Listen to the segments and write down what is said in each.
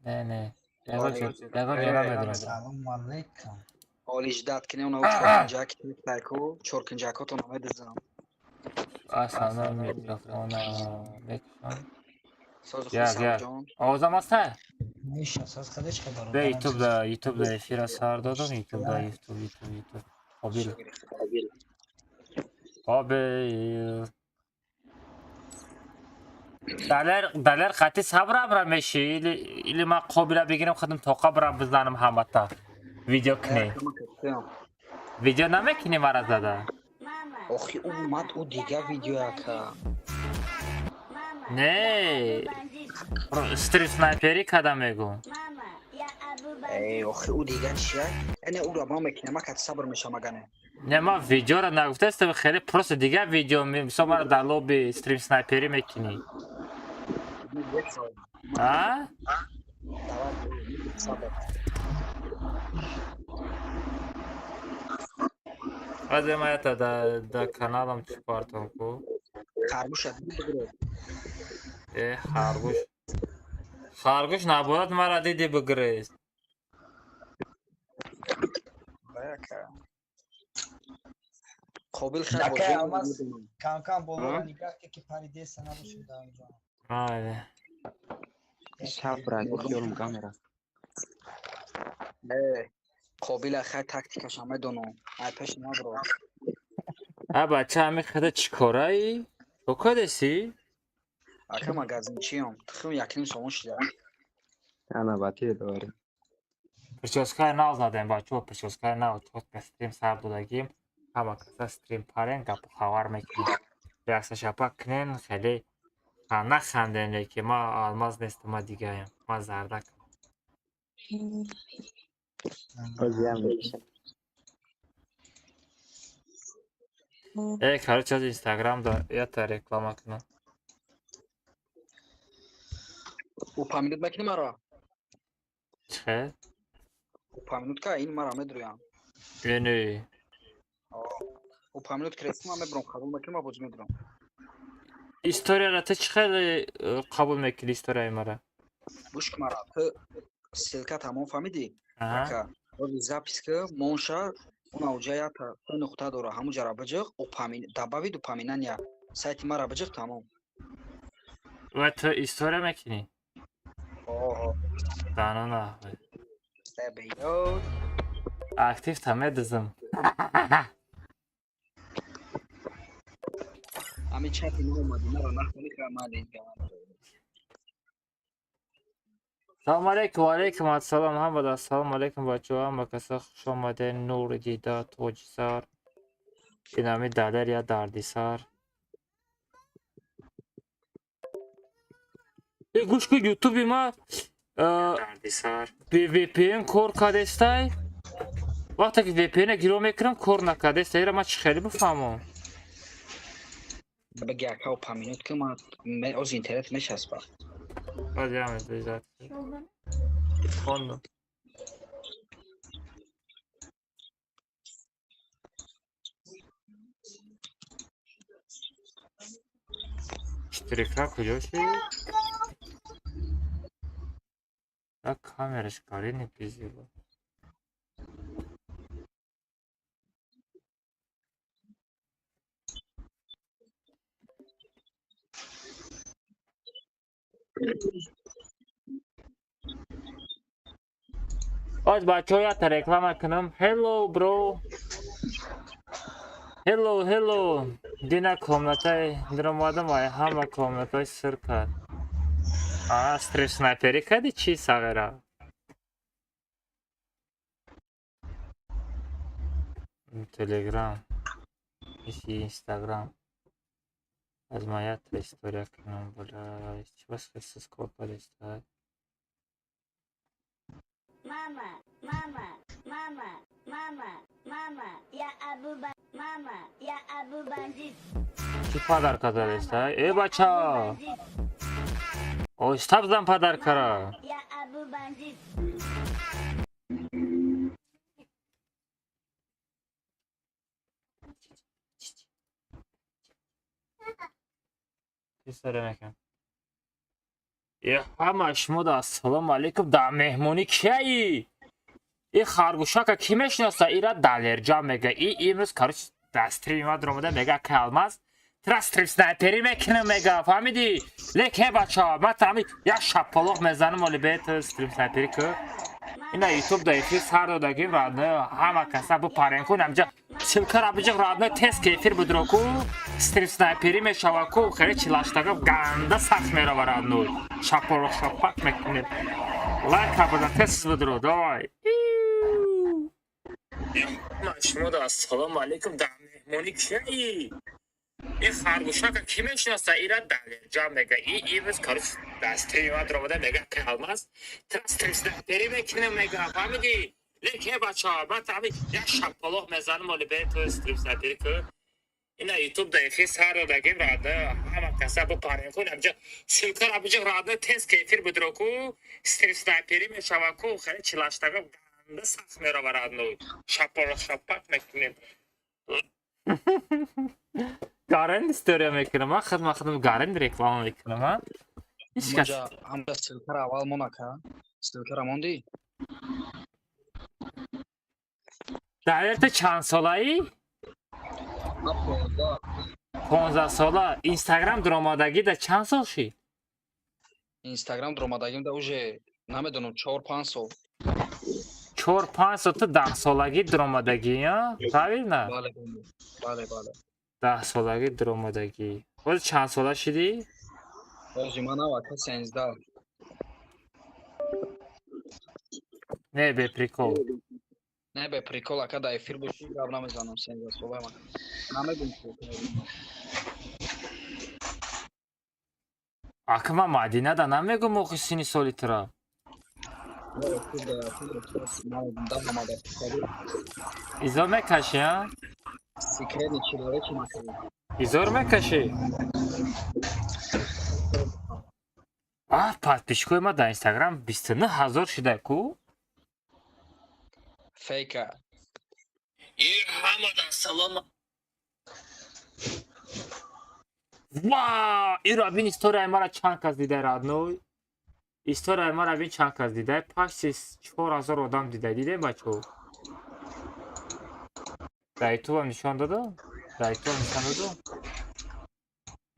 Не, не. Ягон ҷо намедонам. Салом алейкум. Оли ждать кине она чоркунҷак тайку чоркунҷакото намедизам. Асана микрофона мекушам. Соз Як, як. ҷон. Овозам аста? Меша, соз хадаш хабар. Бе ютуб да, ютуб да эфира сар додам, ютуб да, ютуб, ютуб, ютуб. Қобил. Қобил. Далер, Далер хати сабра меши или ман қобила бигирам худам тоқа бирам бизанам ҳамата. Видео кунӣ. Видео намекунӣ мара зада? Охи ӯ омад, ӯ дига видеояка. Не. Стрим снайпери када мегӯм. Эй, охи ӯ дига чия? Эне ӯро ман мекунам, ман кати сабр мешам агане. Не, ман видеоро нагуфтаистам, хеле просто дига видео, мисол мара дар лоби стрим снайпери мекунӣ. А? Давай, сабр. Баъзе ман ята да каналам чӣ партом ку? Харгӯша бигир. Э, харгӯш. Харгӯш наборад мара диди бигирез. Баяка. Қобил хай Акай бозӣ. Алмаз, кам-кам болоро нигаҳ ки ки паридеса набошем дар онҷо. Майли. Сабра, хиёлам камера. Э, Қобила хай тактикаша медонам. Ай пеш набро. А бача ҳами хада чӣ кораи? Чо кардеси? Ака магазинчиам. Тухм 1.5 сомон шида. Ана бати дори. Прическаи нав задем бачаҳо, прическаи нав, чотка стрим сар додагим. Ҳама каса стрим парен, гапу хабар мекунем. Реакса шапак кунен, хеле наханден, леки ман алмаз нестам, ман дигаям. Ман зардакам. Бозиам мекушам. Э, короче, аз Инстаграм да ята реклама кунам. Упомянуть мекунӣ маро? Чӣ? Упомянуть ка ин мара медурям. Ини. Упомянуть креси ман мебурам, қабул мекунам ва бозӣ медурам. Историяро ту чӣ хеле қабул мекунӣ историяи мара? Гӯш ки мара, ту ссылка тамом фаҳмидӣ? Аҳа. Ака, ҳози запись ки монша он ауҷа ята се нуқта дора, ҳамун ҷара биҷиқ, добавить упоминания. Сайти мара биҷиқ тамом. Ва ту история мекунӣ? Оҳо. Дано на. Себеё. Актив та медизм. Ами чати наомадӣ, мара нахонӣ ка ман. Салом алейкум, ва алейкум ассалом, ҳамада ассалому алейкум бачаҳо, ҳама каса хуш омадед, нури дида, тоҷисар. Инами далер я дардисар. Э, гӯш кун, ютуби ма VPN кор кардестай? Вақте ки VPN гиро мекунам, кор накардестай. Ира ман чӣ хеле бифаҳмам? Баги ака упомянуть ки ман оз интернет мешаспа. Баъд яме безат. Хондам. Четыре К куҷо шид? Так камераш карини пизила. Оз бачаҳо ята реклама кунам. Hello bro. Hello, hello. Дина комнатаи даромадам, ай ҳама комнатаи сир кард. А, стрим снайпери кардӣ чӣ сағира? Телеграм. Иси Инстаграм. Аз ман ята история кунам, бля. Чӣ бас хеле кор кардестай? Мама, мама, мама, мама, мама, я Абу Ба, мама, я Абу Бандит. Чӣ подарка задестай? Э, бача! Оҳиста бизан подаркара. Я Абу Бандит. История мекунам. Ҳама шумо ассалому алайкум. Дар меҳмонӣ кияи? И харгӯшака кӣ мешиноса? Ира Далерҷон мега. И имрӯз, короче, дар стрими ма дуромада, мега: «Калмаз, тра стрим снайперӣ мекунам», мега, фаҳмидӣ? Леке, бачаҳо, ман тами як шапалоқ мезанам, оли бет стрим снайперӣ ку. Ина ютуб да эфир сар додагим, родной, ҳама каса бупарен ку. Намҷа ссылкара биҷиқ, родной, тез ки эфир будро ку, стрим снайперӣ мешава ку, хеле чилаштага ганда сахт мерава, родной. Шапалоқ шапак мекунем. Лайка бизан, тез будро, давай. Шумо да ассалому алайкум. Дар меҳмонӣ кияи? Ин харгӯшака кӣ мешиноса? Ира Далерҷон мега. И имрӯз, короче, дар стрими ма дуромада, мега: «Калмаз, тра стрим снайперӣ мекунам», мега, фаҳмидӣ? Леке, бачаҳо, ман тами як шапалоқ мезанам, оли бе ту стрим снайперӣ ку. Ина ютуб да эфир сар додагим, родной, ҳама каса бупарен ку. Намҷа ссылкара биҷиқ, родной, тез ки эфир будро ку, стрим снайперӣ мешава ку, хеле чилаштага ганда сахт мерава, родной. Шапалоқ шапак мекунем. Гарен история мекунам, а хидма хидм гарен реклама мекунам, а ҳеҷ кас. Ҳамҷа ссылкара аввал монака. Ссылкара мондӣ? Далер, ту чанд солаӣ? 15 сола. Инстаграм дуромадагӣ да чанд сол шид? Инстаграм дуромадагим да уже намедонам, 4-5 сол. 4-5 сол. Ту 10 солагӣ дуромадагӣ, а, правильно? Бале. 10 солагӣ дуромадагӣ. Ҳозир чанд сола шидӣ? Ҳозир ман авака 13. Не, бе прикол. Не, бе прикол, ака, дар эфир бошӣ, гап намезанам, 13 сола ман. Намегум. Ака, ман Мадинада намегум охи сини соли тура. Изор мекашӣ, а? Секретный человечи макарӣ. Изор мекашӣ? А подписчикои ман дар Инстаграм 29 000 шида ку. Фейка. И ҳамада салом. Ва иро бин, историяи мара чанд кас дида, родной. Историяи мара бин, чанд кас дида. Почти 4000 одам дида. Дидем, бачаҳо? Дар ютубам нишон додо? Дар ютубам нишон додо?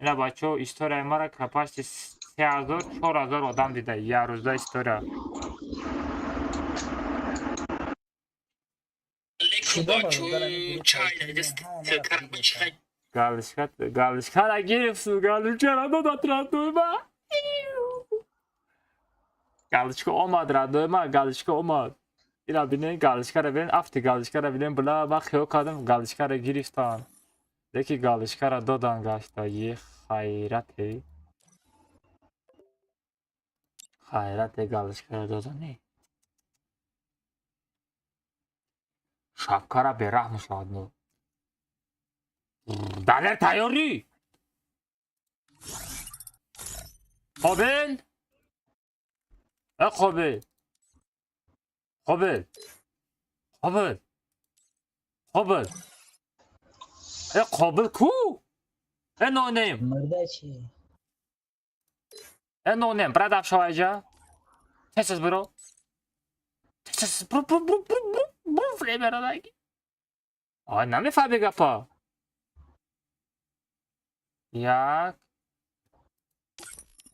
Ина, бачаҳо, историяи мара почти 3000, 4000 одам дида як рӯза история. Галочка, галочкара гирифту, галочкара додат, родной ма. Галочка омад, родной ма, галочка омад. Ира бинен, галочкара бинен, афти галочкара бинен, била, ман хиёл кардам, галочкара гирифтан. Леки галочкара додан гашта. Е хайрате. Хайрате, галочкара додан. Шапкара бераҳм шавад. Далер, тайёрӣ? Қобил? Э Қобил. Қобил. Қобил. Қобил. Э Қобил ку? Э нонем. Мурда чӣ? Э нонем, брат, шавайҷа. Тез тез биро. Тез тез бро, бро, бро, бро, бро, бро, время радаги. Ай, намефаҳми гапа. Як,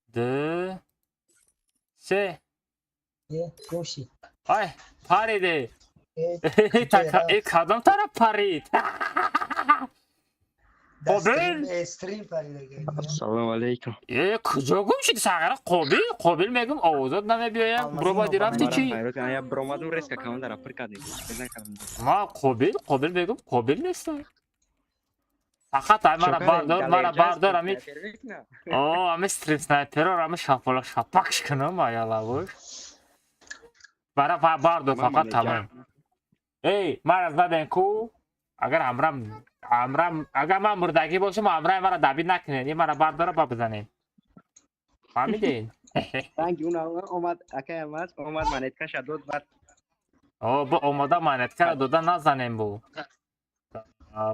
ду, се. Е, гӯши. Ай, париде. Э, Э, кадом тараф парид? дар Қобил? Стрим парида. Ассалому алайкум. Э, куҷо гум шуди, сағира Қобил? Қобил мегум, овозот намебиёям. Алмазин Бробади рафти Мара чӣ? хайрот, я бромадум, резко командара пир кардем. Чӣ накардам. Ма Қобил, Қобил мегум, Қобил нестам. Фақат ай мара бардор, мара бардор, ами о, ами стрим снайперор, ами шапола шапакш кунам, аялавуш. Бара бардор, фақат тамом. Эй, мара заден ку? Агар ҳамрам, агар ман мурдагӣ бошам, ҳамраи мара дабид накунед, ин мара бардора, ба бизанед. Фаҳмидед? Ранги он омад, акай омад, омад, монеткаша дод, баъд О, бо омода монеткара дода назанем бу.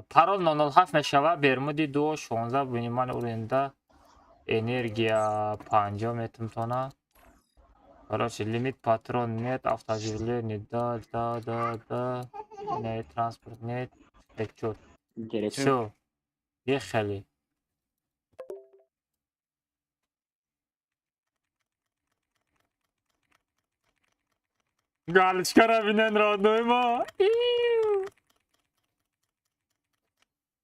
Парол 007 мешавад, Бермуди 2 16 внимание уренда. Энергия 50 метумтона. Короче, лимит патрон нет, автооживление, да, да, да, да. Не, транспорт нет. Чё? Интересно. Всё. Ехали. Галочка бинен, родной мо.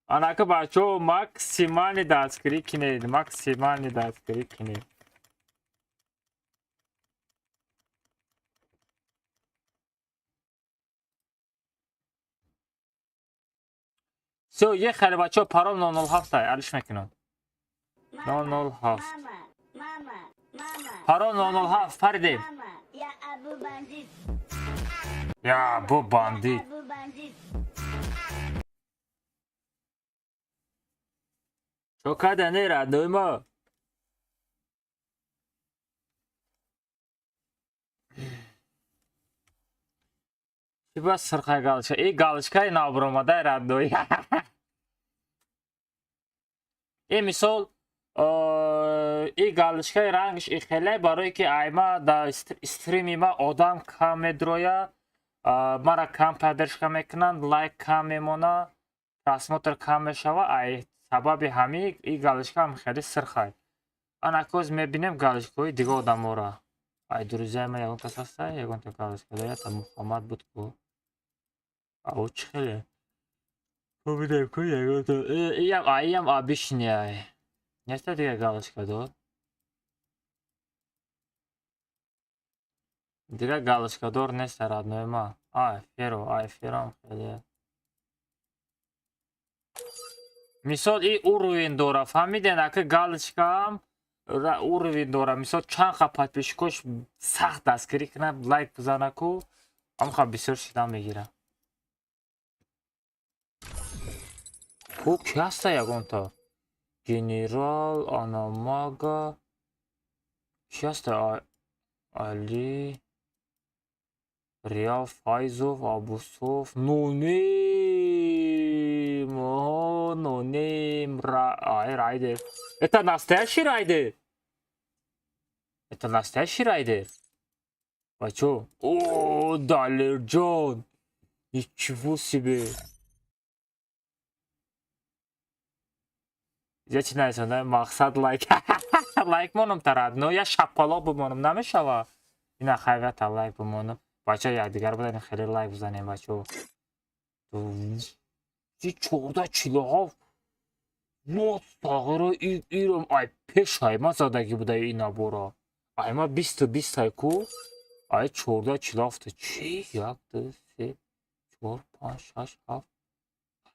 Анака бачо максимальный дастгирӣ кинед, максимальный дастгирӣ кинед. Всё, ехали, бачо, парол 007 алиш мекунам. 007. Парол 007, паридем. Я Абу Бандит. Я Абу Бандит. Чо кадане, родной мо? Чӣ ба сирқай галочка? И галочкаи набуромадай, родной. И мисол, и галочкаи рангш и хеле барое ки айма да стрими ма одам кам медроя, мара кам поддержка мекунанд, лайк кам мемона, просмотр кам мешава, ай сабаби ҳами и галочкаам хеле сирхай. Анакоз мебинем галочкаҳои дига одамора. Ай друзья ма ягон кас ҳаста, ягонта галочка дорад, та Муҳаммад буд ку. Ау чӣ хеле? Бубинем ку ягонта. Иям айям обычный. Неста дига галочка дор? Дига галочка дор неста, родной ма. Ай, феро, ай фером хеле. Мисол и уровень дора, фаҳмиден, ака галочкаам уровень дора. Мисол чанд ха подписчикош сахт дастгирӣ кунад, лайк бизана ку, ҳамха бисёр шида мегира. Ку ки ҳаста ягонта? Генерал, Анамага. Ки ҳаста? Али, Реал, Файзов, Абусов, Ноним, Ноним, ай, Райдер. Это настоящий Райдер? Это настоящий Райдер? А чё? О, Далерджон! Ничего себе! Я чи нарисонда мақсад лайк. Лайк монам тарад. Но я шапало бимонам намешава. Ина хайвата лайк бимонам. Бача якдигар буданем хеле лайк бизанем бачо. Чи 1447. Мо тағиро иром ай пеш ай ма задагӣ буда ина бора. Ай ма 20 20 ай ку. Ай 1447 чи 1 2 3 4 5 6 7.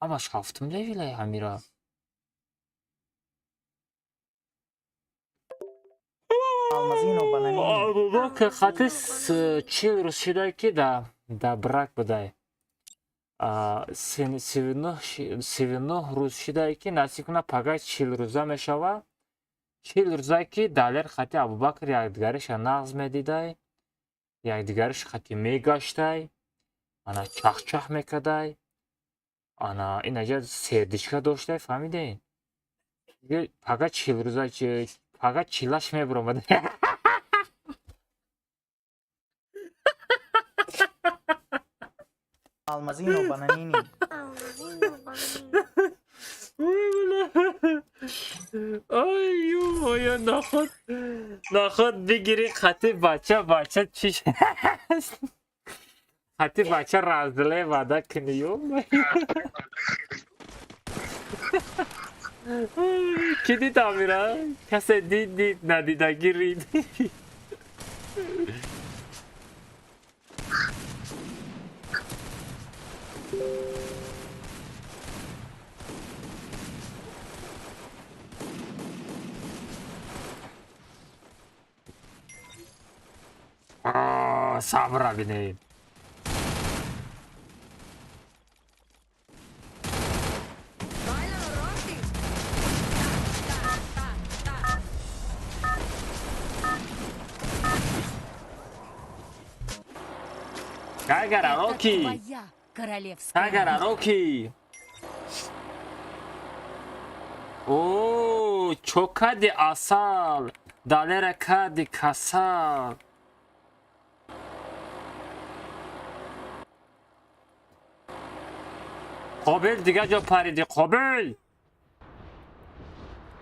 Ҳамаш ҳафтум левилай ҳамира. Алмазино бананини. Абубакр хати 40 рӯз шидай ки да брак будай. 39 рӯз шидай ки насиб кунад пага 40 рӯза мешава. 40 рӯза ки Далер хати Абубакр якдигариша нағз медидай, якдигариш хати мегаштай, ана чахчах мекардай, ана инаҷа сердичка доштай, фаҳмидем? Пага 40 рӯза пага чилаш мебуромад. Алмазино бананини. Ай ё наход наход бигири хати бача бача чиш хати бача разделе вада кни ё. Ки дид амира? Касе дид дид надидаги рид. Сабра бинем. Кагара Роки! Кагара Роки! О, чо кади асал? Далера кади касал. Қобил дига ҷо париди, Қобил.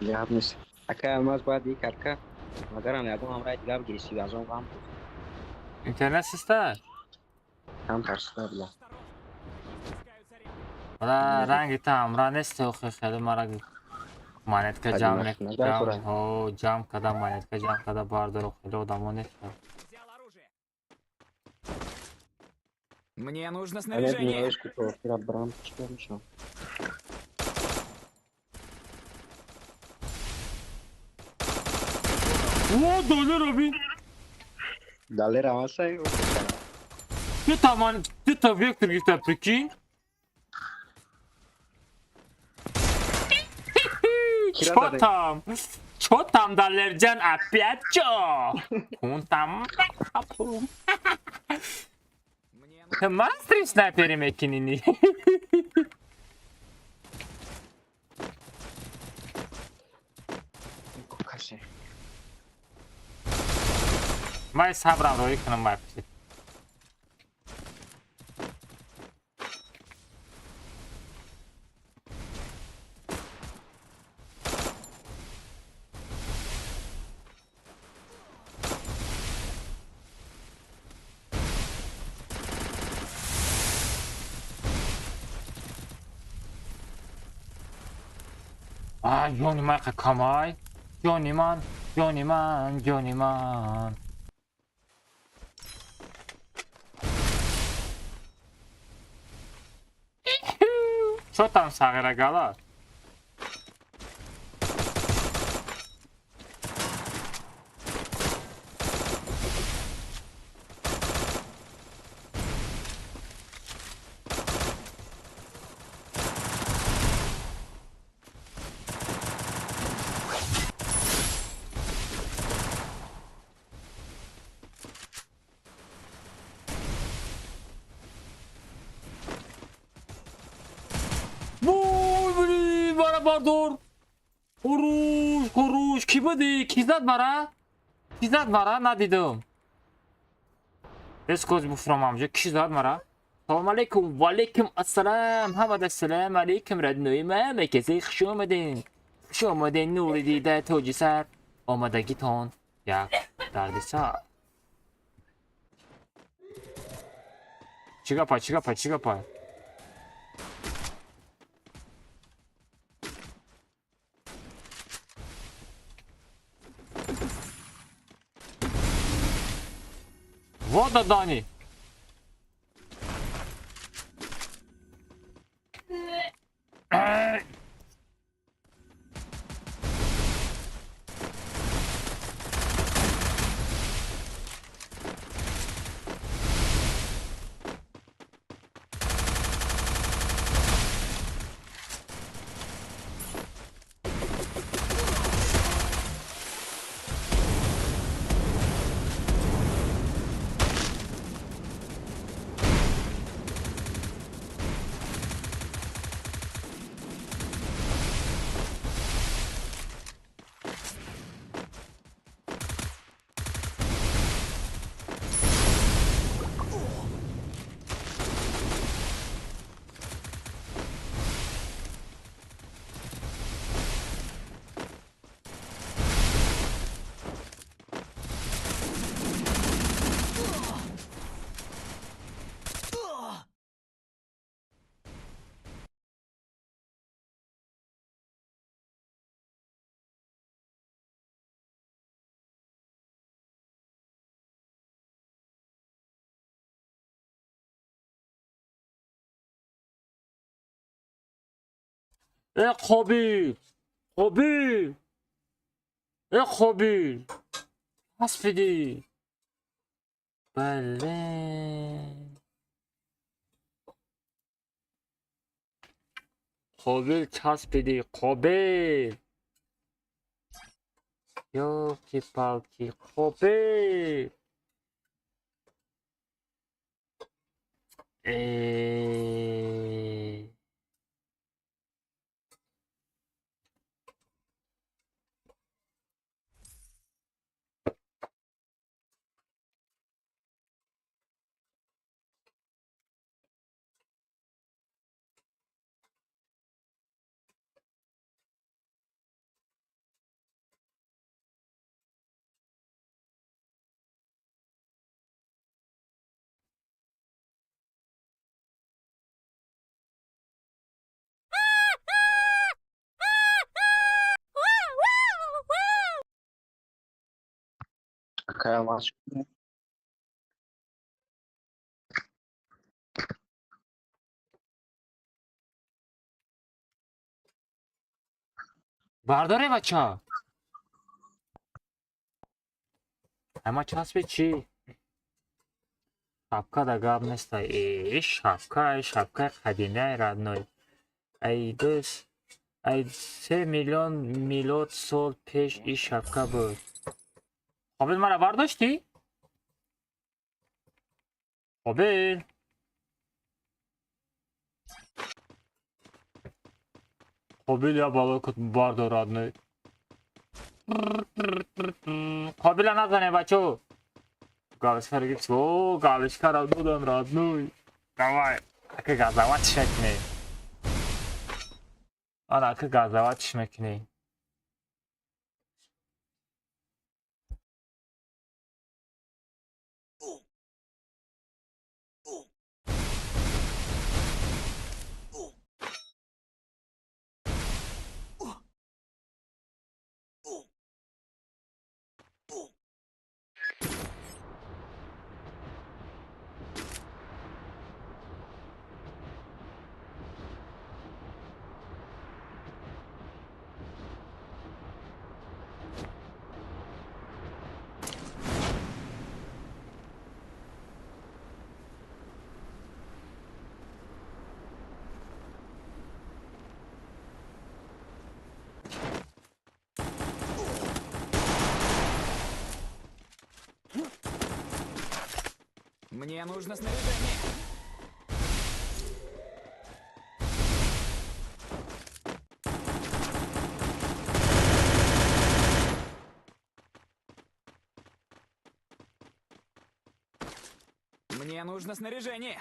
Гап нест. Ака алмаз бояд ик кард, магарам ягон ҳамраи дигар бигиристи, аз он ғам Интернет систа? Кам тарсида била. Ра ранги та ҳамра нест, охи хеле мара монетка ҷамъ мекардам. Ҳо, ҷамъ карда, монетка ҷамъ карда бардоро, хеле одамо нест. Мне нужно снаряжение. О, доллар бин. Доллар авасай. Дута ман, дута вектор гирифта, прикинь. Чо там? Чо там, Далерҷан, опять чо? Кун там. Ман стрим снайпери мекунини. Ман сабрам роӣ кунам май пиши. Ай, ҷони ман камай. Ҷони ман, ҷони ман, ҷони ман. Чо там сағира гала? Бардор. Хуруш, хуруш. Ки буди? Ки зад мара? Ки зад мара? Надидам. Рескоз буфрам амҷа. Ки зад мара? Салом алейкум. Ва алейкум ассалам. Ҳамада ассалам алейкум. Раднои мама касе хуш омадин. Хуш омадин нури дида тоҷи сар. Омадагитон як дарди сар. Чӣ гапа, чӣ гапа, чӣ гапа? Вот Дани. Э Қобил, Қобил, э Қобил, ҳаспиди. Бале. Қобил часпиди, Қобил. Ёлки-палки, Қобил. Э. Акай Алмаз. Бардоре, бача. Ама часпи чӣ? Шапка да гап неста. Э, шапка, шапкаи қадимаи, родной. Ай дӯст, ай 3 миллион миллион сол пеш ин шапка буд. Қобил, мара бардоштӣ? Қобил? Қобил, я бало кут бардор, родной. Қобила назане, бачо. Галочка гирифт. О, галочкаро додам, родной. Давай. Ака газаватш мекунӣ. Ана, ака газаватш мекунӣ. Мне нужно снаряжение. Мне нужно снаряжение.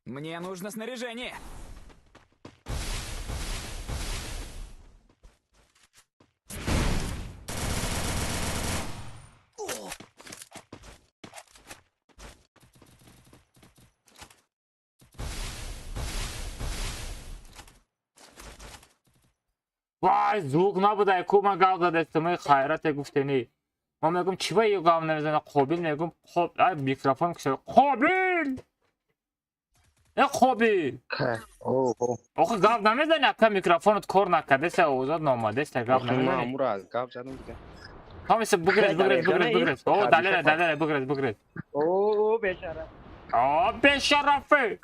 Мне нужно снаряжение. Вай, звук набуда, ку ман гап задастам, хайрате гуфтенӣ. Ман мегум, чӣ ба ё гап намезана, Қобил мегум, қоб, ай микрофон кушо. Қобил! Э, Қобил! Охи гап намезани, ака микрофонат кор накардеса, овозат наомадеста, гап намезани. Амура гап задам дига. Ҳамеса бугрез, бугрез, бугрез, бугрез. О, далера, далера, бугрез, бугрез. О, бечара. О, бешарафи!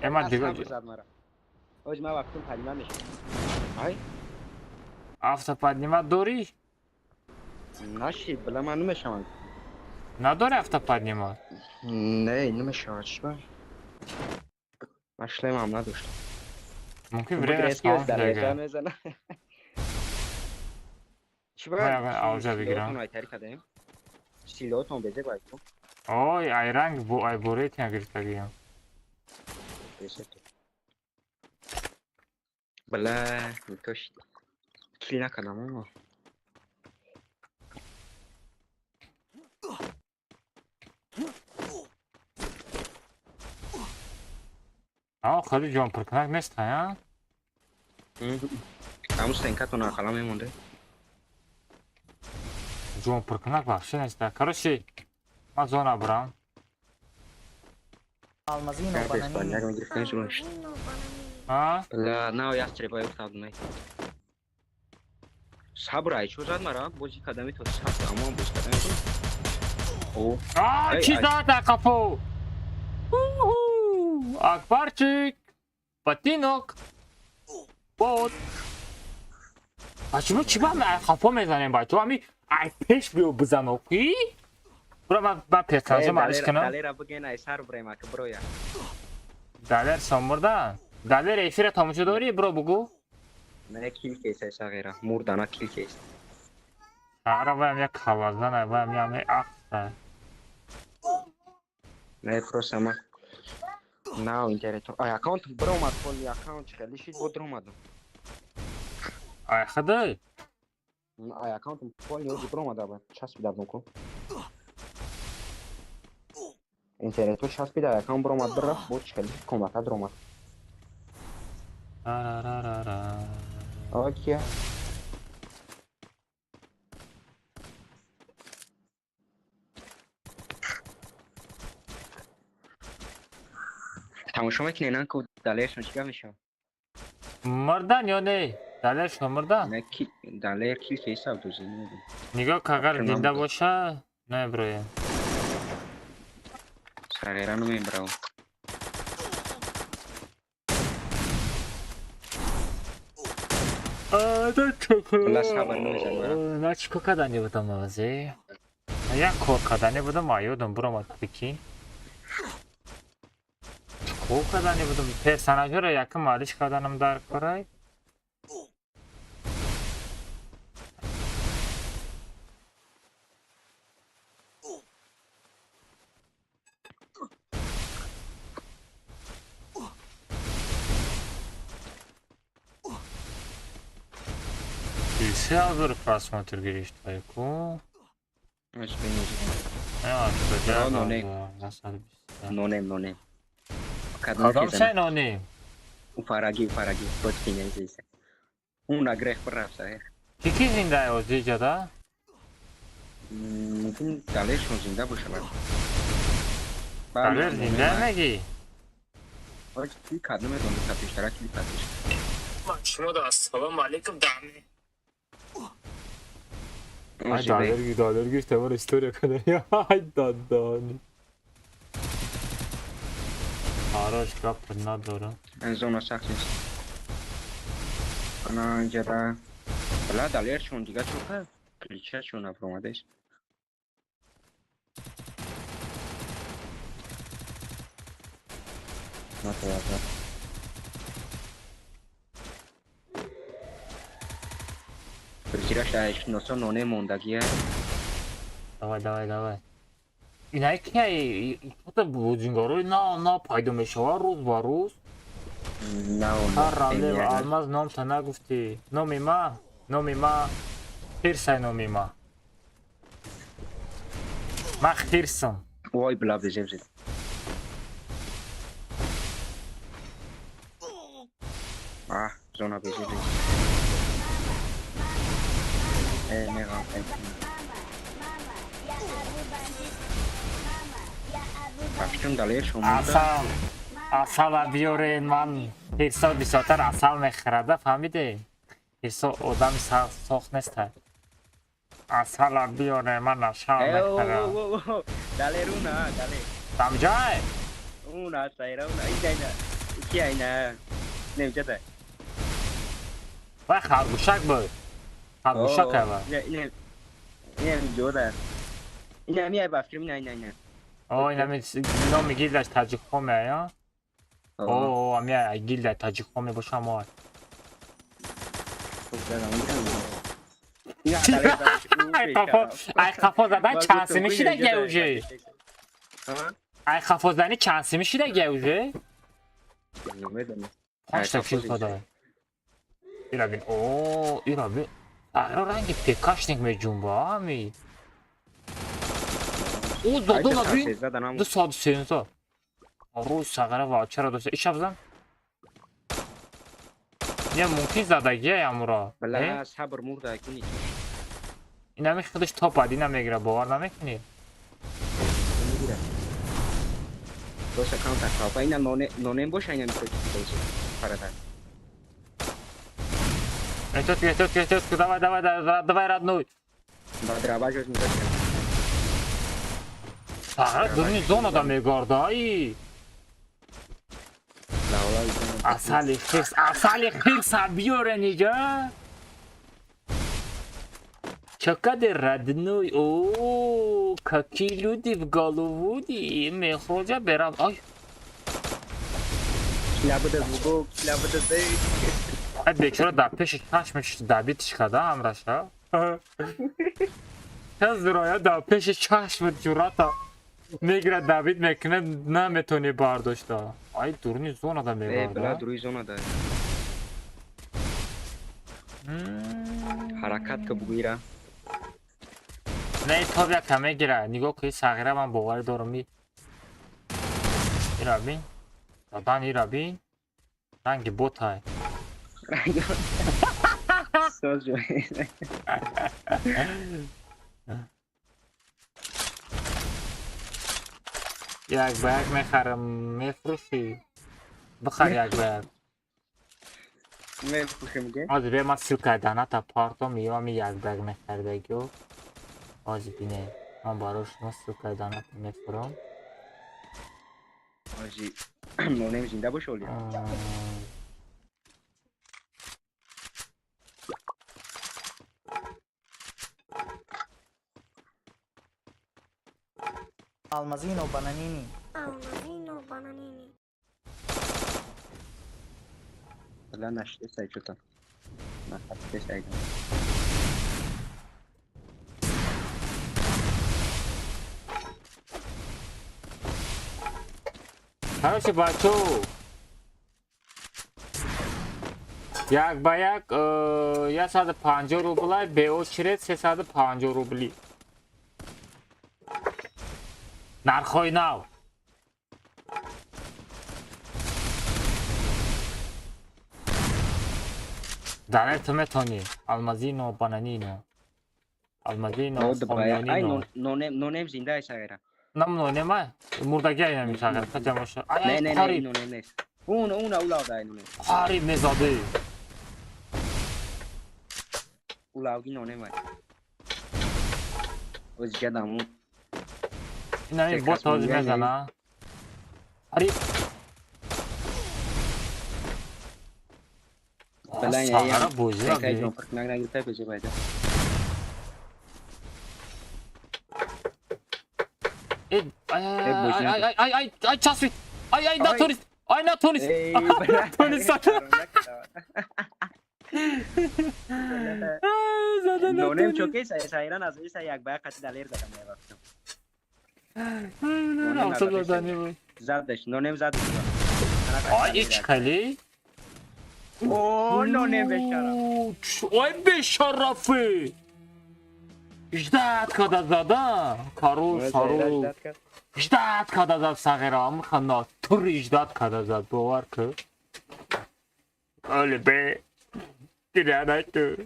Эма дига. Оҷ ман вақтум поднимать мешавам. Ай? Автоподнимать дорӣ? Наши, била ман намешавам. Надори автоподнимать? Не, намешавад, чӣ ба? Ман шлемам надоштам. Мумкин время мезана. Чӣ ба? Авҷа бигирам. Силотон безе бай. Ой, ай ранг бу ай бурет нагирифтагиям. Бла, нитош. Кил накардам ама. А, хеле ҷон пуркунак нест, ҳа? Ҳамун стенкатон ақала мемонде. Ҷон пуркунак вообще нест. Короче, ман зона бурам. Алмазино бананини. А? Бла, на ястребай уфтадмай. Сабр ай, чо зад мара? Бозӣ карда метавон сабр, аммо бозӣ карда метавон. О. А, чӣ зад ақафо? Акбарчик! Ботинок! Бот! Бачаҳо чӣ ба қафо мезанем бачаҳо? Ами ай пеш биё бизан оки? Бура ман персонажа мариш кунам. Далера бигӯен ай сар бурем ака бироя. Далер сомурдан. Далер эфира тамошо дорӣ бро бугу? Не кил кейс ай сағира. Мурдана кил кейс. Ара ваям як халазан ай ваям ям ахса. Не просто ма на интернет. Ай аккаунт биромад поли аккаунт хеле шид бо диромадам. Ай хадай. Ай аккаунт поли ози биромада ба часпида будам ку. Интернету часпида аккаунт биромад бирафт бо хеле шид комната диромад. Ра-ра-ра-ра. Окей. Тамошо мекунед на ку далершон чӣ гап мешавад? Мурдан ё не? Далершон мурдан? Не ки далер кил кейс абдузи. Нигоҳ агар зинда боша, намеброем. Сағира намебрав. На чӣ кор кардани будам азе? Як кор кардани будам, а ёдам биромад прикинь. Кор кардани будам, персонажҳоро якум малиш карданам дар корай. Се ҳазор просмотр гирифтай ку? Нонем, нонем. Кадом сай нонем? Уфараги, уфараги, против меня здесь. Уна грех прафса. Ки ки зинда ози ҷада? Мумкин далершон зинда бошад. Далер зинда меги? Ки кад намедонам, ка пештара ки кадиш. Шумо да ассалому алайкум дами. Ай далер, далер гирифта вара история када. Ай дадани. Хорош гап надорам. Зона сахт нест. Ана инҷада. Бла далершон дига чӯқа? Кличашон абромадеш. Натаяда. Призираш айшносо ноне мондагия. Давай, давай, давай. Инай ки ай бузингарои на на пайдо мешавад рӯз ба рӯз. На, Алмаз номта нагуфтӣ. Номи ма, номи ма, хирсай номи ма. Ма хирсам. Ой, бла, безем зед. А, зона безем зед. Мега, Паштун далер шумо. Асал, асала биёрен ман хирсо бисёртар асал мехӯрада, фаҳмиде? Хирсо одами сох нест. Асала биёре ман асал мехӯрам. Далер уна, далер. Тамҷай? Уна, сайра уна, иҷайна. Ки айна? Немҷада. Вай харгӯшак буд. Харгӯшак ава. Не, не, ҷода. Ина ми ай бафкрим, ина, ина, ина. О, ина ми номи гилдаш таҷикҳо меоя? О, ами ай гилда таҷикҳо мебошам ой. Ай қафо задан чанд сими шида уже? Ай қафо задани чанд сими шида уже? Намедонам. 5 та кил када. Ира бин. О, ира бин. Ара ранги ПКшник меҷунба ами. О, задона бин. 213. Рӯи сағира ваучера дошта. Иша бизан. Не мумкин задагия ямуро. Бла сабр мурда куни. Инами худаш топ один мегира, бовар намекунӣ? Мегира. Доша каунтер капа ина нонем боша ина микро парада. Тетка, тетка, тетка, давай, давай, давай, давай, родной. Бадрабажош мегашт. Сағира дуруни зонада мегарда, ай. Асали хирс, асали хирса биёрен иҷа. Чакаде родной, о, какие люди в Голливуде, мехоҷа берам, ай. Килабада буго, килабада зай. Ай бечора дар пеши чашмаш дабитиш када ҳамраша. Зуроя дар пеши чашмат ҷурата мегирад, давид мекунад, наметонӣ бардошта. Ай дуруни зонада мегарда. Бла дуруни зонада. Ҳаракат ка бугира. Не, топ яка мегира. Нигоҳ кунӣ сағира, ман боварӣ дорам. Ира бин. Дадан ира бин. Ранги ботай. Як ба як мехарам, мефурӯшӣ? Бихар як ба як. Мефурӯшем ге? Ҳозир бия ман ссылкаи доната партом, меём як ба як мехаридагиё. Ҳозир бине, ман барои шумо ссылкаи доната мефурам. Ҳозир нонем зинда боша оли? Алмазино бананини. Алмазино бананини. Бла наште сай чута. Наште сай. Короче, бачо. Як ба як 150 рублай, бе очередь 350 рубли. Нархҳои нав. Далер ту метонӣ. Алмазино бананино. Алмазино хомёнино. Нонем зинда ай сағира. Нам нонема? Мурдагия инами сағира. Таҷамоша. Не, не, не, нонем нест. Уна, уна, улавда ай нонем. Қариб мезадӣ. Улавги нонем ай. Ози ҷадам. Инами бот ҳозир мезана. Қариб. Сағира бозира би. Ай ай ай ай ай ай часпид. Ай ай натонист. Ай натонист. Натонист. Нонем чокей сайран аз иса як ба як қати далер задам мевафтам. Задаш, нонем задаш. Ай ич хеле? О, нонем бешараф. Ой бешарафи. Ждат када зада. Кару сару. Ждат када зад сағира. Амхана тур ждат када зад. Бовар ку. Оле бе. Дирана ту.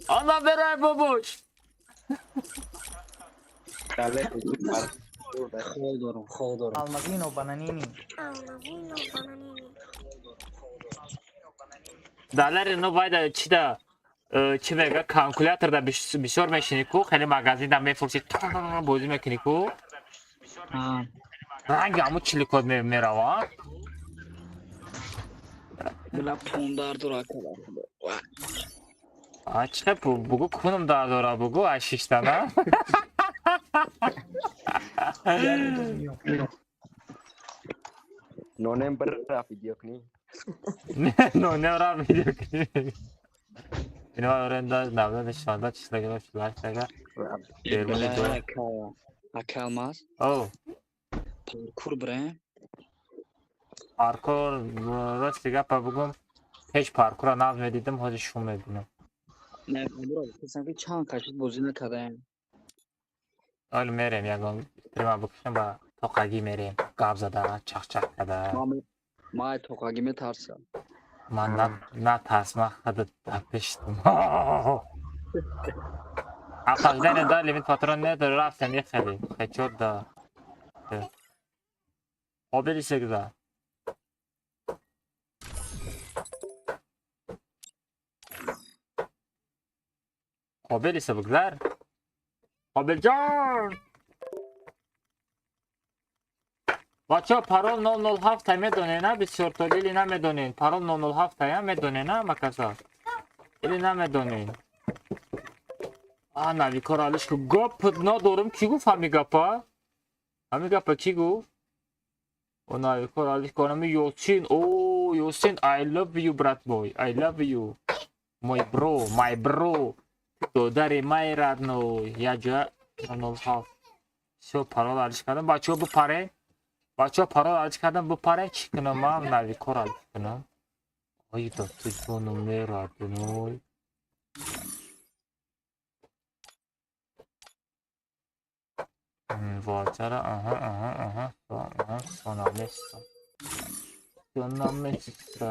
Ана берай бобош. Хол дорам, хол дорам. Алмазино бананини. Алмазино бананини. Далер ино байда чида чӣ мега калкуляторда бисёр мешинӣ ку, хеле магазинда мефурӯшӣ, бозӣ мекунӣ ку. Ранги ҳамун чиликот мерава. Бла пун дард дора када. А чӣ бугу кунам дард дора бугу ай шиштана. Нонем бір рафт видео кунӣ. Не, ра видеоклип. Ино оренда навда шанда числага шлактага. Бермани до. Ака Алмаз. О. Паркур бре. Паркур рости гапа бугум. Ҳеҷ паркура нав медидим, ҳозир шум мебинам. Не, бро, ки чанд кашид бозӣ накардаем. Ҳол мерем ягон стрима бикушем ба тоқагӣ мерем. Гап зада, чақчақ када. Ман тоқагӣ метарсам. Ман натарс, ман худат пештам. Ақаждане да лимит патрон недор, рафтем ехали. Хечот да. Обели сегда. Қобили бигзар. Қобилҷон! Бачаҳо парол 007 медонед, на бисёр то или намедонед? Парол 007 я медонед, на макаса? Или намедонед? А навикор алиш ку гап надорам, ки гуфт ҳами гапа? Ҳами гапа ки гуфт? О навикор алиш ку ами Ёсин, о Ёсин, I love you брат мой, I love you. Мой bro, my bro. Додари май родной, я ҷа 007. Всё, парол алиш кардам. Бачаҳо бипарен. Бачаҳо парол алиш кардам, бипарен чӣ кунам? Ман навикор алиш кунам. Ой, да ту ҷону мерадной. Вачара, аҳа, аҳа, аҳа, аҳа, сонаместа. Сонаместа.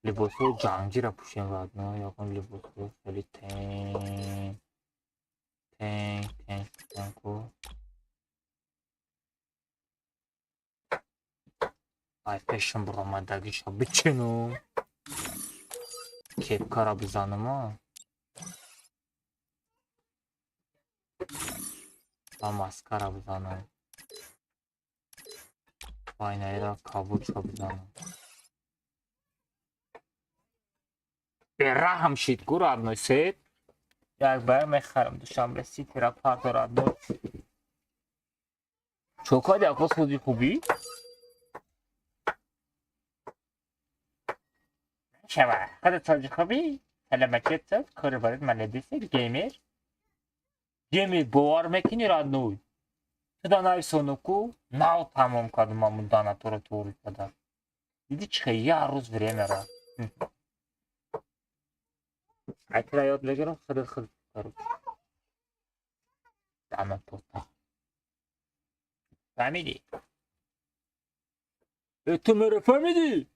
Либосҳои ҷангиро пӯшем родной, ягон либосҳои хеле тенг, тенг, тенг, тенг. Ай пешам буромадагиша бичинум. Кепкара бизанам, а маскара бизанам. Айнаира кабуча бизанам. Бераҳм шид гу родной сет. Як бар мехарам душанбе ситера парто родной. Чокади акос худи хубӣ? Шава, худат сози хубӣ? Саламатият соз, кори барит маладисе, геймер? Геймер бовар мекунӣ родной? Ту да нависону ку, нав тамом кардум амун данаторо туғри кардам. Диди чӣ хел як рӯз время рафт. Айтра ёд мегирам, худат худ короче. Дама тота. Фаҳмидӣ? Э, ту маро фаҳмидӣ?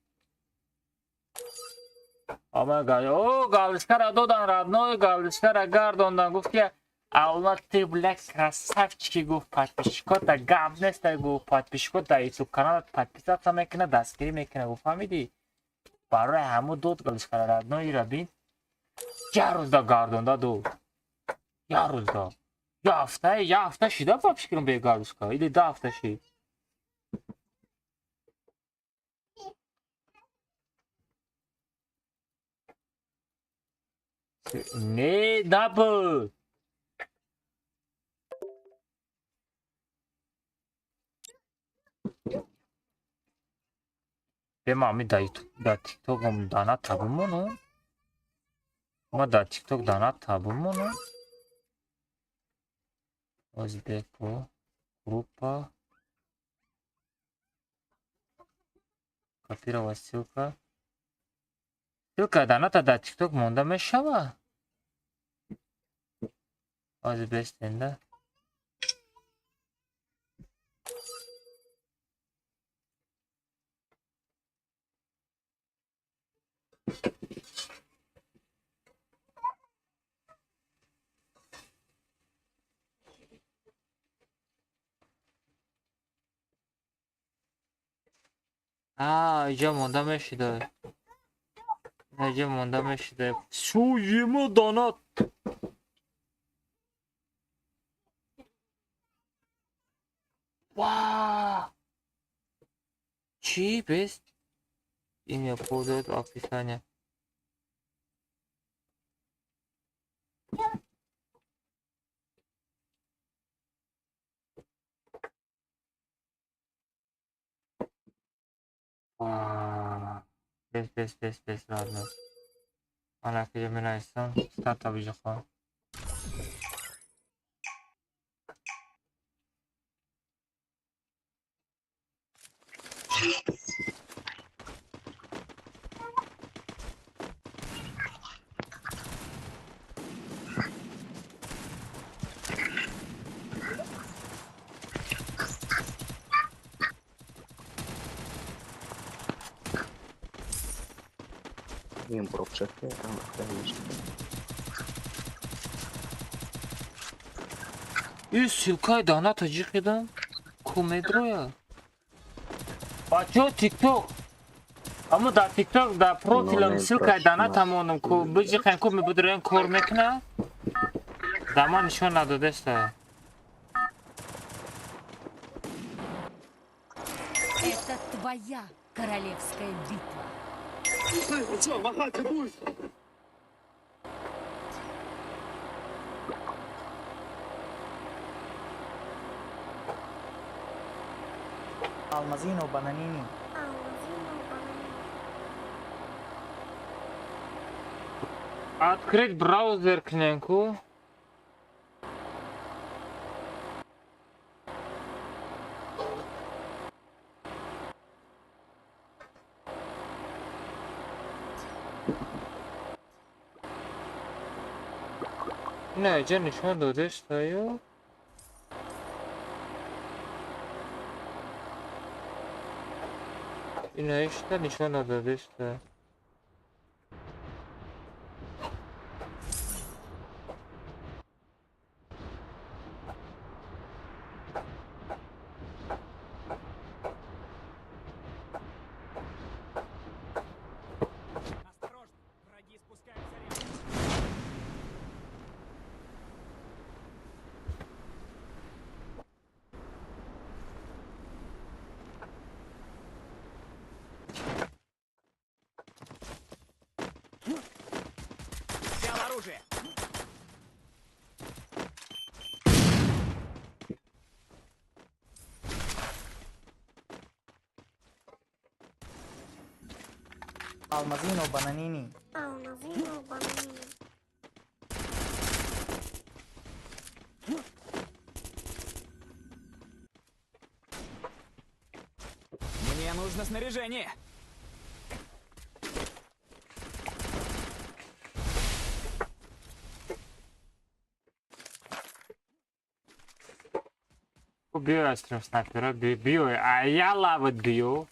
Ама о, галочкара додан родной, галочкара гардондан гуфт ки Алла ты, блядь, красавчики, гуфт подписчикота гап неста, гуфт подписчикота YouTube каналат подписаться мекунад, дастгирӣ мекунад, гуфт фаҳмидӣ? Барои ҳамун дод галочкара родной ира бин. Як рӯзда гардонда дод. Як рӯзда. Як ҳафта шида ба фикрам бе галочка или 2 ҳафта шид. Не, набуд. Бема ами да YouTube, да TikTok дана табумону. Ма да TikTok дана табумону. Озбеко группа. Копировать ссылка. Ссылка даната да TikTok монда мешава. Озбестенда. А, иҷа монда мешида. Иҷа монда мешида. Суйимо донат. Ва! Чӣ бес? Имя пользователя, описание. Бес, бес, бес, бес, ладно. Ана киҷа менависам, стата биҷихон. И ссылкаи доната ҷиқидам ку медроя. Бачаҳо, тикток, аммо дар тикток дар профилам ссылкаи доната мондам, ку биҷиқем, ку мебудроем, кор мекуна. Дар ман нишон надодеста. Это твоя королевская битва. Алмазино бананини. Открыть браузер кненку. Не, иҷа нишон додеста ё? Ина ишта нишон надодеста. Осторожно, враги спускаются рядом. Взял оружие. Алмазино бананини. Алмазино бананини. Мне нужно снаряжение. Бью я стрим снайпера, бью, а я лавы бью.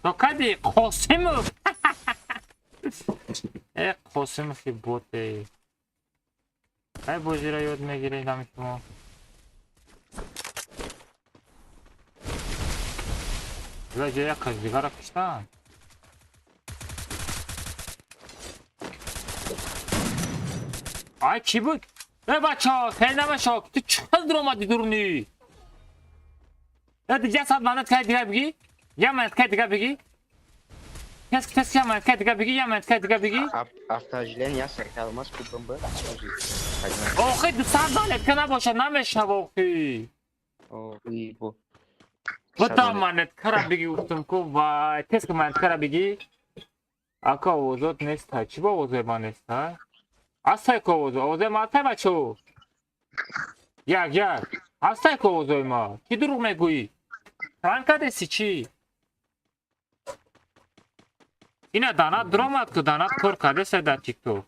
То кади Қосимов. Э, Қосимов и боте. Ай, бозиро ёд мегиред ҳами шумо. Ҷа як кас дигара киштанд. Ай, чӣ буд? Э, бачаҳо, хел намашо, ту чӣ хел дуромадӣ дурнӣ? Э, дига сад манат кай дига бигӣ? Я манат кай дига бигӣ? Тез тез, я манат кай дига бигӣ, я манат кай дига бигӣ? Автожилен я саркалмас кубм б. Охи, 200 монетка набошад, намешава, охи. Охи, бо. Буда монеткара бигӣ, гуфтум ку, вай, тез ки монеткара бигӣ. Ака, овозот неста. Чӣ ба овозои ман неста? Ҳастай ку овозо? Овозои ман ҳастай, бачаҳо? Як, як. Ҳастай ку овозои ман? Чӣ дурӯғ мегӯӣ? Ранг кардеси чӣ? Ина данат дуромад ку, данат кор кардеса дар тикток.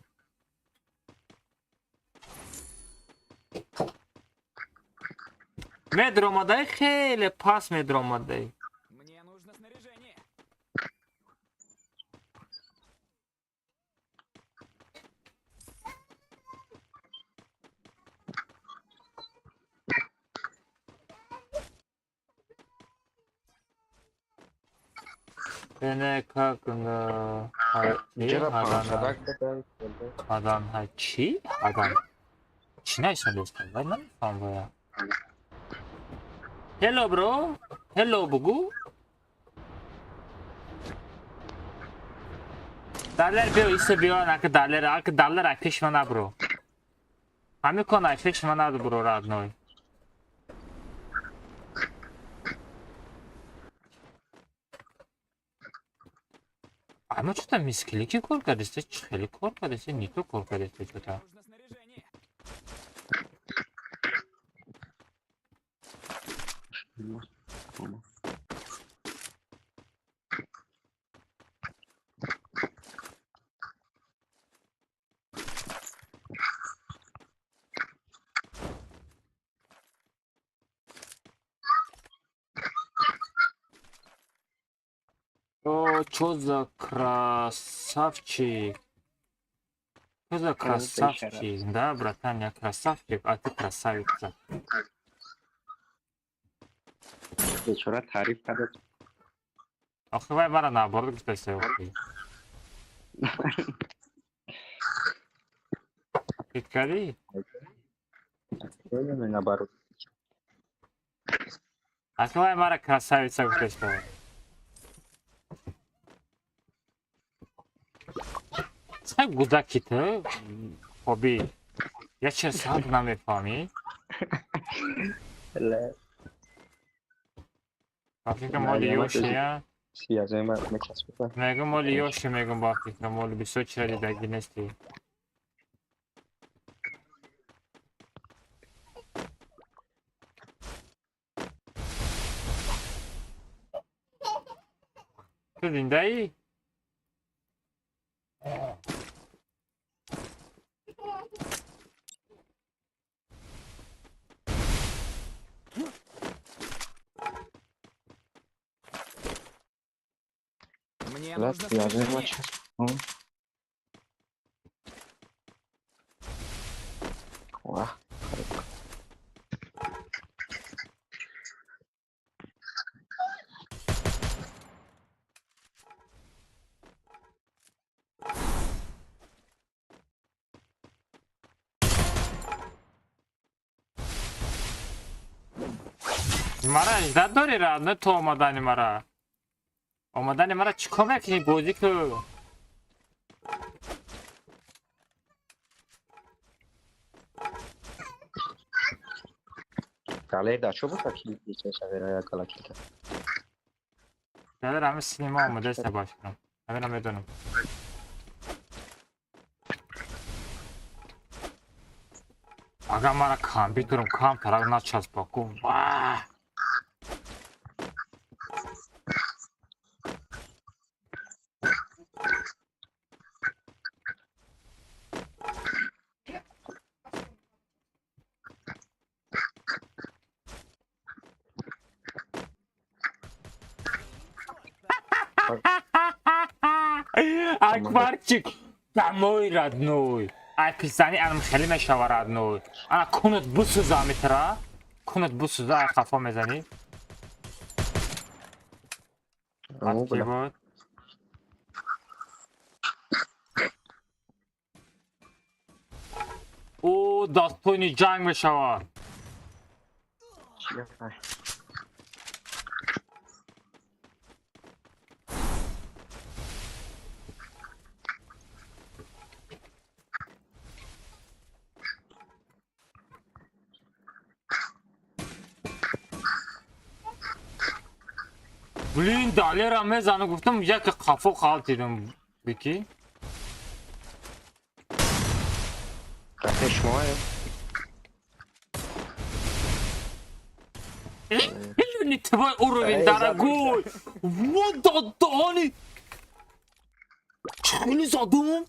Медромадай, хеле пас медромадай. Мне нужно снаряжение. Не, как на Ҷара панҷсадак дадай. Адан ҳа чӣ? Адан Чӣ нависондааст? Вай намефаҳмам вая. Hello, bro. Hello бугӯ. Далер, биё, иса биё, ака Далер, ака Далер, ай пеши ман набро. Ҳамин кон ай пеши ман набро, родной. Ама чё-то мисклики кор кардеста, чӣ хеле кор кардеста, не то кор кардеста чё-то. Нужно снаряжение. О, чё за красавчик? Чё за красавчик? Да, братан, я красавчик, а ты красавица. Бечора таъриф карда. Охи вай мара наоборот гуфтаста, охи. Фикр кардӣ? Наоборот. Охи вай мара красавица гуфтаста. Чӣ гудаки ту? Хоби. Я чиро сабр намефаҳмӣ? Ба фикр моли ёши, я? Сиязои ман мечаспида. Мегум моли ёши, мегум ба фикр моли бисёр чира дидагӣ нестӣ. Ту зиндаӣ? Мне нужно Сиязои ман снаряжение. часп. Вах. Мара ждать дори, родной, ту омадани мара. Омадани мара чӣ кор мекунӣ? Бозӣ ку. Далер дар чо буд ки бечашавера як галакика? Далер ҳамин синема омадааст, ба фикрам. Ҳамина медонам. Агар мара компютерам камтарак начаспа ку ва. Акбарчик, домой, родной. Ай писани анам хеле мешава, родной. Ана кунат бусуза метра. Кунат бусуза, ай хафо мезанӣ. О, Ки бля. буд? О, достойный ҷанг мешавад. Чия? Ай. Блин, Далера мезану гуфтам, як хафо қалтидам. Бики? Дар пеш шумо е? Не твой уровень, Эй, дорогой! Вот да дани! Хеле задум?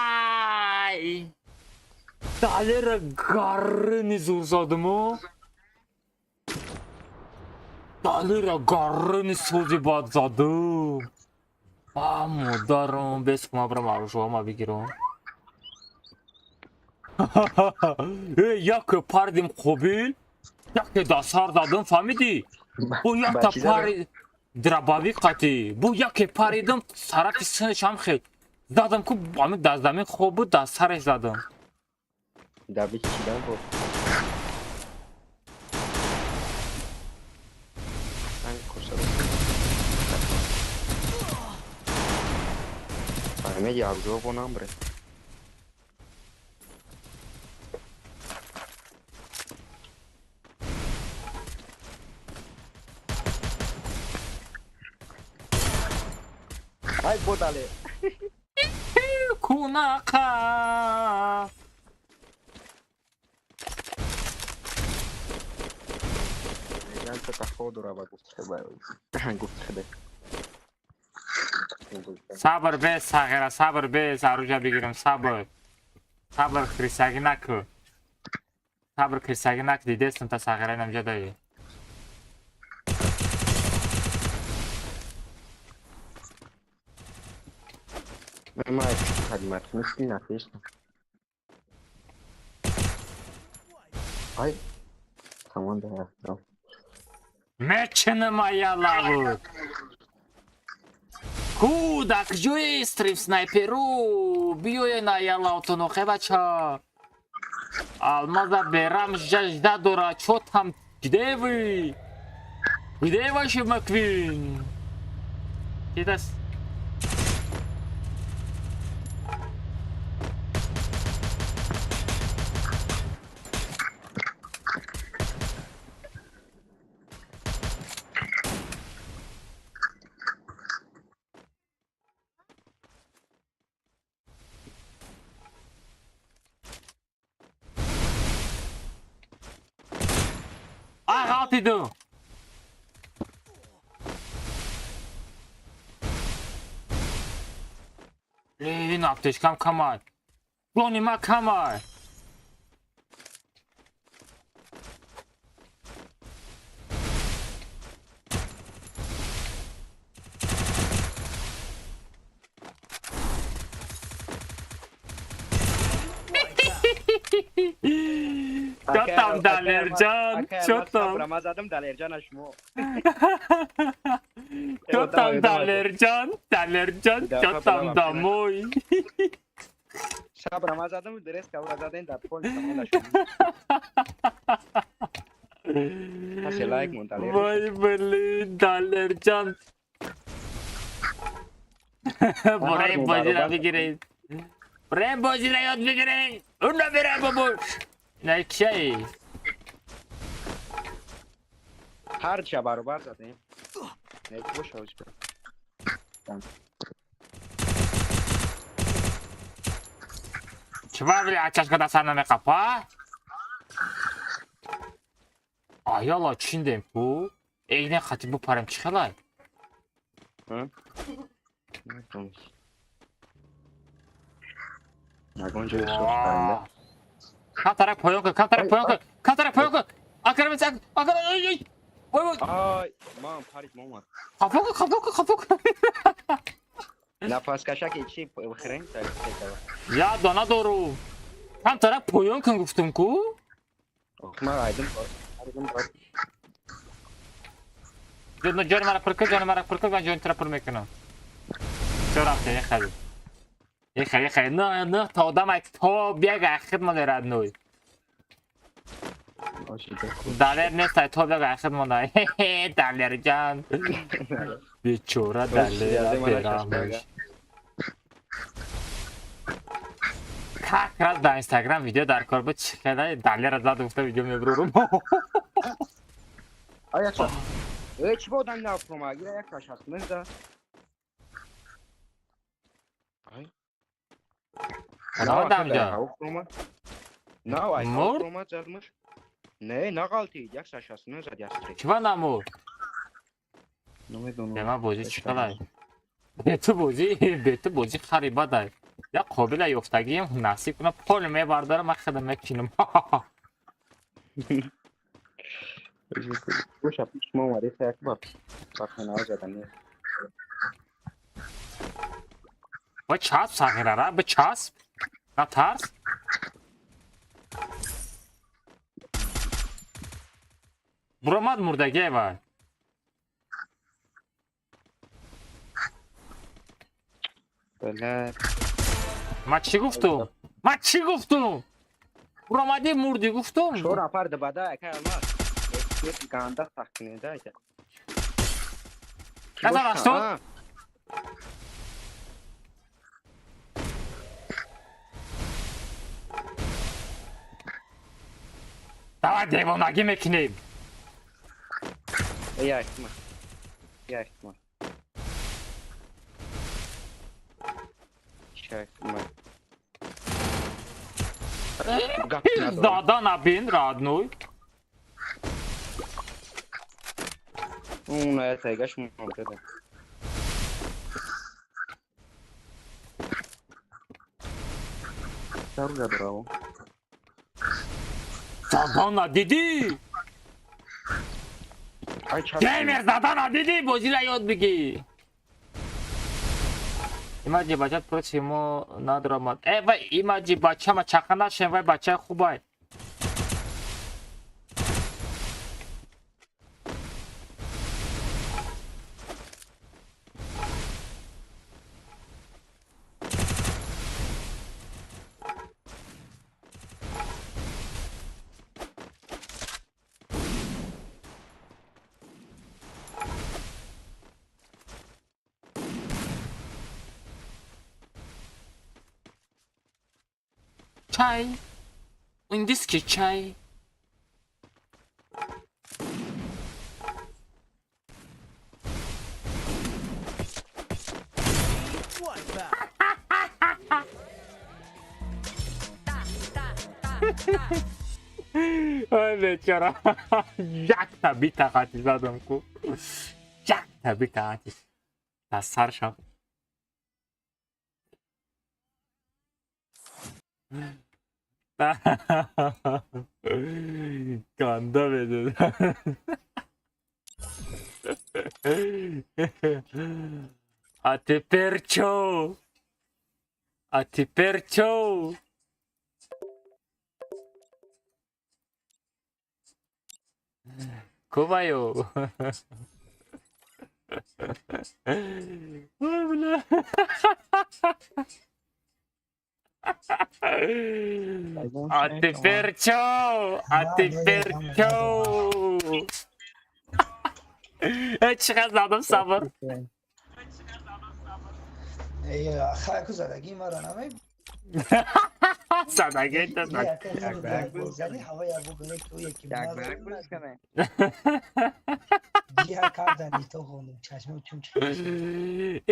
Вай! Далера гаррини зур задуму? Далера гаррини сузи бад задум. А, модарам, без кума брам аружома бигирам. Э, як пардим қобил. Яке да сар задам, фаҳмидӣ? Бу якта Ба чӣ задам? Пари дробовик қатӣ. Бу яке паридам тарафи синашам, хел задам ку, ами дар замин хоб буд, дар сараш задам. Да бичидам бо. Ан курса. Фаҳмиди, абзо бо намбре. Ай бодале. Кунақа. Меган та ходу ба гуфт хеба. Гуфт хеде. Сабр бес, сағира, сабр бес, оружие бигирам, сабр. Сабр, хрисагӣ наку. Сабр, хрисагӣ наку, дидестам та сағира инамҷа даи. Ма калимат мисли нафиш. Ай. Тамом да. Мечена моя лаву. Ку, да кҷои стрим снайперу? Биёе на ялавтуну, хе бача. Алмаза берам жажда дора, чё там, где вы? Где ваши Маквин? Дидас. Ай, ғалтиду. Ин аптечкам камай. Ҷони ма камай. Чотам, Далерҷон, чотам. Ма задам Далерҷона шумо. Чотам, Далерҷон, Далерҷон, чотам домой. Сабра ма задам, дрест кавра заден дар пол тамом шумо. Пасе лайк мон Далер. Вай, блин, Далерҷон. Бораи бозиро бигиред. Бораи бозиро ёд бигиред. Уна бира бабуш. На кияи? Ҳар ча баробар задем. Не боша оч. Чиба били ачашка да сар намеқапа? Аяла чиндем ку? Эгне хати бупарем чӣ хелай? Ягон ҷои сохтанда. Камтарак поён кун, камтарак поён кун, камтарак поён кун. Акара акара, ой ой. Ой ой. Ай, ман парид момад. Хафо кун, хафо кун, хафо кун. Нафаскашаки чи хрен так. Я дона дору. Камтарак поён кун гуфтум ку? Ма айдым. Айдым. Ҷони мара пур кун, ҷони мара пур кун, ман ҷони тура пур мекунам. Чо рафте, ехали. Ехали, ехали. На, на, то одам ай то бега хидмон родной. Далер нест, ай то бега хидмон. Далер ҷан. Бечора Далер берамаш. Как раз дар Инстаграм видео дар кор буд, чӣ када Далера зад гуфта видео мебурорум. Ай, якша. Э, чӣ бо одам нафрома? Гира як каш ҳаст, незда. Ай. Одам ҷа. На, ай, Мурд? фрома задмаш. Не, нағалтид, як саш ҳаст, незад як стрик. Чиба намурд? Намедонам. Бе ман бозӣ чӣ калай? Бе ту бозӣ, бе ту бозӣ хари бадай. Як қобила ёфтагием насиб кунам, пол мебардарам, ман худам мекинам. Боша, пиш мо омад, як бор. Бахона задан. Не. Ба часп сағирара, ба часп. Натарс. Буромад, мурдагиай вай. Бля. Ман чӣ гуфтум? Ман чӣ гуфтум? Буромадӣ, мурдӣ гуфтум. Чор нафар дабада, акай Алмаз. Эксперт ганда сахт кунед, да, ака. Назар 80. Давай, девонагӣ мекунем. Як ма. Як ма. Шак ма. Гап надорам. Дада набин, родной. Уна тайгаш монда. Сарга браво. Задана дидӣ? Ай чап. Геймер, задана дидӣ? Бозира ёд бигӣ. Имаҷи бачат против мо надромад. Э, вай имаҷи бача ма чақа нашем, вай бачаи хубай. Чай. Индийский чай. Wipeout. Ой, бечора. Якта бита қати задам ку. Якта бита қати. Дар саршам. Ганда медод. А теперь чё? А теперь чё? Кубаю. Ой, бля. А теперь чё? А теперь чё? Э, чӣ задам, сабр. Хайку задагии маро намеб. Задаги. Зани ҳавоя бугӯе ки ӯ яки Як ба як боз кане. Ҷиҳа кардани то хондум чашмам чун чашм.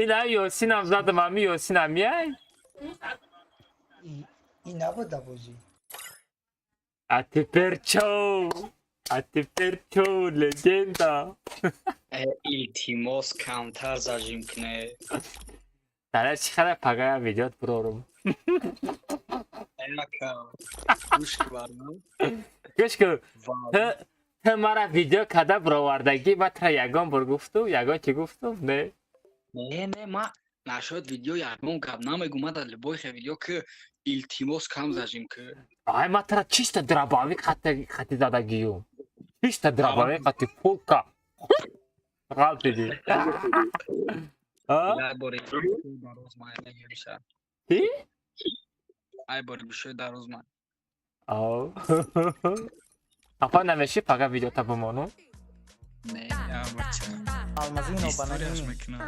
Ина Ёсинам задам, ами Ёсинам яй. Ин набуд да бозӣ. А теперь чё? А теперь чё, легенда? Э, илтимос, камтар зажим кне. Дара чӣ хара, пагая видеот бурорум. Ака. Гӯш барнам. Гӯш кун, ту мара видео када буровардагӣ, ма тура ягон бор гуфтум, ягон чӣ гуфтум, не? Не, не, ма нашуд видео ягон гап намегум, ма дар любой хе видео ки илтимос кам зажим ки. Ай, ма тура чисто дробовик қати задагиюм. Чисто дробовик қати пулка. Ғалтиди. А? Ай бори дароз ма мегириша. Чӣ? Ай бори бишои дароз ма. Ав. Хафа намешӣ, пага видеота бимонум? Не, я бача. Алмазино Историяш банани. мекунам.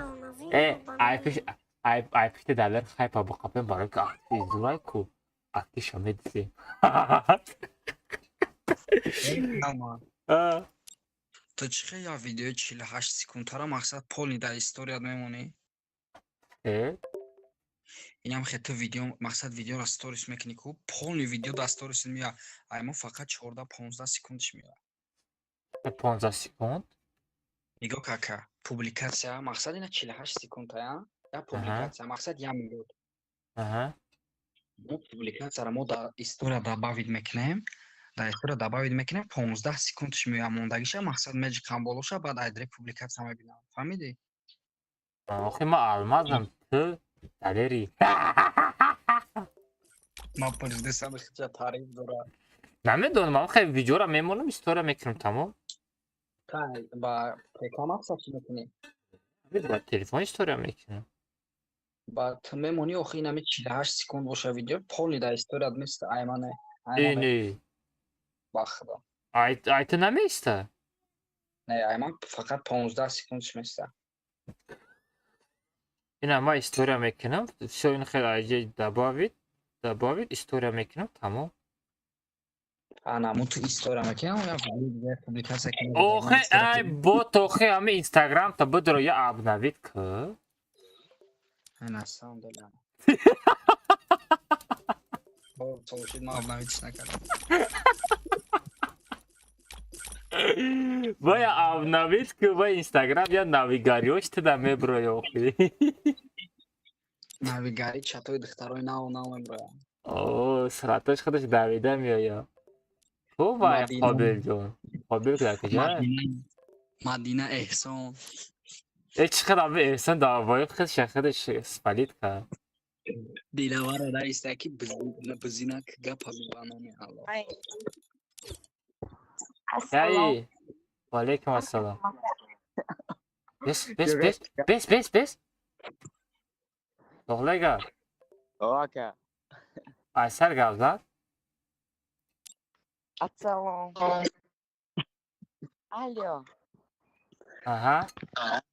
Э, ай пиш ай пишти далер хайпа буқапем, барои ки акти зурай ку. Актиша медисем. Ама А. ту чӣ хе я видеои 48 секундтара мақсад полный дар историят мемонӣ? Э? Инам хе ту видео мақсад видеоро сторис мекунӣ ку, полный видео дар сторис мея. Ай мо фақат 14 15 секундш мея. 15 секунд? Нигоҳ кака, публикация мақсад ина 48 секунд ая. Я публикация мақсад я минут. Аҳа. Мо публикацияро мо дар история добавить мекунем. Дар история добавить мекунем, 15 секундш меоя, мондагиша мақсад меҷиқам болоша, баъд айдре публикация мебинам. Фаҳмидӣ? Охи ма алмазам, ту далери. Ма президентам хиҷа таъриф дора. Намедонам, ман хеле видеоро мемонам, история мекунам, тамом. Ба ПК мақсад чӣ мекунӣ? Ба телефон история мекунам. Ба ту мемонӣ, охи инами 48 секунд боша видео, полный дар историяд места, аймане. Ини. Ба худо. Ай ту намеиста? Не, айман фақат 15 секундш места. Ина ман история мекунам, всё, ин хел айҷа добавить, добавить, история мекунам, тамом. Ана, му ту история мекунам, я дигар публикация кунам. Охе, ай бот, охе, ами Инстаграм та бидро я обновить ки. На самом деле. Бо, слушай, ман обновить накардам. Бая обновить ки, ба Инстаграм я навигариёш туда меброи охи. Навигари чатои духтарои нав нав меброям. О, сураташ худаш давида меояд. Хуб, вай Қобилҷон. Қобил дар куҷо? Мадина Эҳсон. Э, чӣ қадар ами Эҳсон давои худаш спалить кард. Дилавара раиста ки бизинак гапа ба номи Аллоҳ. Яй. Ва алайкум ассалом. Бес, бес, бес, бес, бес, бес. Тоғлага. Ака. Айсар гап зад. Ассалом. Алло. Аҳа.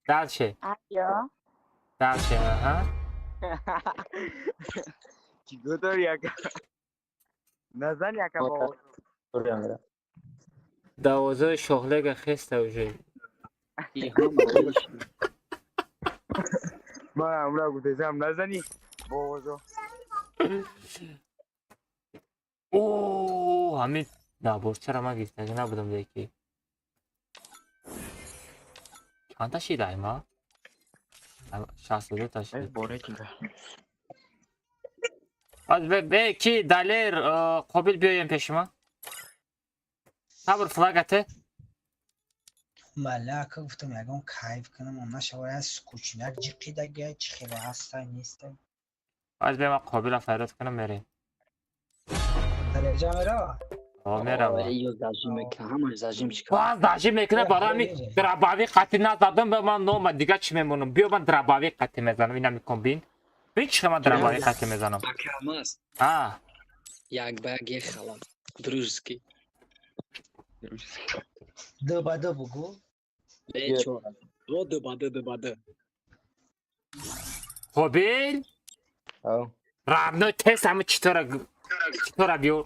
Дальше. Алло. Дальше, аҳа. Чӣ дорӣ, ака? Назани, ака, бо. Дарвозаи Шоҳлега хеста уже. Ман ҳамра гуфтесам, назани бо овозо. О, ҳамин наборчаро ман гирифтагӣ набудам леки. Чанда шид айма? 62 та шид. Бе, ки Далер, Қобил биёем пеши ман. Сабр, флагате. Малака гуфтам, ягон кайф кунам, он нашава я скучняк ҷиқидагия, чӣ хеле ҳаста неста. Аз бе ман Қобилро фарёд кунам, мерем. Дараҷа мерава? О, мерава. Зажим мекунам, ҳамаш зажим чӣ Боз зажим мекунам, барои ҳамин дробовик қатӣ назадам, ба ман нома дигар чӣ мемонам? Биё ман дробовик қатӣ мезанам, ина мекун бин. Бин чӣ ман дробовик қатӣ мезанам. Ака Алмаз. А. Як ба як ехалам. Дружеский. Ду ба ду бугу. Бечора. Ду ба ду, ду ба ду. Қобил? Равно тест ҳама читора биёр.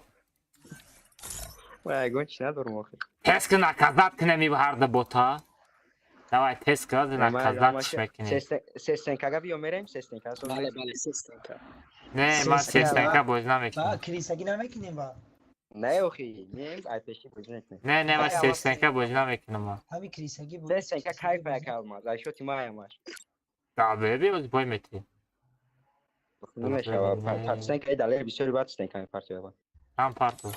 Ва ягон чӣ надорам охир. Тест ки наказать кунем ив ҳарду бота. Давай тест ки наказать мекунем. Сестенкага биё мерем, сестенка. Бале, бале, сестенка. Не, ман сестенка боз намекунам. Ба крисагӣ намекунем ба. Не, охи, не, ай пеши бозӣ мекунем. Не, не, ман сестенка бозӣ намекунам. Ҳами крисагӣ бозӣ. Сестенка кайф ака Алмаз, ай шоти маямаш. Да, бе, боз бой мети. Намешава, партстенка далер бисёри бад стенка мепартоява. Ҳам парту.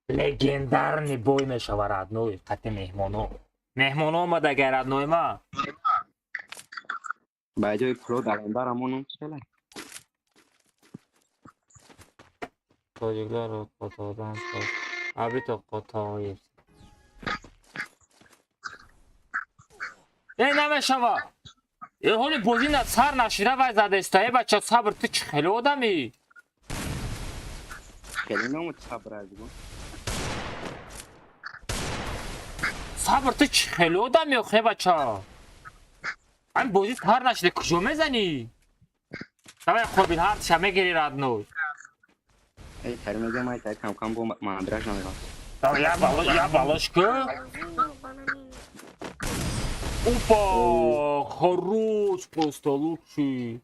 Легендарный бой мешава, родной, қати меҳмоно. Меҳмоно омада гай, родной ма. Ба ҷои пуло дар андар амонам чела. Тоҷиклар қотодан абито қотоев. Э, намешава. Э, ҳоли бозӣ на сар нашида вай задаиста. Э, бача, сабр, ту чӣ хеле одамӣ? Хеле намуд сабр аз гу. Сабр, ту чӣ хеле одамӣ охе, бача? Ҳамин бозӣ сар нашида куҷо мезанӣ? Давай, Қобил, ҳарча мегирӣ, родной. Эй, тари мегам, ай тари кам кам бо мандраж намегам. Давай, я балош, я балош ку. Опа, хорош, просто лучший.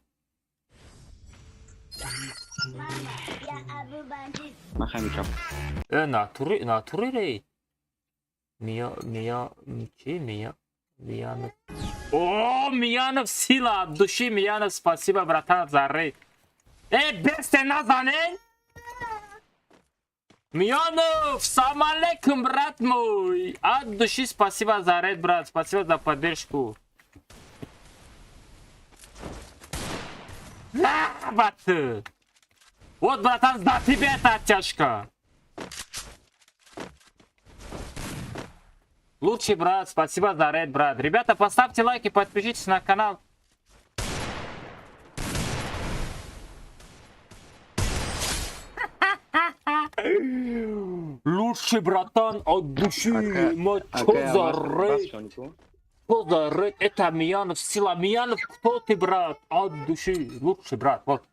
Ман хай мекам. Э, натури, натури рей. Мия, мия, чи мия, мия. О, Миянов, сила от души, Миянов, спасибо, братан, за рейд. Эй, бесте назанен! Миянов, салам алейкум, брат мой! От души спасибо за рейд, брат, спасибо за поддержку. На, брат! Вот, братан, за тебя эта оттяжка! Лучший брат, спасибо за рейд, брат. Ребята, поставьте лайки, подпишитесь на канал. Лучший братан от души. Что за рейд? Что за рейд? Это Миянов, сила. Миянов, кто ты, брат? От души. Лучший брат, вот.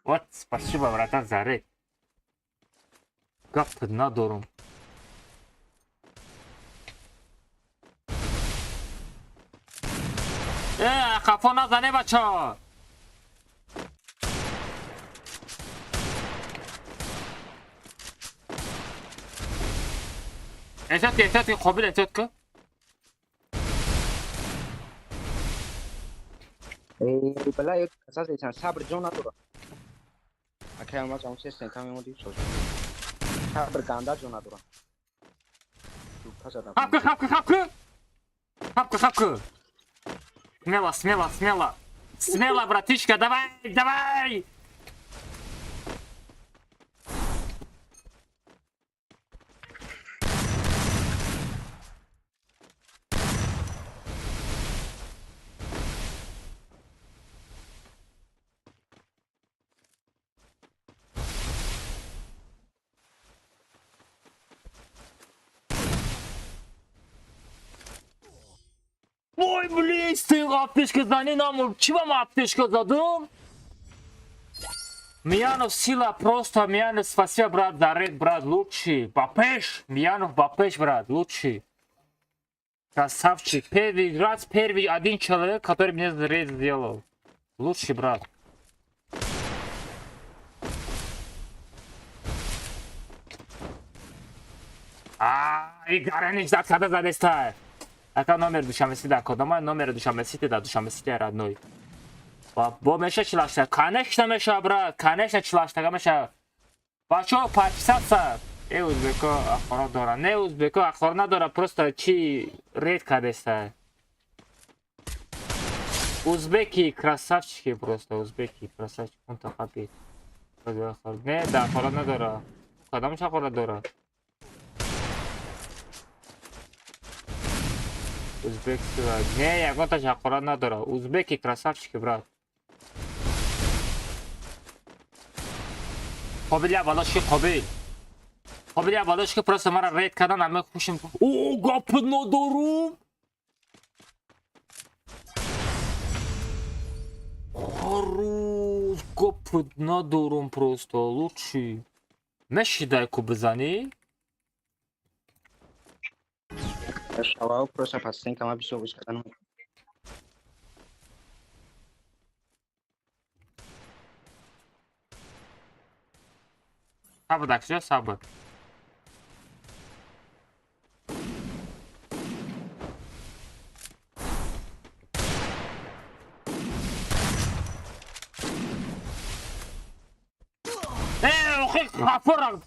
Вот, спасибо, братан, за рейд. Как ты надором. Хафо назане, бачо. Эҳтиёт, эҳтиёт, қобил эҳтиёт ку. Эй, бала, ё касас эсан сабр ҷон надора. Акай алмаз ам се сен кам емоди соз. Сабр ганда ҷон надора. Хапку, хапку, хапку. Хапку, хапку. Смело, смело, смело. Смело, братишка, давай, давай! Ой, блин, ты аптечка зани нам. Чего мы аптечка задум? Миянов сила просто, Миянов, спасибо, брат, за рейд, брат, лучший. Бапеш, Миянов, Бапеш, брат, лучший. Красавчик. Первый раз, первый один человек, который мне рейд сделал. Лучший, брат. А, и Гаранич да када задестай. Ака номер Душанбе Сити да кодома номер Душанбе Сити да Душанбе Сити родной. Бо меша чилашта. Конечно меша, брат. Конечно чилашта меша. Бачо подписаться. Э узбеко ахора дора. Не узбеко ахора надора, просто чи рейд кадеста. Узбеки красавчики просто, узбеки красавчики. Он та хапи. Не, да ахора надора. Кадам ахора дора. Узбек не, ягон та надора. Узбеки красавчики, брат. Қобил я балошки қобил. Қобил я балошки просто мара рейд кардан аме хушим. О, гап надорум. Хорош, гап надорум просто лучший. Мешидай ку бизани? Шавау просто пастен кама бисо виш кардан. Сабр дакшо сабр. Э, охи хафора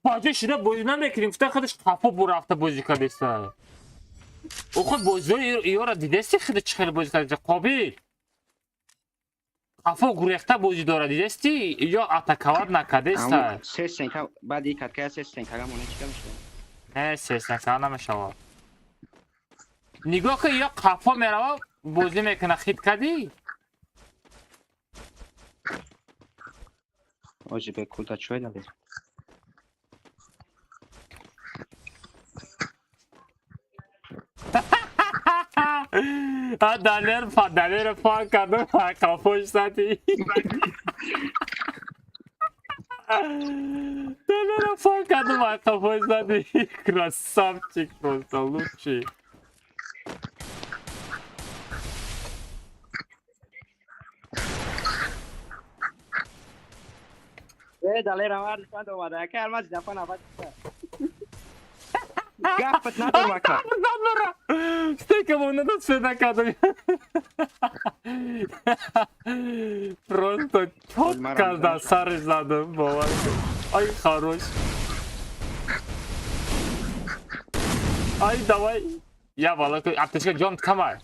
баҷо шуда бозӣ намекунем. Гуфта худаш хафо бурафта бозӣ кардеста. Охи бозиҳои иёра дидести худ чӣ хеле бозӣ кардеста? Қобил. Хафо гурехта бозӣ дора дидести? Ё атаковать накардеста. Се сенка баъди каткая се сенкага моне чӣ мешавад? Не, се сенка намешавад. Нигоҳ кун, ё хафо мерава бозӣ мекуна хит кардӣ? Оҷи бе култа чой дали. А далер па далер па кардам хафош задӣ. Далера па кардам хафош задӣ. Красавчик просто лучший. Э, далера мар чанд омада. Ака алмаз дафа навад. Гапат надорам ака. Бечора! Стекало надо все накадывать. Просто четко да сары задом бывает. Ай, хорош. Ай, давай. Я балаку, аптечка Джон Камар.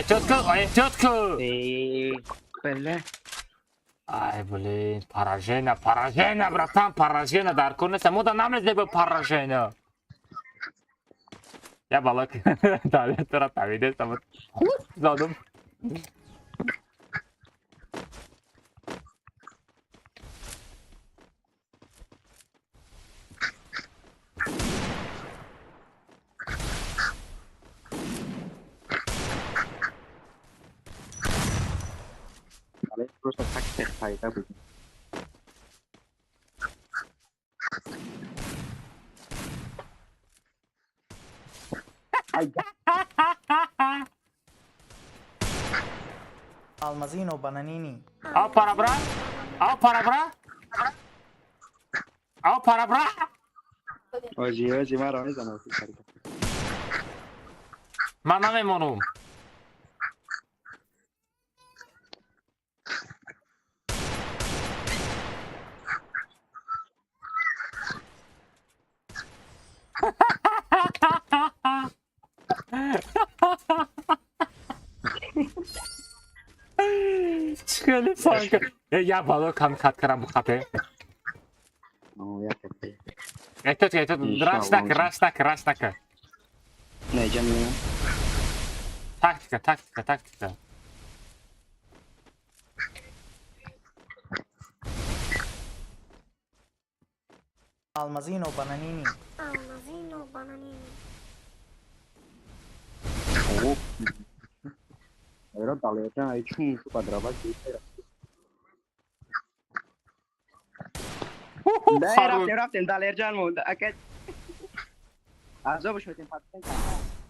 Четко, ай, четко. Бля. Ай, блин, поражение, поражение, братан, поражение, дар кор нест. Мода намезеба поражение. Я балак, далее тора тавиде, там задум. Просто так пайда буд. Алмазино бананини. Ал пара, бра. Ал пара, бра. Ал пара, бра. Оҷи, оҷи, маро мезанам. Ман намемонам. Хеле фанка. Я бало кам хат карам бухате. Это раш так, раш так, раш так. Не, ҷамъ. Тактика, тактика, тактика. Алмазино бананини. Алмазино бананини. Эра далета ай чун падрава. Рафтем, рафтем, Далерҷан монда. Ака азобш метем патен.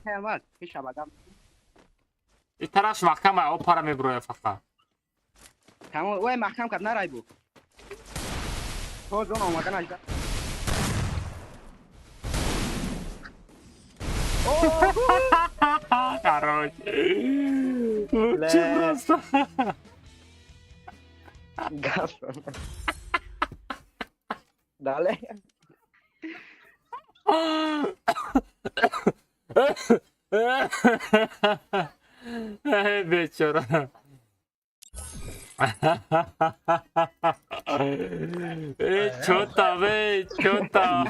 Алмаз, ҳеч абадам. И тараш маҳкам ай, опара меброя фақа. Тамом, ой маҳкам кард нарай бу. То зон омадан ажда. Короче. Лучше просто. Газ. Дале. Эй, бечора. Эй, чё там, эй, чё там?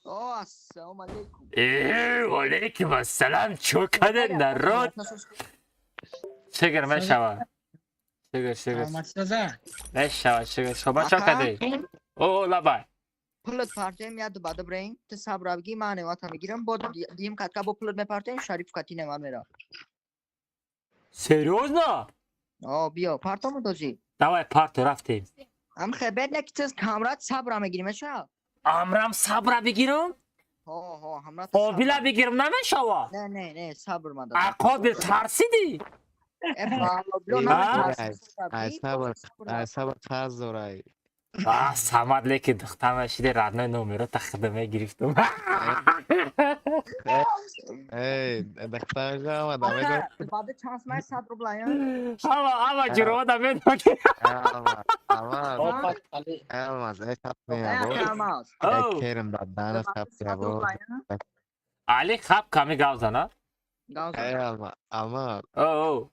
О, ассалому алейкум. Эй, алейкум ассалам, чё каде народ? Шегер мешава. Шегер, шегер. Мешава, шегер. Шоба чё каде? О, лабай. Пулот партем я дубада брейн, ты сабрабги мане вата мегирам, бо дим катка бо пулот мепартем, Шариф кати нема мера. Серьезно? О, биё, партому дожи. Давай парту рафтем. Ам хебер не ки камрат сабра мегирим, ша? Амрам сабра бигирам? Ҳо, ҳо, ҳамрат. Қобила бигирам намешава? Не, не, не, сабр мада. А қобил тарсиди? Ай сабр, ай сабр қарз дорай. А, Самад леки духтама шиде родной номеро тахда гирифтум. Эй, духтам омада медон. Баъд чанд май 100 рубл ая? Ама, ама ҷурода медон. Алмаз, алмаз. Алмаз, эй хап Оу. Керим дадана хап ябо. Али хап ками гавзана? Эй, алмаз, алмаз. Оу.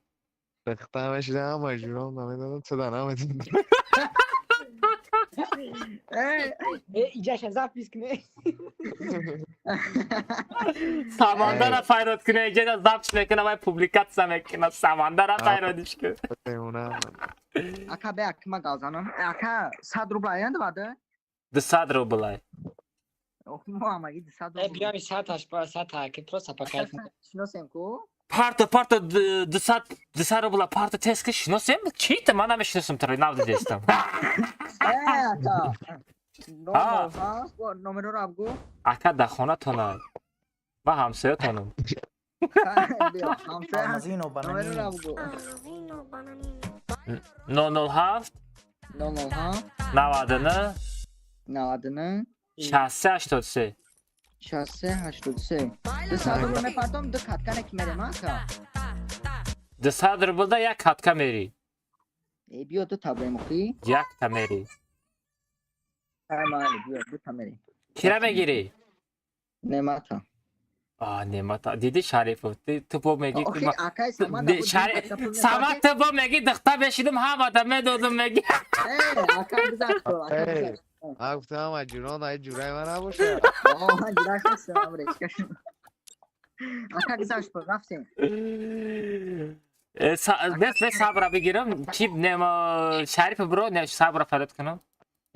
Духтам шиде ама ҷуром намедонам чуда намедонам. Иҷаша запись кне. Самандара файрод кне, иҷа запись мекуна, вай публикатсия мекуна, самандара файродиш кун. Ака бе акма галзанам. Ака 100 рубл аянд вада? 200 рубл ай. Мо амаги 200 рубл. Биёми саташ ба сата ки просто пока. Шиносем ку? Парто, парто 200 200 рубла парто тест ки шиносем? Чи та ман намешиносам тара, нав дидестам. Э, ака. Номеро абгу? Ака дар хонатонай. Ман ҳамсоятонам. Биё, ҳамсоя. Алмазино Номеро бананин. бугу. 007 007 99 99 63 83. 63 83. 200 рубл мепартом, ду каткане ки мерем, ака. 200 рублда як катка мери. Э, биё, ду та брем, охи. Якта мери. Ай, майли, биё, ду та мерем. Кира мегирӣ? Немата. А, Немата. Диди, Шарифов, ту бо меги. Охи, акай Самад абу ду катка пул Самад, мепартем. ту бо меги, духта бешидим, ҳамада медодум, меги. Э, ака, гузашт, ака, Эй. гузашт. Ман гуфтам, ай ҷурон, ай ҷураи ман набошад. О, ман ҷураш нестам, амре, чикашм. Ака, гузашт, рафтем. Э, бес, бес, сабра бигирам. Чи нема Шариф бро, не, сабра фарёд кунам.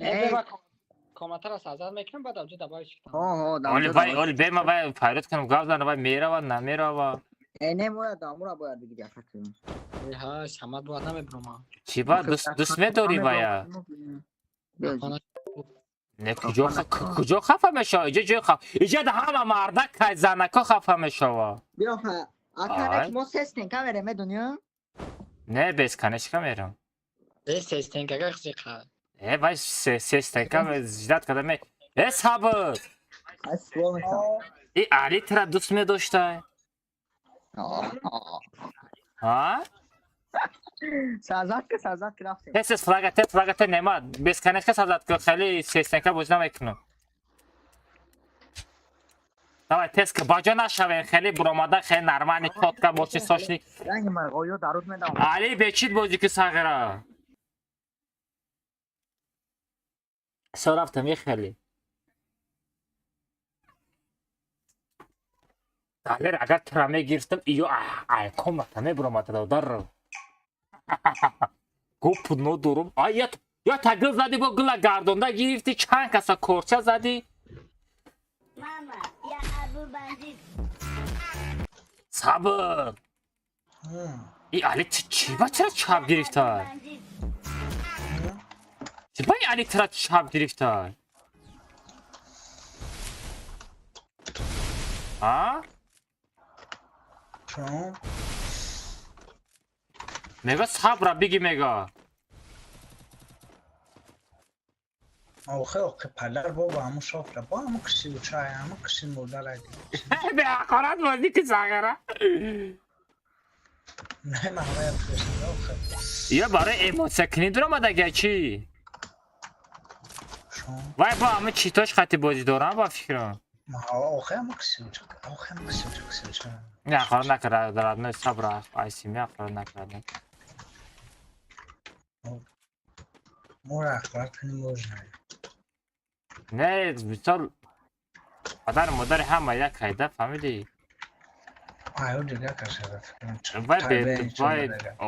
Эй. Комнатаро сазад мекунам, баъд авҷо добавиш кунам. Ҳо, ҳо, Оли дамҷо. вай, оли бема вай фарёд кунам, гап зана, вай мерава, намерава. Э, не, моя дамура бояд бигири, ака. Ҳа, Самад бояд намебиромам. Чи ба дӯст медорӣ вая? Биё. Не, куҷо куҷо хафа мешава? Иҷо ҷои хаф. Иҷо да ҳама мардак кай занако хафа мешава. Биё, ха, ака, Ай. не, мо се стенка мерем, медонӣ? Не, бесконечка мерам. Э, се стенкага хзиқа. Э, вай се стенка ждать када ме. Э, сабр. Ай, суол мешавам. И Али тра дӯст медоштай. А? Сазад ки, сазад ки, рафтем. Тез, тез, флага, тез, флага, тез, нема. Бесконечка сазад ки, хеле се стенка бозӣ намекунам. Давай, тез ки баҷо нашавем, хеле буромада, хеле нормальный, чётко боши, сочный. Ранги ман ғоё даруд медам. Али бечид бозӣ ки, сағира. Со рафтам е хеле. Далер, агар тра мегирифтам, иё ай комната мебуромада дар. Гуп надорум. Ай, я та гил зади, бо гила гардонда гирифти, чанд каса корча зади. Мама, я Абу Бандит. Сабр. И Али чӣ ба чара чап гирифта? Бандит. Чӣ ба Али тра чап гирифта? А? Чон? Мега сабра биги, мега. Охе, охе, палар бобо, ҳамун шофра бо ҳамун киси учай, ҳамун киси мурдар айди. Бе ҳақорат бозӣ ки, сағира. Не, ман ҳавая пурсам, охе. Ё барои эмоция кунӣ дуромадага чӣ? Чон? Вай бо ҳамун читош хати бозӣ дорам, ба фикрам. Ма охе, ҳамун киси уча, охе, ҳамун киси уча, киси уча. Не, ҳақорат накарда, родной, сабра, ай семья ҳақорат накарда. Мора ҳақорат кунӣ можно. Не, мисол падару модари ҳама як ҳайда, фаҳмидӣ? Аю дига касада фикрам. Вай бе вай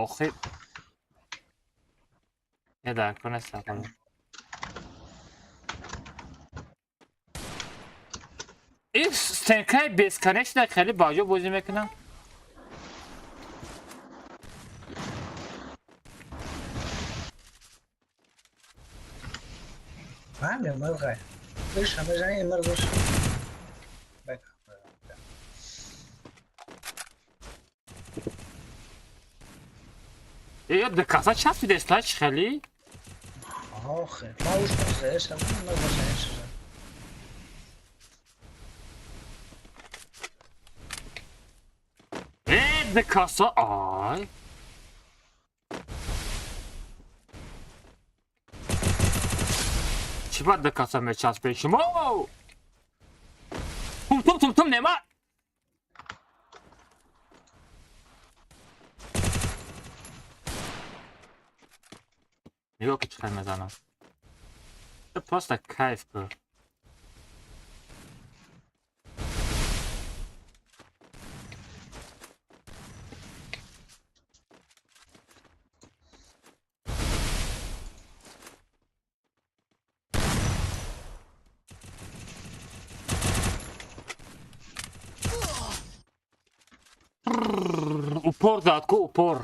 охи. Не, дар кор нест ҳақорат. Ин стенкаи бесконечна хеле баҷо бозӣ мекунам. Бале, мурғай. Биша мезани, мурғуш. Бека. Ё дикаса часпидеста чӣ хеле? Охе, ма уш мезаеса, мурғуш мезаеса. Э, дикаса ай. Чӣ ба дикаса мечаспед шумо? Тум тум тум тум, нема. Нигоҳ ки чӣ хел мезанам. Ту просто кайф кун. Упор зад ку, упор.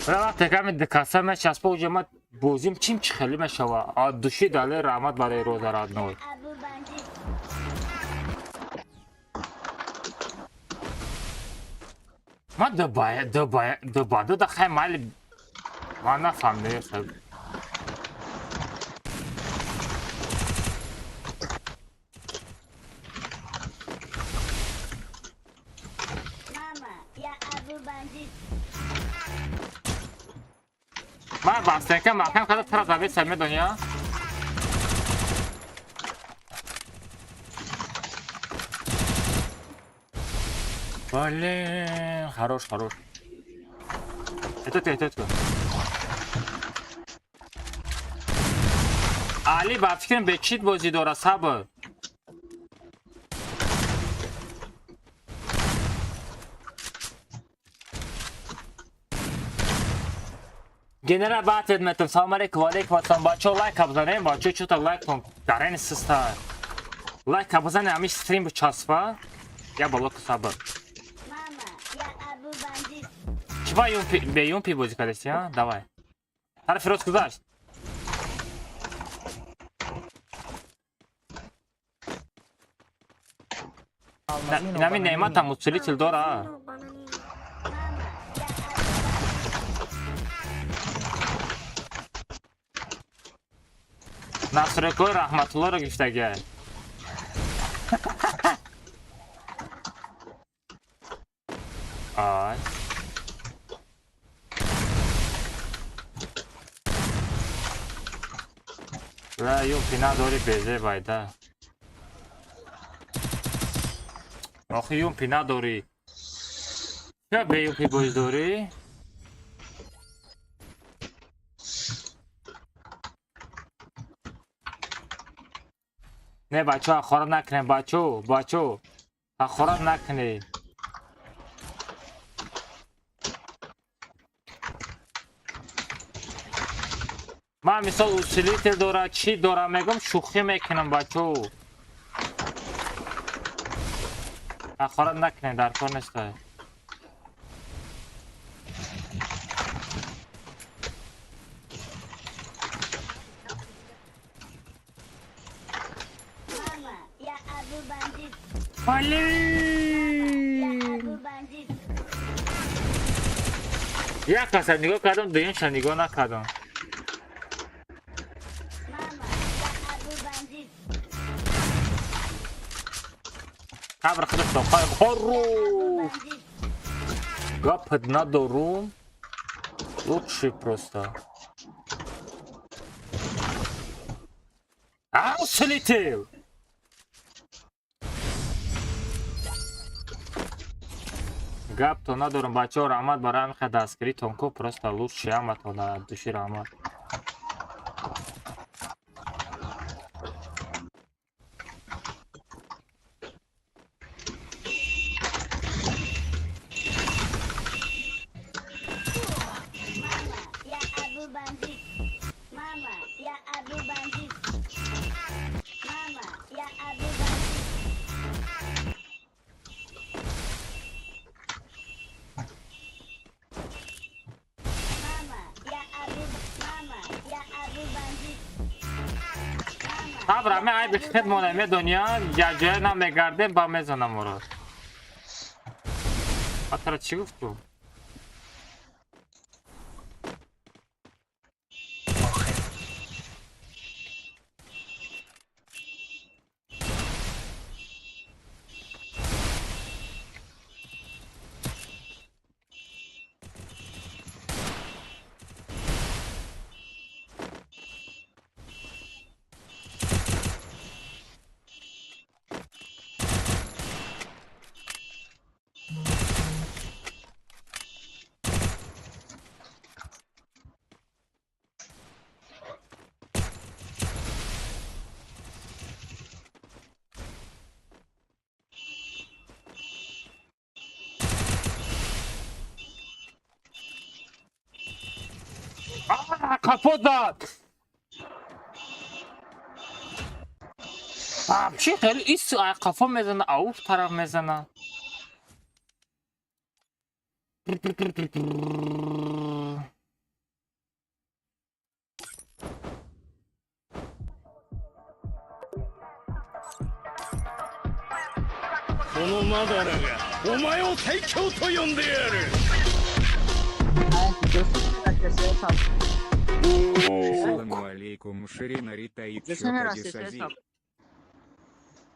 Вақте ками дикаса мечаспа, уҷа ма бозим чим чӣ хеле мешава. От души, Далер, раҳмат барои роза, родной. Абу Бандит. Ман ду ба ду да хай майли, ман нафаҳмидам. Мама, я Абу бандит. Ман бастенка маҳкам карда тара забеса, медони, а? Блин, хорош, хорош. Это ты, это ты. Али ба фикрам бечит бозӣ дора, сабр. Генерал баъд метам. Салом алейкум, ва алейкум ассалом. Бачаҳо, лайк бизанем, бачаҳо, чӯта лайк кун. Дарени систа. Лайк бизанем, ҳамин стрим бичаспа. Я боло ку, сабр. Мама, я Абу бандит. Чӣ юмпи, бе юмпи бозӣ кардасти, а? Давай. Тарафи рост гузашт. Инами Неъматам усилитель дора. Мама, я Абу Насрекои Раҳматуллоро гирифтагиай. Ай. Ла юмпи надори, безе байда. Охи юмпи надорӣ. Ча бе юмпи бозӣ дорӣ? Не, бачаҳо, ҳақорат накунед, бачаҳо, бачаҳо, ҳақорат накунед. Ман мисол усилитель дора, чӣ дора мегӯм, шӯхӣ мекунам, бачаҳо. Ҳақорат накунед, дар кор нестай. Мама, я Абу бандит. Блин! Я Абу бандит. Як каса нигоҳ кардам, дуюмша нигоҳ накардам. Мама, я Абу бандит. Қабр худаш тоқай. Хорош! Бандит. Гапат надорум. Лучший просто. А, усилитель! Гапто надорум, бачаҳо, раҳмат барои ҳамин қадр дастгиритон ку, просто лучший ҳаматон, души раҳмат. Мама, я Абу бандит. Мама, я Абу бандит. Мама, я Абу бандит. Мама, я Абу. Мама, я Абу бандит. Мама, Сабр, ҳамин айби хидмона медони, якҷоя намегардем, ба мезанам оро. Батара чӣ гуфту? Охир. Капот дад! Вообще хеле ис қафо мезана, ауф тараф мезана. このマダラがお前を最強と呼んでやる。 Саламу алейкум, Ширина Рита и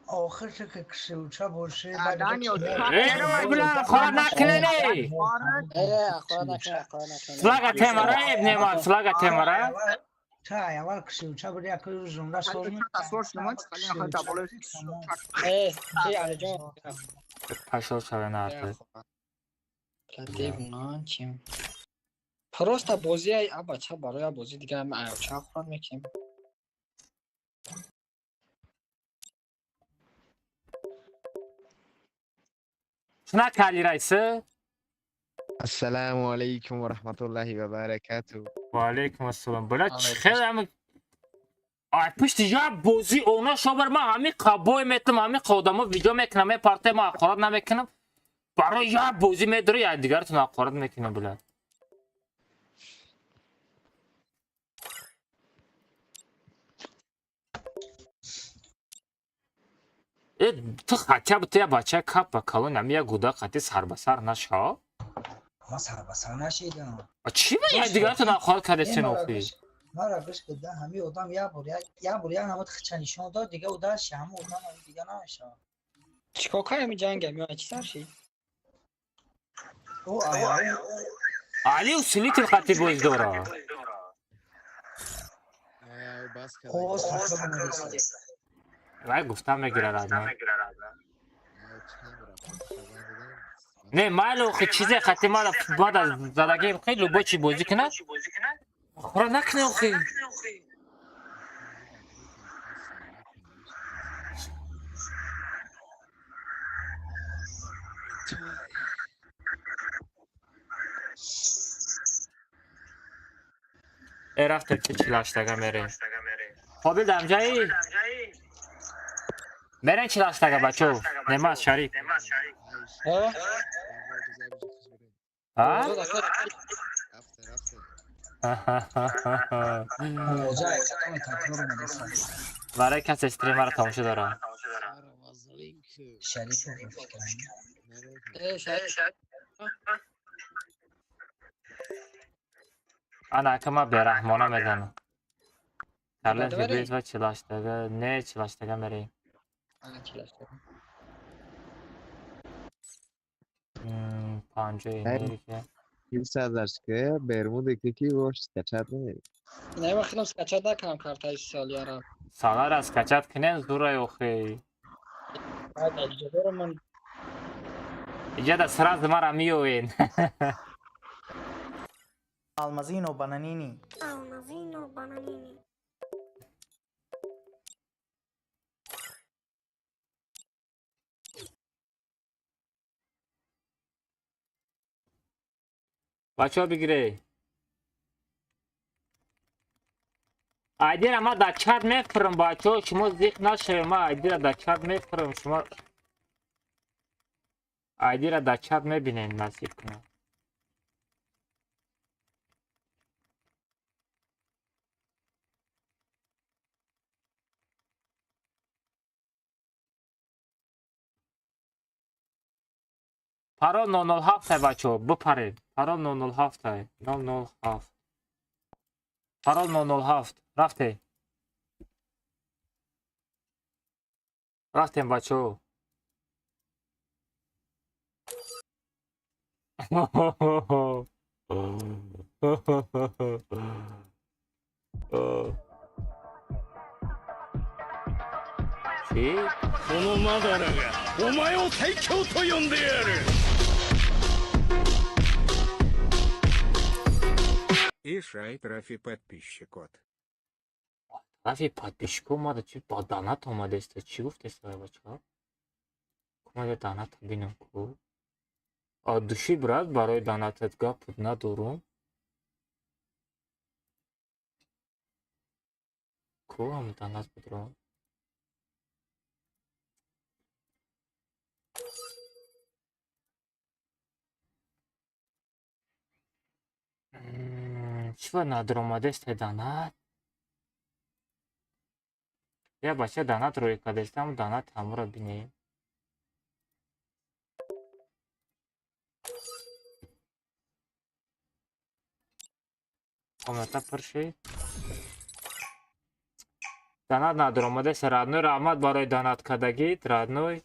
охир ки кшиуча боши. Эй, бля, хора накунед! Флага темара, Немат, флага темара. Та аввал кшиуча буди, як зумра соз. Пашол шаве нарде. Просто бозӣ а бача барои бозӣ дигар аёча хӯрад мекунем. Чӣ накарди, райса? Ассалому алайкум ва раҳматуллоҳи ва баракатуҳ. Ва алайкум ассалом. Бля, чӣ хел ами ай пушти як бозӣ она шобар, ман ҳами қабой метам, ҳами одамо видео мекунам, мепарте, ман ҳақорат намекунам. Барои як бозӣ медори, як дигаратон ҳақорат мекунам, бля. Э, ту хотя бы ту як бачаи капа калон, ами як гуда қати сарбасар нашав. Ман сарбасар нашидам. А чӣ ба як дигаратон ҳақорат кардесен охи? Мара гӯш кида, ҳами одам як бор як бор як намуд хича нишон дод, дига удаши ҳама одам дига намешавад. Чикор кардем ҷанга? Миёна чӣ сар шид? Али усилитель қати боз дора. Овоз такрор. Вай гуфта мегирад одно. Не, майли охи, чизе қати мара баъд аз задагием хеле любой чи бозӣ кунад. Хора накунӣ охи. Э, рафтем чи чилаштага мерем. Қобил дамҷаи? Мерем чилаштага, бачо. Немат, Шариф. А? Барои касе стримаро тамошо дорам. Шариф. Ана ака, ман бераҳмона мезанам. Чалленҷ битва чилаштага, не, чилаштага мерем. Панҷои энергия. Килсазарска Бермуды ки бош скачать намери. Не, ман хелам скачать накардам картаи солияра. Салара скачать кунем зурай охи. Иҷада сразу мара миёвен. Алмазино бананини. Алмазино бананини. Бачаҳо, бигиред. Айдира ман дар чат мефурам, бачаҳо, шумо зиқ нашавед, ман айдира дар чат мефурам, шумо айдира дар чат мебинед, насиб кунад. Парол 007, бачаҳо, бипаред. Парол 007, 007. Парол 007. Рафте. Рафтем, бачаҳо. Чӣ? このマダラがお前を最強と呼んでやる。 Ишай трафи подписчикот. Рафи подписчик омада, чи ба донат омадеста? Чӣ гуфтеста, бачаҳо? Кумада донат бинам ку. А души, брат, барои донатат гап надорум. Ку ҳам донат будром? Чӣ ба надромадеста донат? Я бача донат рӯй кардеста, ҳамн донат ҳамуро бинем. Комната пур шид. Донат надуромадеса родной, раҳмат барои донат кардагит, родной.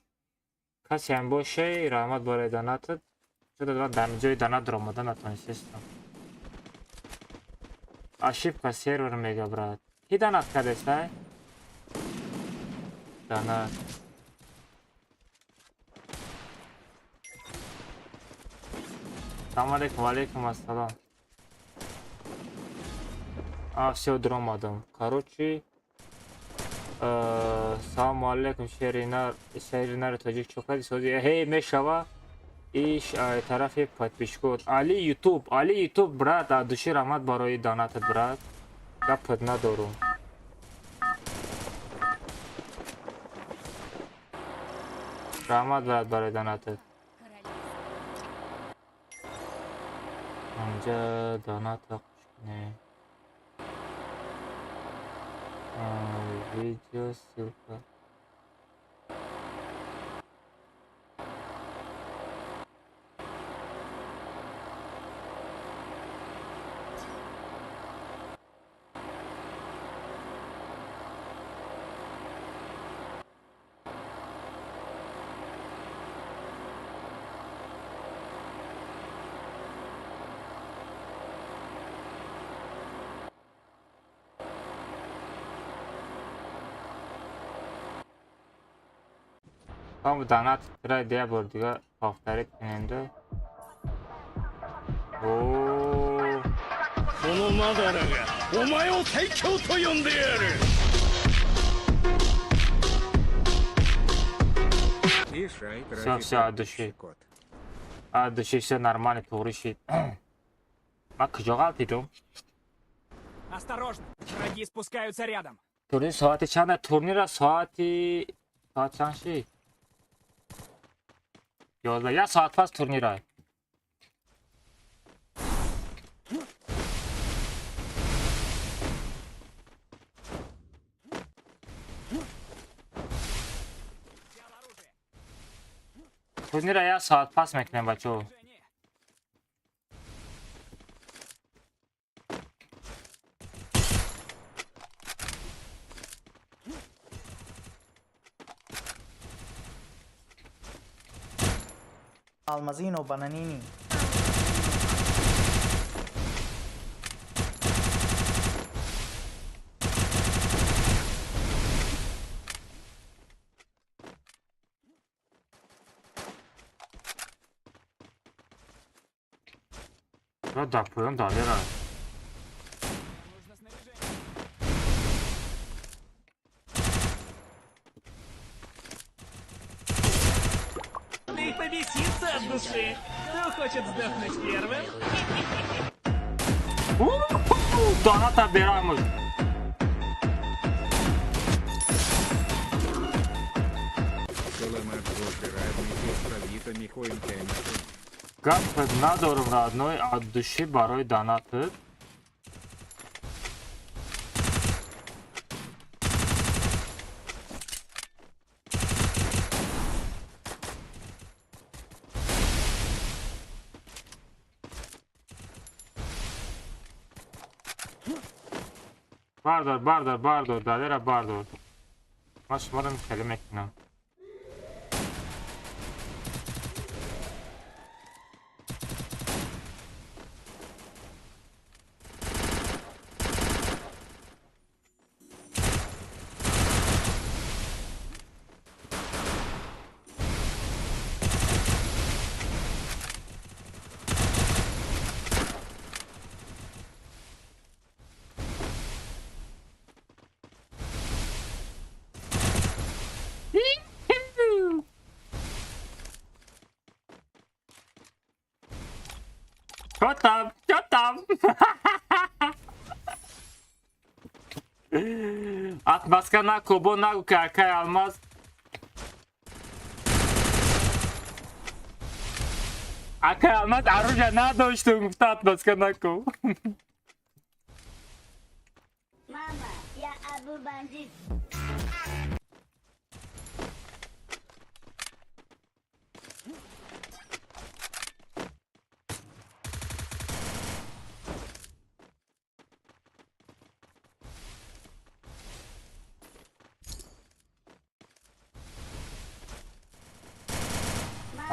Касе ҳам боше, раҳмат барои донатат. Чудо дар ҷои донат дуромада натонистестам. Ошибка сервер мега, брат. Ки донат кардеста? Донат. Салом алейкум, ва алейкум ассалом. А, всё, дуромадам. Короче, салому алейкум, шеринар, шеринар тоҷик чӯкади сози. Ҳей, мешава. Иш тарафи подписчикот. Али Ютуб, Али Ютуб, брат, аз души раҳмат барои донатат, брат. Гапат надорум. Раҳмат, брат, барои донатат. Инҷа доната қушкне. Видео ссылка. Там донат тра дия бор дига повторить кунем. О, このマダラがお前を最強と呼んでやる。 Всё, всё, от души. От души всё нормально, туғри шид. Ман куҷо ғалтидум? Осторожно, враги спускаются рядом. Турнир соати чанд? Турнира соати соат чанд шид? 11. Як соат пас турнира. Турнира як соат пас мекунем, бачаҳо. Алмазино Бананини. Да, поем, да, вера. И повеситься от души. Кто хочет сдохнуть первым? Доната берамуз. Гап надорум, родной, от души барои донатат. Бардор, бардор, бардор, далера бардор. Ман шуморо хеле мекунам. Чё там? Чё там? Отмазка на кубо на какая алмаз. Акай алмаз оружие надо, что отмазка на куб. Мама, я Абу бандит.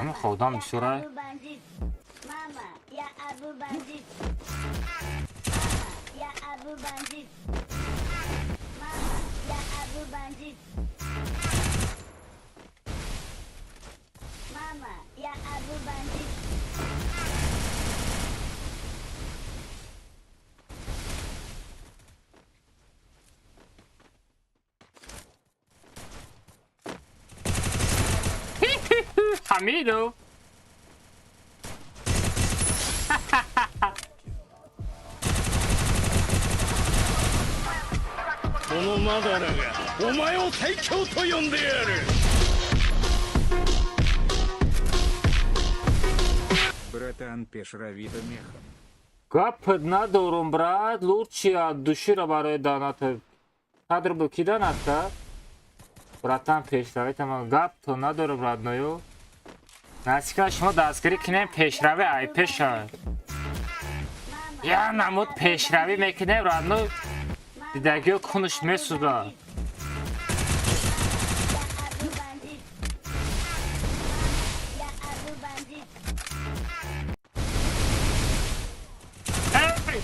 Ҳамин одам бисёрай. Мама, я Абу бандит. Мама, я Абу бандит. Мама, я Абу бандит. Мама, я Абу бандит. Хамидов. このマダラがお前を最強と呼んでやる。 Братан, пешравита мехом. Гап надорум, брат, лучше от души ра барои донат. Қадр бу ки донат кард? Братан, пешравитама гап то надорум, родной. Насика шумо дастгирӣ кунем, пешравӣ ай пеша. Я намуд пешравӣ мекунем, родной. Дидагиё кунуш месӯзад. Абу бандит. Я Абу бандит. Эй!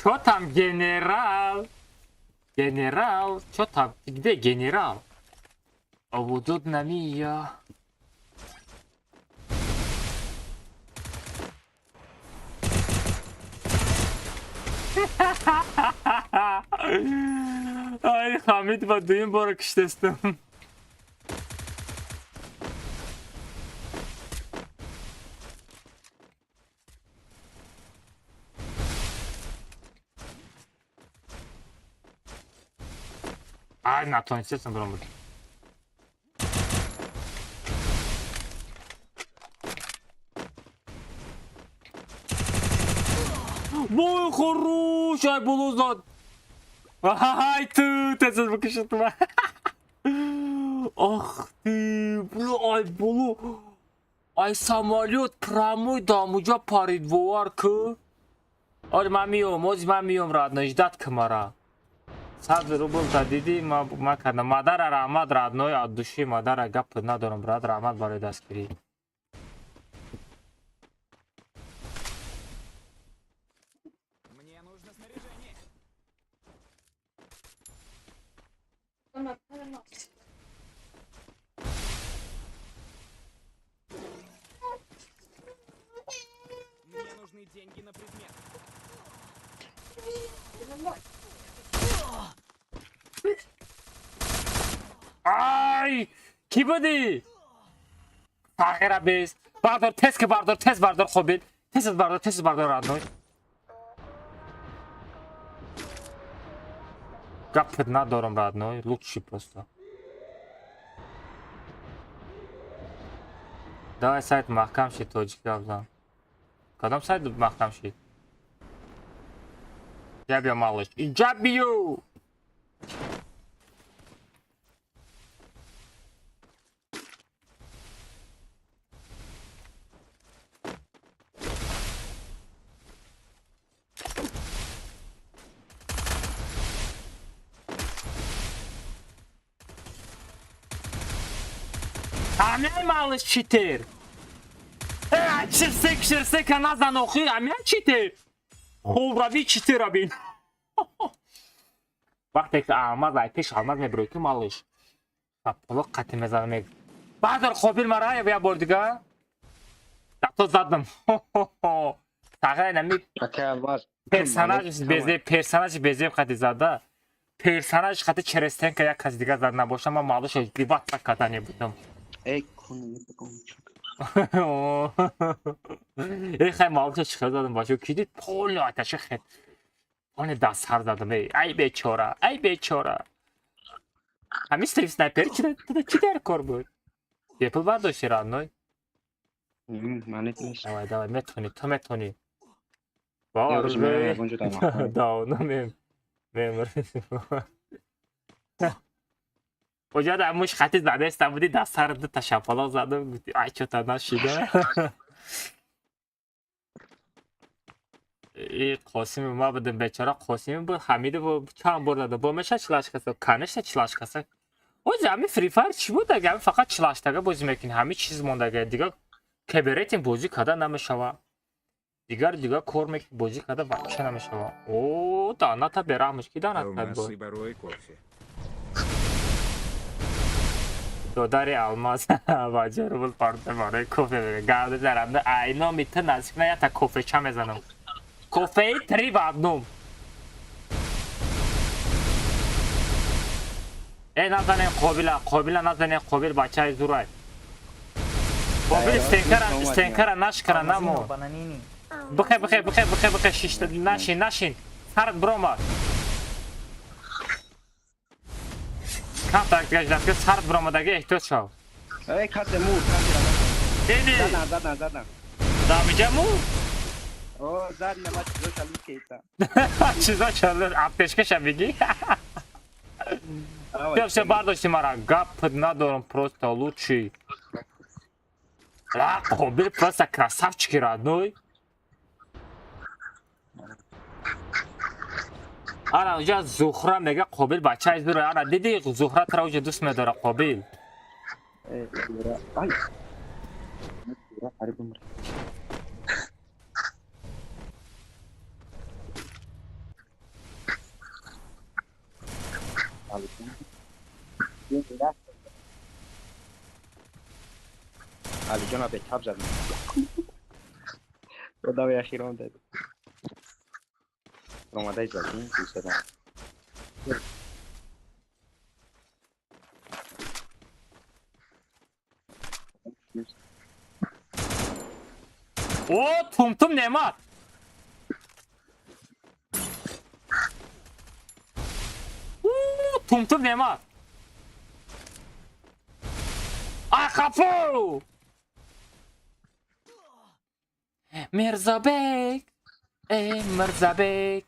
Чё там, генерал? Генерал? Чё там? Ты где генерал? Обудут на меня. Ай, Хамид ба дуюм бора киштестам. Ай, натонистестам баромад. Вой, хорош, ай боло зад. Ай, ту, тез бикушатма. Ах ты, бля, ай боло. Ай самолёт прямой дамуҷа парид, бовар ку. Оли ман миём, ози ман миём, родной, ждать ки мара. 100 рубл та дидӣ, ма кардам. Мадара раҳмат, родной, от души мадара гап надорам, брат, раҳмат барои дастгирӣ. Мне нужно снаряжение. Мне нужны деньги на предмет. Ай, кӣ будӣ? Фақира бес. Бардор, тез ки бардор, тез бардор, хобил. Тез бардор, тез бардор, родной. Гап надорам, родной, лучший просто. Давай сайт маҳкам шид, тоҷик гап зан. Кадом сайт маҳкам шид? Иҷа биё, малыш. Иҷа биё! Амяй, малыш, читер. Э, чирсе, чирсе, ка назан охи, амяй читер. Ховрави читера бин. Вақте ки Алмаз ай пеш Алмаз меброи ки малыш. Папуло қати мезанам мег. Баъдор қобил мара я бор дига. Дато задам. Тағай нами Акай Алмаз. персонаж безеб, персонаж безеб қати зада. Персонаж қати черестенка як кас дига зад набоша, ман малыш ливат карда небудам. Эй, кун. Эй, хай малыш чӣ задам бачо, ки дид полный аташи хет. Полный дастҳар задам, эй, ай бечора, ай бечора. Ҳамин стрим снайпер чӣ дар кор буд? Бепул бардошти, родной? Манет нест. Давай, давай, метонӣ, ту метонӣ. Я уже меоям, ягон ҷо дар маҳкам. Давно мем. Мем. Оҷа дар муш хати задаиста будӣ, дар сар дута шапалоқ задам, гуфти, ай чота нашида. И Қосими ма будем, бечора Қосими буд, Ҳамиду чанд бор зада. Бо меша чилаш каса, конечно чилаш каса. Ози ҳами Free Fire чӣ буд, ага ҳами фақат 48-тага бозӣ мекунӣ, ҳами чиз мондага, дигар каберетин бозӣ карда намешава. Дигар дигар кор мекунӣ, бозӣ карда вообще намешава. О, даната бераҳмаш, ки даната Алмасы барои кофе. Додари алмаз баҷа рубл парта барои кофе мега. Гавда зарамда айноми ту наздик на ята кофеча мезанам. Кофеи три в одном. Э, назанем Қобила, Қобила назанем, Қобил бачаи зурай. Қобил стенкара нашкара Алмазино намо. Бананини. Бихе, бихе, бихе, бихе, бихе, шишта, нашин, нашин. Сарат брома. Камтар гаждаска сарат бромадаги эҳтиёт шав. Эй, касе мур, касе. Диди. Задан, задан, задан. Дамиҷа му? О, зад нама чизо шалут кейта. Чизо шалут, аптечкаша бигӣ. Всё, всё, бардошти мара. Гап надорам, просто лучший. Ла, Қобил просто красавчики родной. Ана уҷа Зухра мега Қобил бачаи зура. Ана диди, Зухра тра уҷа дӯст медора Қобил. Эй, ай. Қариб умр. Алиҷон бетаб зад. Одами ахирон дад. Омадай задим, дусадам. О, Тумтум Немат. Тумтум Немат. Ай, хафу! Мирзабек, эй, Мирзабек.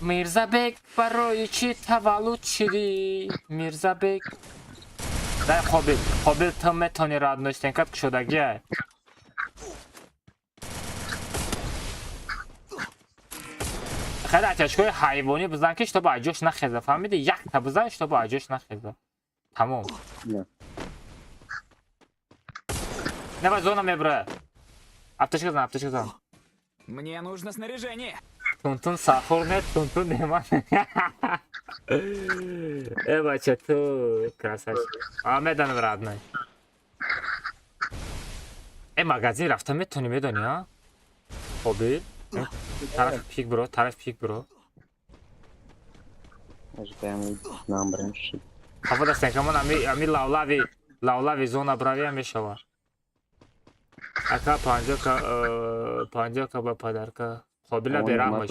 Мирзабек, барои чӣ таваллуд шидӣ? Мирзабек. Дай Қобил, Қобил ту метавонӣ родной, стенкат кушодагиай. Хеле атячкои ҳайвонӣ бизан, ки чтобы аҷош нахеза, фаҳмиди? Якта бизан, чтобы аҷош нахеза. Тамом. Давай, зона мебра. Аптечка зан, аптечка зан. Мне нужно снаряжение. Тунтун сахур не, тунтун нема. Э, бача, ту красавчик. А, медонам, родной. Э, магазин рафта метавонӣ, медонӣ, а? Қобил? Тараф пик бро, тараф пик бро. Хафа дастен камон ами лавлави, лавлави зона бравия мешава. Ака 50 ка, 50 ка ба подарка. Қобила бераҳмаш.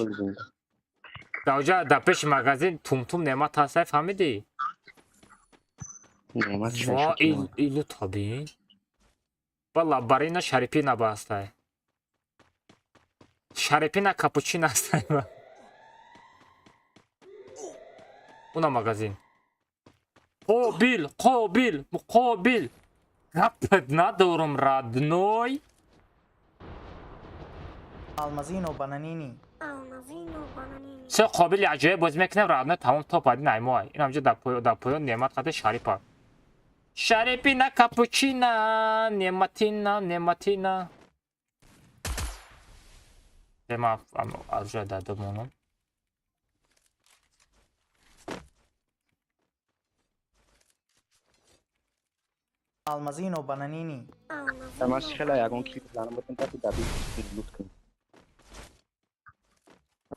Даоҷа дар пеши магазин Тумтум Немат ҳастай, фаҳмидӣ? Ва илу табин. Ба лабарина шарипина ба ҳастай. Шарипина капучино ҳастай ба. Уна магазин. Қобил, Қобил, Қобил. Гапат надорам, родной. Алмазино Бананини. Се Қобил аҷоиб бозӣ мекунем, родной, тамом топ один аймоай. Ин ҳамҷо дар поён Немат қади Шарипа. Шарипина капучино, Нематина, Нематина. Ма аз ҷоя дада монам. Алмазино Бананини. Маш хела ягон кил занам ботем таки даби лут кун.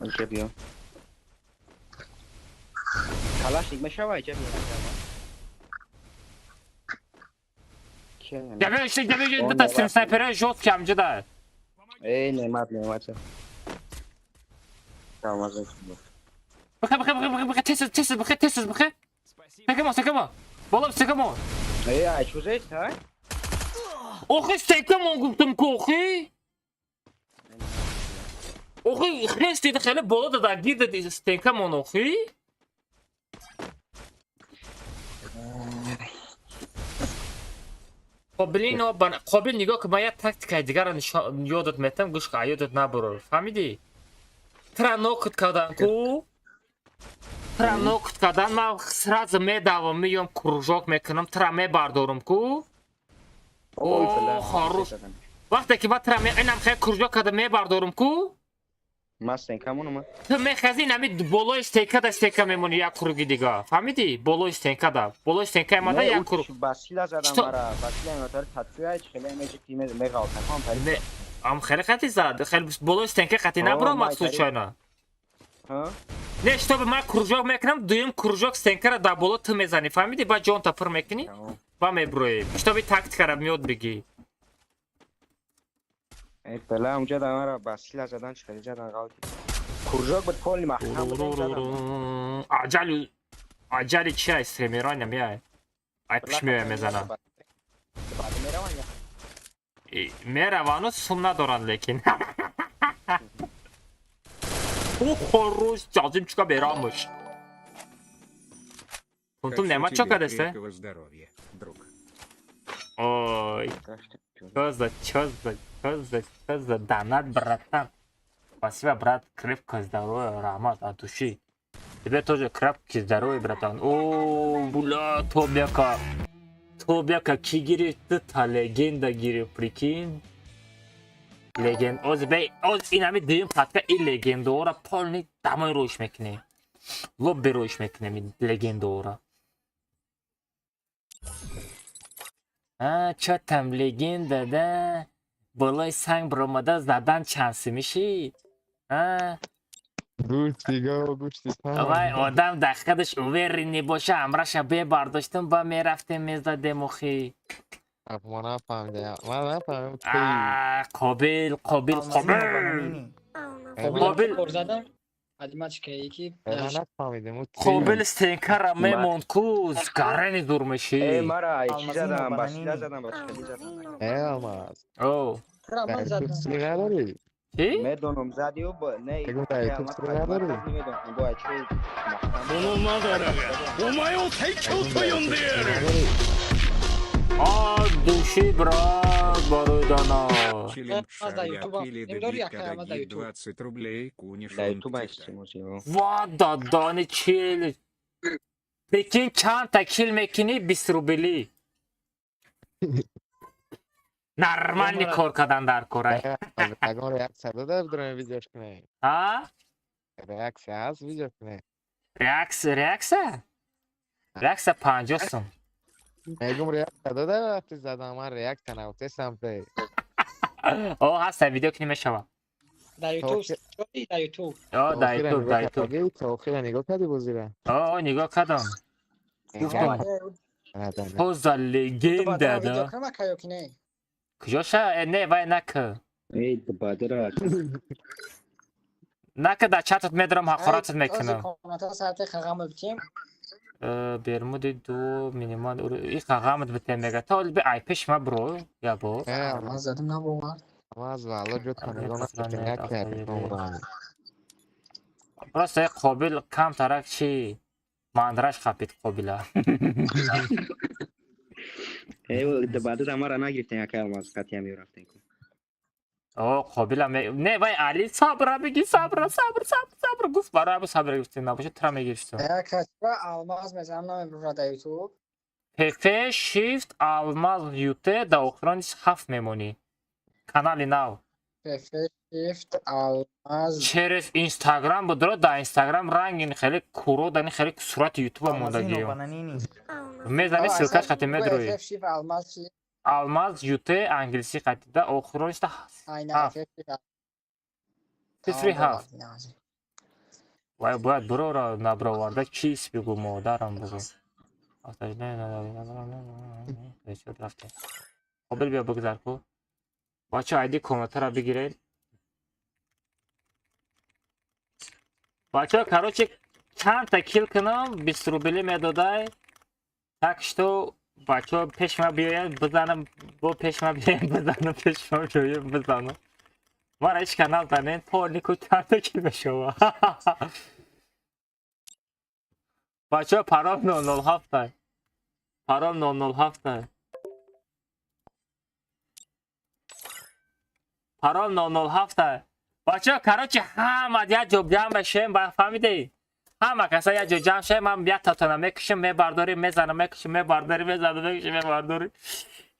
Инҷа биё. Калашник мешава инҷа биё. Габе, иште, габе, дута стрим снайперои жёсткий ҳамҷо да. Эй, Немат, Немат. Алмаз. Бихе, бихе, бихе, бихе, тез, тез, бихе, тез, бихе. Стекамо, стекамо. Боло, стекамо. Эй, ай, чузест, ай? Охи, стекамо гуфтам ку, охи. Охи, хест дида хеле боло дада гирда стекамон, охи. Қобилино, Қобил нигоҳ кун, ман як тактикаи дигарро ёдат метам, гӯш кун, ёдат набурор. Фаҳмидӣ? Тра нокут кардан ку. Тра нокт кардан, ман сразу медавам, меём, кружок мекунам, тра мебардорам ку. О, хорош. Вақте ки ман тра инам хеле кружок карда мебардорам ку. Ман стенка монам. Ту мехази инами болои стенка да стенка мемонӣ як круги дига. Фаҳмидӣ? Болои стенка да. Болои стенка омада як круг. Басила задам мара. Басила инватар татуя хеле меҷи меғалтакам тари. Не, ам хеле хати зад. Хеле болои стенка хати набаромад случайно. Ҳа? Не, чтобы ман кружок мекунам, дуюм кружок стенкара дар боло ту мезанӣ, фаҳмидӣ? Баъд ҷонта пур мекунӣ ва меброӣ. Чтобы тактикара меёд бигӣ. Э, бала, унҷа да мара басила задан, чӣ хеле задан ғалти. Кружок буд поли маҳкам буд задан. Аҷалю аҷали чи ай стримерон намеай. Ай пиш меоя мезанам. Меравану сум надоранд лекин. О, хорош, ҷазим чука берамуш. Тунтум нема чо кадесте? Ой. Чё за, чё за, чё за, чё за донат, братан? Спасибо, брат, крепкого здоровья, рахмат от души. Тебе тоже крепкий здоровья, братан. О, бля, Тобяка. Тобяка ки гирифт? Та легенда гирифт, прикинь. Легенд, оз бей, оз инами дуюм катка и легендора полный дамой роиш мекунем. Лобби роиш мекунем ин легендора. А, чё там легенда, да? Болои санг баромада задан чанси мишид. А? Гӯшти гов, гӯшти санг. Вай одам дар худаш уверенный боша, ҳамраша бебардоштум, ба мерафтем мезадем охи. Ма нафаҳмидам. Ман нафаҳмидам. А, Қобил, Қобил, Қобил. Қобил. Ман нафаҳмидам. Қобил стенкара мемонд ку, гарани дур меши. Э, мара ай чӣ задам, басила задам, ба чӣ хеле задам. Э, Алмаз. О. Дар ютуб стрим надорӣ? Чӣ? Медонам задиу, не. Ягон дар ютуб стрим надорӣ? Намедонам, бо ай чӣ このマダラがお前を最強と呼んでやる。 А, души, брат, барои дона. Челлендж или дебит 20 рублей куниш. Дар ютуб ай стрим Ва, дадани чил. Прикинь, чандта кил мекунӣ 20 рубли. Нормальный кор кардан дар кора. Ягон реаксия дада бидорем видеош кунем. А? Реаксия ҳаст видео кунем. Реаксия, реаксия? Реаксия 50 сум. Мегум реаксия дада вақти задам ман реаксия нагуфтесам пе. О, ҳаста видео кунӣ мешава. Дар ютуб, дар ютуб. О, дар ютуб, дар ютуб. То охира нигоҳ кардӣ бозира? О, нигоҳ кардам. Гуфтам. Поза легенда да. Куҷоша? Не, вай нака. Эй, бадра. Нака дар чатат медарам, ҳақоратат мекунам. Бермуди ду минимал и қағамат битем мега. То бе ай пеш ма бро, я бо. Ман задам набовард. Алмаз валло ҷо нигоҳ накардем, як кардем. Просто Қобил кам тарак чи мандраш қапид Қобила. Э, бадра мара нагирифтем, яка Алмаз қатия мерафтем. О, Қобила не, вай Али сабра бигӣ, сабра, сабр, сабр, сабр гуфт, барои абу сабр гуфтем, набошад тра мегирифтем. Як качба Алмаз мезанам намебурад дар ютуб. ПФ Shift Алмаз ЮТ дар охирони 7 мемонӣ. Канали нав. ПФ Shift Алмаз. Через Инстаграм будро, дар Инстаграм рангин хеле куро дани хеле сурати ютуба мондагиё. Мезани ссылкаш қати медрои. ПФ Shift Алмаз чи? Алмаз ЮТ англисӣ қатида охирониш 7. Цифри 7. Вай бояд бурора наброварда чист бигӯ модарам бигӯ. Рафте. Қобил биё бигзар ку. Бача айди комнатаро бигиред. Бача, короче, чандта кил кунам 20 рубли медодай. Так что бачаҳо пеш ма биёянд бизанам, бо пеш ма биёянд бизанам, пеш ма биёянд бизанам. Мара ҳеч кас назанед, полнику чандта кил мешава. Бачаҳо парол 007. Парол 007. Парол 007. Бачаҳо, короче, ҳама як ҷо ҷамъ мешавем, фаҳмидед? Ҳама каса як ҷо ҷамъ шавем, ман як татона мекушам, мебардорем, мезанам, мекушам, мебардорем, мезанам, мекушам, мебардорем.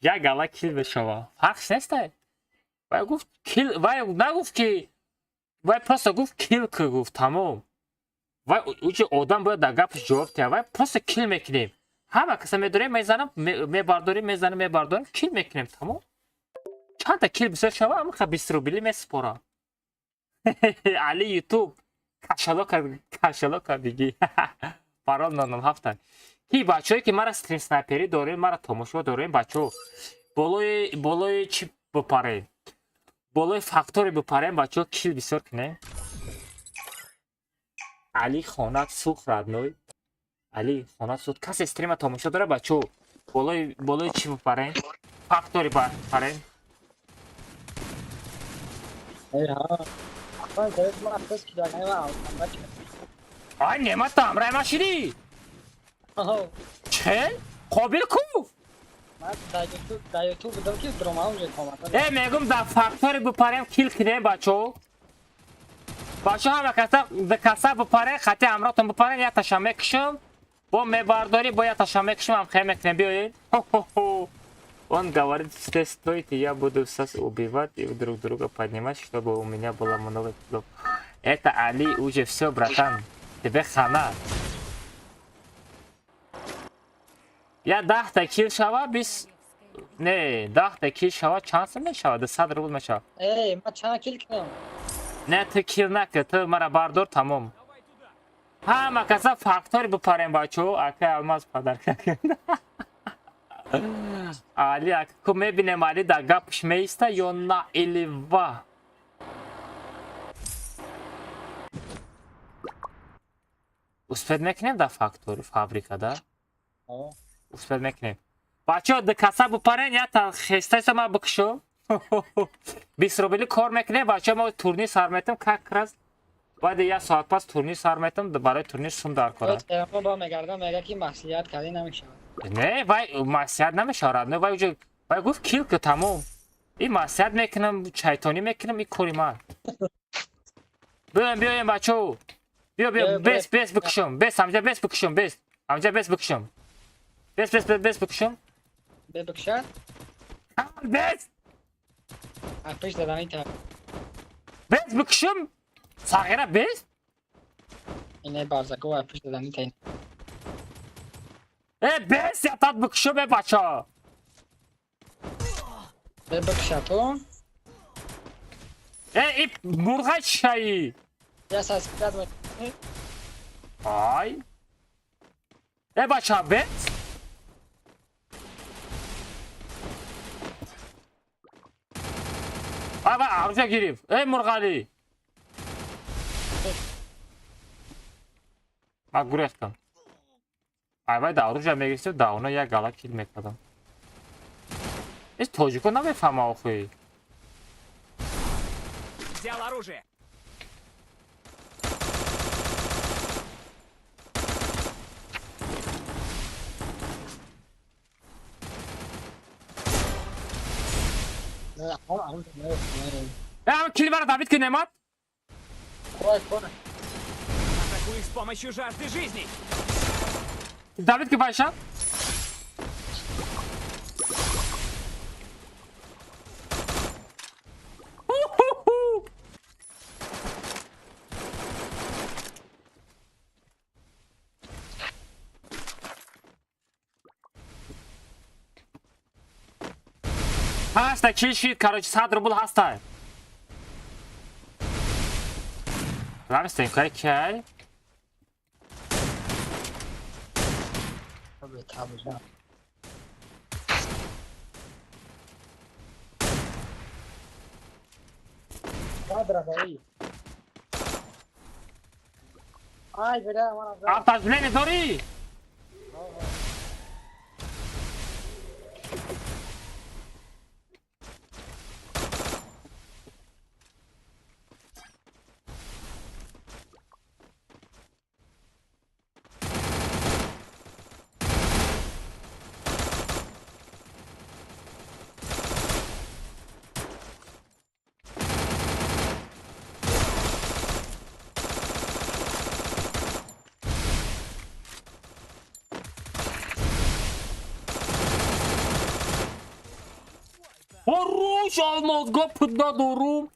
Як гала кил мешава. Фарқш нестай. Вай гуфт кил, вай нагуфт ки, вай просто гуфт кил ки гуфт, тамом. Вай уҷи одам бояд дар гапаш ҷавоб диҳад. Вай просто кил мекунем. Ҳама каса медорем, мезанам, мебардорем, мезанам, мебардорем, кил мекунем, тамом. Чанда кил бисёр шава, ҳамақа 20 рубли месупорам. Али Ютуб кашалока, кашалока бигӣ. Парол 007. Ки бачаҳое ки мара стрим снайперӣ дорем, мара тамошо дорем, бачаҳо. Болои чӣ бипарем? Болои фактори бипарем, бачаҳо, кил бисёр кунем. Али хонат сӯхт, родной. Али хонат сӯхт. Касе стрима тамошо дора, бачаҳо? Болои чӣ бипарем? Фактори бипарем. Ай, Немат ҳамраи ман шидӣ? Чел? Қобил ку? Э, мегум дар фактори бипарем, кил кунем, бачаҳо. Бачаҳо, ҳама каса каса бипарем, хати ҳамроҳтон бипарем, як таша мекушам. Бо мебардорӣ, бо як таша мекушам, ҳам хел мекунем, биёед. Хо-хо-хо. Он говорит, все стойте, я буду вас убивать и друг друга поднимать, чтобы у меня было много килов. Это Али уже все, братан. Тебе хана. Я 10-та кил шава, бис... Не, 10-та кил шава, чанд сум мешава? 200 рубл мешава. Эй, ман чанд кил кунам? Не, ту кил накун, ту мара бардор, тамом. Ҳама каса фактори бипарем, бачаҳо, акай Алмаз падарка. Али, ку мебинем, Али дар гапш меиста ё на или ва. Успед мекунем дар фактори фабрика, да? Успед мекунем. Бачаҳо, ду каса бипарен, як та хестаиса ман бикушам. 20 рубли кор мекунем, бачаҳо, мо турнир сар метам, как раз баъди як соат пас турнир сар метам, барои турнир сум дар кора. Мега ки маслиҳат кардӣ намешавад. Не, вай маслиҳат намешавад, не, вай уже вай гуфт кил ки, тамом. Ин маслиҳат мекунам, шайтонӣ мекунам, ин кори ман. Биёем, биёем, бачаҳо. Биё, биё, бес, бес бикушам, бес, ҳамҷа бес бикушам, бес. Ҳамҷа бес бикушам. Бес, бес, бес, бес бикушам. Бе бикушад? Бес! А пеш дадани та. Бес бикушам? Сағира бес? Ине барзако, а пеш дадани та. Э, бес ятат бикушам, э, бачаҳо. Бе бикушад ту? Э, и мурғай чишаи? Я саспират мекунӣ? Ай. Э, бачаҳо, бес? Ай, вай, аружа гирифт. Э, мурғалӣ. Ман гурехтам. Ай, вай, да оружия мегирифтем, да оно як гала кил мекардам. Ин тоҷико намефаҳма охи. Взял оружие. Э, кил мара Давид ки, Немат? Кой, кой. Атакуй с помощью жажды жизни. Давид ки, Байша? Ҳаста кил шид, короче, 100 рубл ҳаста. Рамистен кай кай? Автожление дорӣ? Куш алмоз гап надорум.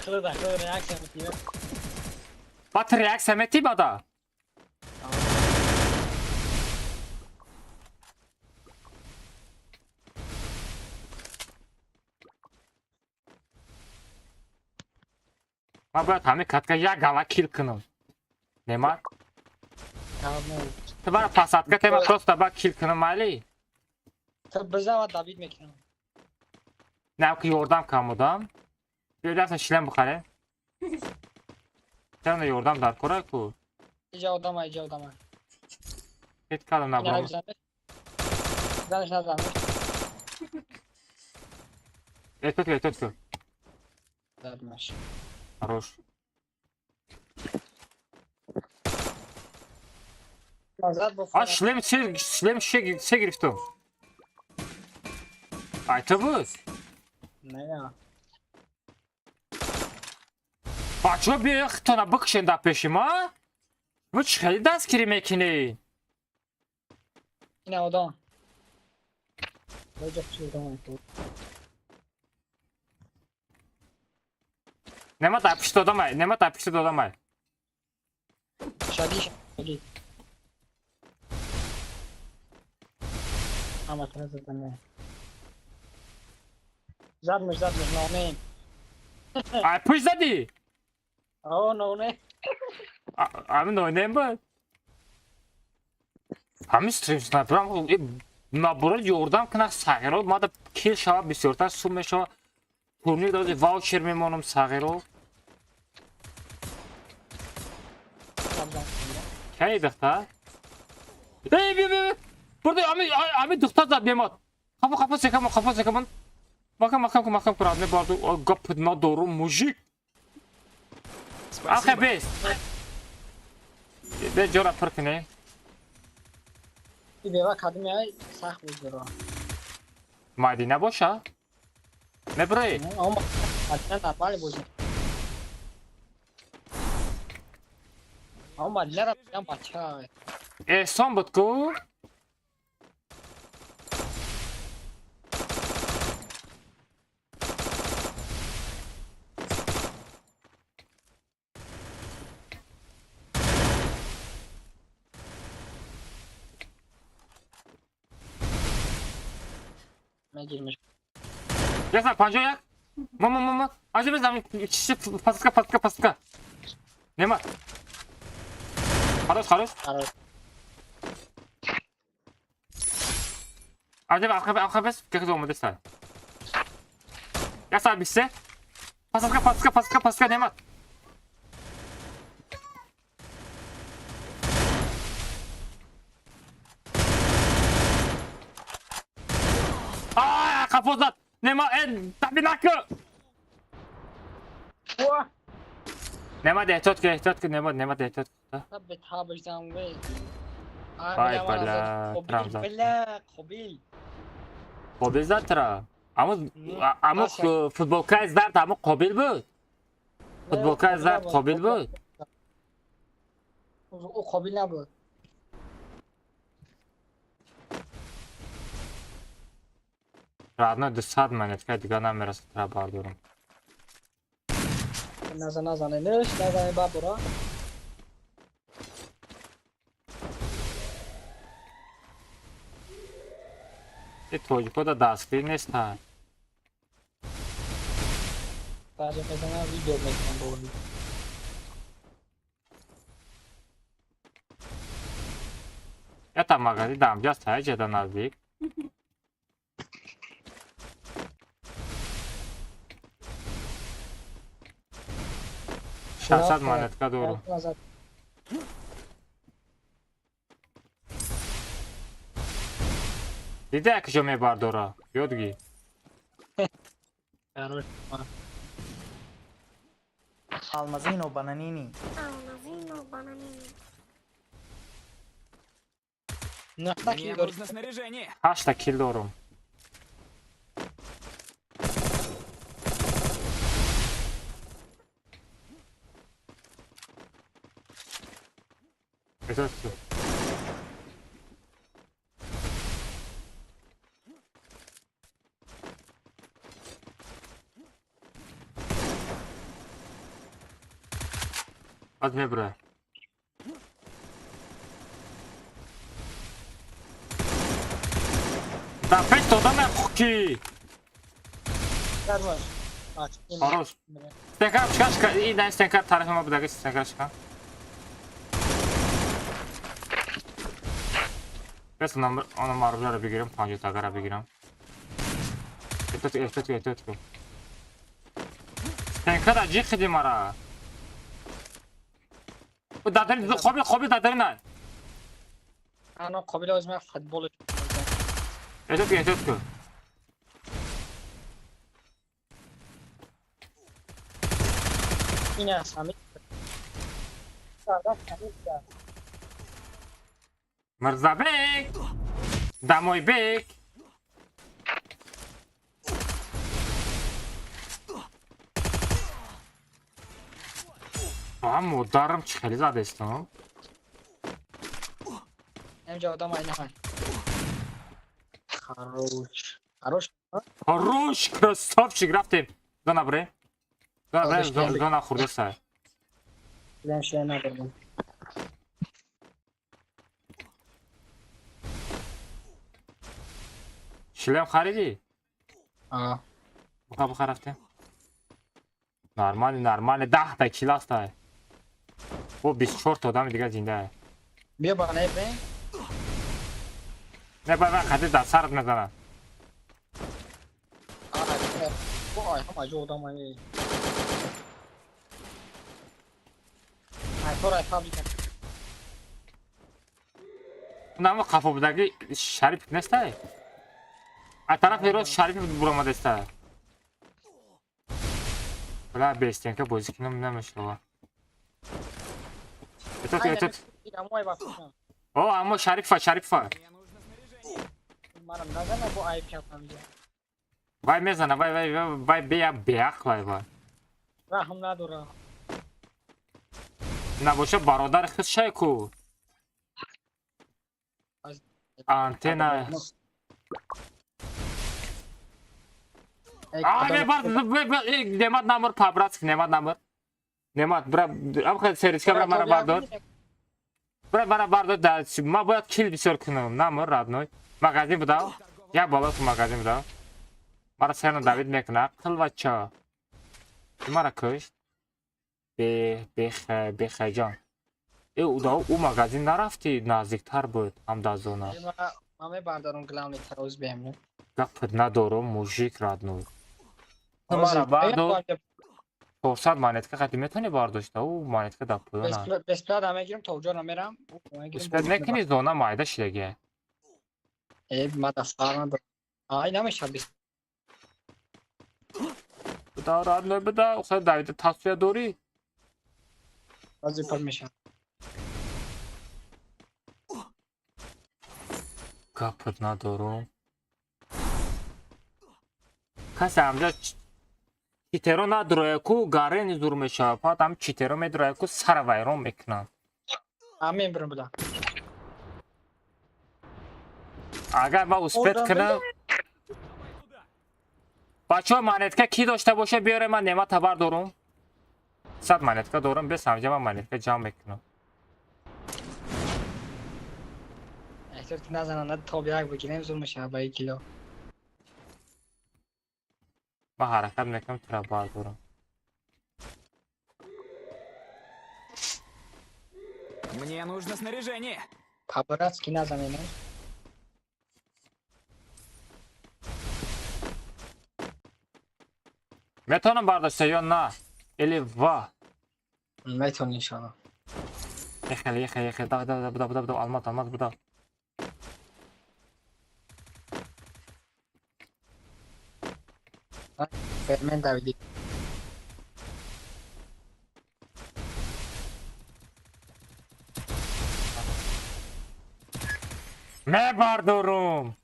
Худа худа реаксия метиба. Бат реаксия метиба да. Ман бояд ҳамин катка як гала кил кунам. Немат? Ту бара пасадка тема просто ба кил кунам майли? Ту бизан ва Давид мекунам. Не, ки ёрдам кам будам. Биё рафта шлем бихарем. Чаро ёрдам дар кора ку? Иҷа одама, иҷа одама. Ҳеҷ кадом набурам. Занаш назан. Эҳтиёт кун, эҳтиёт кун. Задмаш. Хорош. А шлем се гирифтум. Ай ту буд? Не. Бачаҳо биё хитона бикушен дар пеши ма? Бу чӣ хеле дастгирӣ мекунӣ? Ина одам. Баҷа чӣ одам. Нема дар пишти одамай, нема дар пишти одамай. Шаги, шаги. Ама тра задаме. Задмеш, задмеш, ноунейм. Ай пуш задӣ? О, ноунейм. Ами ноунейм буд? Ҳамин стрим снайперам набура ёрдам кунад сағиро, мада кил шава бисёртар сум мешава. Турнир доди ваучер мемонам сағиро. Кай духтар? Эй, би би. Бурда ами ами духтар зад немат. Хафа хафа секамон, хафа секамон. Макам макам макам курад не барду. Гап надорум мужик. Ахе бес. Бе ҷора пур кунем. Бева кадми ай сахт буд ҷора. Мадина боша? Меброи? Мадина нормали бозӣ. Ама Мадинара мегам бача. Эҳсон буд ку? Мегирмеш. Ясар 51. Мама мама. Ажи бизам чизи паска паска паска. Немат. Хорош, хорош. Хорош. Ажи ахаб ахабес кехз омадеста. Ясар 23. Паска паска паска паска немат. А, қафо зад. Нема, табинаку. Нема эҳтиёт кун, эҳтиёт кун, нема, нема эҳтиёт кун. Таб табаждан вей. Ай бала, трам зад. Бала, қобил. Қобил зад тра. Аммо аммо футболкаи зард аммо қобил буд. Футболкаи зард қобил буд. Ӯ қобил набуд. Родной 200 монетка дига намерасад тра бардорам. Наза назане неш, назане бабура. Э тоҷикода дастгирӣ неста. Баъзе мезанам видео мекунам боварӣ. Ята магази дамҷаст ҳай ҷада наздик. 600 монетка дорум. Дида куҷо мебардора? Ёд гир. Алмазино бананини. Алмазино бананини. Мне нужно снаряжение. 8 кил дорум. Эҳтиёт кун. Аз мебра. Да пеш одаме хуки. Хорош. Стенка чикан, и дай стенка тарафима будаги стенка чикан. Бес номер, она маружара бигирам, 50 тагара бигирам. Эҳтиёт, эҳтиёт, эҳтиёт кун. Стенка да ҷиқиди мара. Датари қобил, қобил датари на. Ана қобил аз ман футбол. Эҳтиёт кун, эҳтиёт кун. Ин аст ҳамин. Мирзабек! Дамойбек! Ба модарам чӣ хеле задестам? Инҷа одам айнахан. Хорош. Хорош. Хорош, красавчик, рафтем. Зона бре. Зона бре, зона хурдеса. Шлем надорам. Шлем харидӣ? Аа. Буха, буха рафтем. Нормально, нормально. 10 та кил аста. Бо 24 та одами дига зинда. Биё ба не бре. Не ба ман қади дар сарат мезанам. Аа, ҳама ҷо одам ай. Ай тора фабрика. Намо қафо будаги Шариф нестай? А тарафи рост Шариф буромадаста. Бла бестенка бозӣ кинам намешава. Эҳтиёт, эҳтиёт. О, аммо Шарифа, Шарифа. Манам назана бо айб кардам. Вай мезана, вай, вай, вай, бея беақл вай вай. Раҳм надорам. Набоша бародар хис шай ку. Антена. А, мебар, немат намур, по-братски, немат намур. Немат, бра, амха серичка бра мара бардор. Бра мара бардор, да, ма бояд кил бисёр кунам, намур, родной. Магазин будав, я боло ту магазин будав. Мара сена Давид мекуна, қил бача. Мара кушт. Бехайҷон. Э, ӯ магазин нарафтӣ, наздиктар буд, ҳам дар зона. Ман мебардорам главный тароз беҳм. Гапат надорам, мужик родной. Мара бардор. 400 монетка қати метавонӣ бардошта, ӯ монетка дар поёна. Бесплат мегирам, то ҷо намерам. Бесплат мекунӣ, зона майда шидаги. Э, ма да фарқ надорам. Ай, намешавад бес. Буда, родной, буда, охир Давида тасвия дорӣ? Баъзе пар мешавад. Гапат надорам. Касе ҳамҷа читеро надрояку гарени зур мешавад. Фақат ҳам читеро медрояку сара вайрон мекунанд. Ҳам мебарам буда. Агар ман успет кунам, бачаҳо монетка ки дошта боша биёре, ман немата бардорум. 100 монетка дорам, бес ҳамҷа ман монетка ҷамъ мекунам. Эҳтиёт ки назананд, то як бигирем зур мешавад ба як кило. Ман ҳаракат мекунам тура бардорам. Мне нужно снаряжение. По-братски назанем. Метавонам бардошта ё на? Или ва? Метавонӣ иншоалло. Ехел, ехел, ехел. Давай, давай, буда, буда, буда. Алмаз, алмаз, буда. Фермен Давиди. Мебардорум.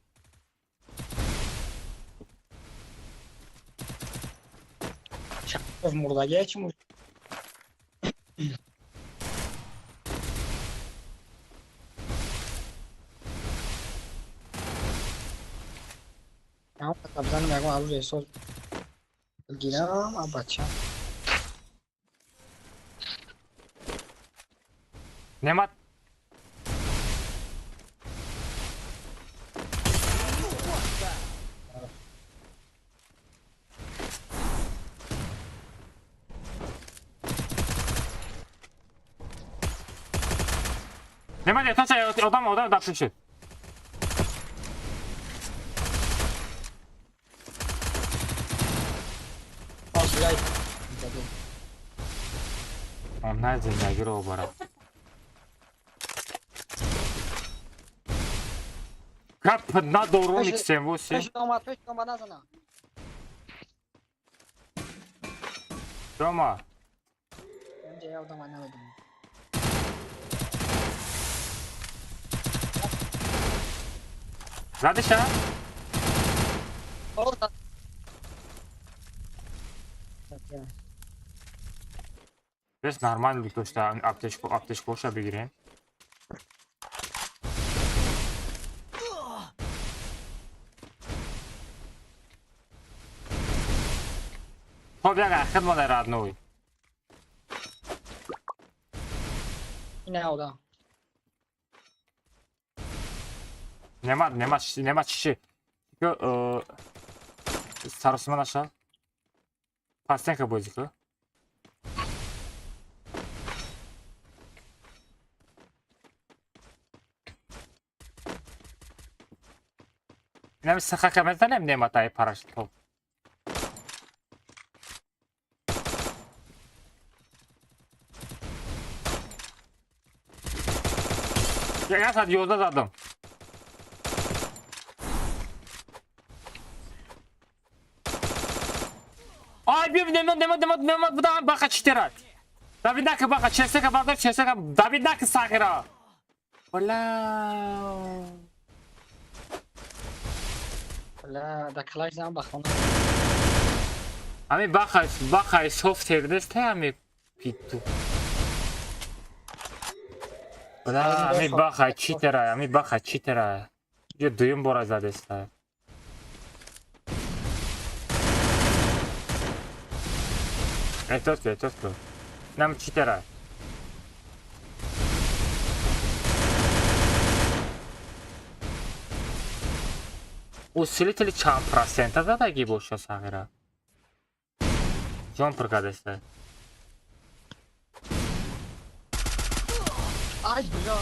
Мурдагия чӣ мур? Бизанам ягон оружие соз гирам, а бача. Немат. Немат, точно одам дапши. На зиндагиро бара. Гап надорум X8. Пеш омад, назана. Рома. Инҷа я одам намедонам. Задиша? Бес нормально дошта аптечкоша бигирем. Хоб як ахир моне родной. Ина одам. Нема чиши. Саросима наша. Пастенка бозӣ ку. Инами сахака мезанем нематаи парашто. Як саат 11 задам. Ай, бим, нема, будам баха читера. Давид нака баха, чесека бадар, чесека, Давид нака сахира. Бля. Бля, да клаш зам баха. Ами баха, софтер нест, ами питу. Бля, ами баха читера, Ё дуюм бора задеста. Эҳтиёт кун. Нам читера. Усилители чанд процента задагӣ боша сағира? Ҷон пур кардеста. Ай, бля.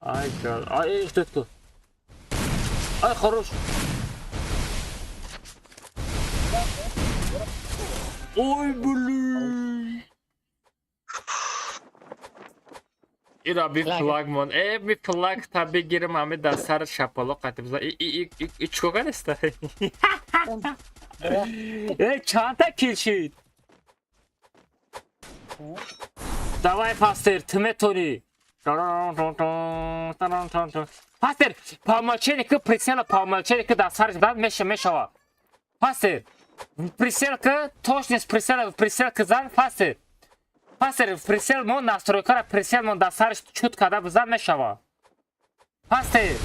Ай, гад. Ай, эҳтиёт кун. Ай, хорош. Ой, блин. Ира би флагман. Ми флаг та бигирим, ами дар сар шапало қатиб за. И чӣ кардеста? Чанда кил шид? Давай, пастер, ту метонӣ. Пастер, помолчение прицела, помолчение дар сарш бад мешава. Пастер, прицелка, точность прицела, прицелка зан, пастер. Пастер, прицел мон настройкара, прицел мон дар сарш чут када бизан мешава. Пастер,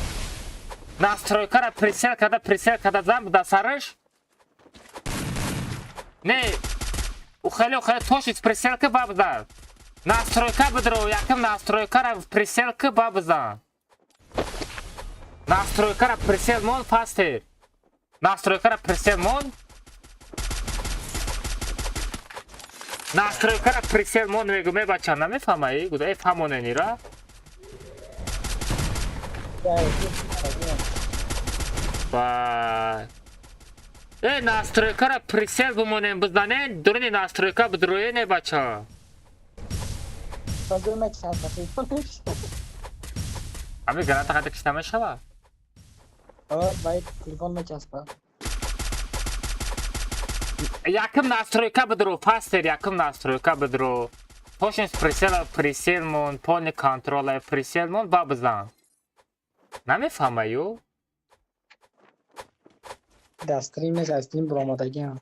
настройкара, прицел када зан дар сарш. Не, ухали, точность прицелка ба бизан. Настройка бидро, яким настройкара прицелка ба бизан. Настройкара прицел мон, пастер. Настройкара прицел мон. Настройкара прицел мон мегӯ, мебача, намефаҳмаи? Гуда, фаҳмоненира? Ба. Настройкара прицел бимонем, бизанен, дуруни настройка бидроe не бача. Ами граната қадар кишта мешава? Телефон мечаспа. Яким настройка бидро, пастер, яким настройка бидро. Точность прицела, прицел мон, полный контрол прицел мон, ба бизан. Намефаҳмаю? Дар стрим нест, аз стрим баромадагиам.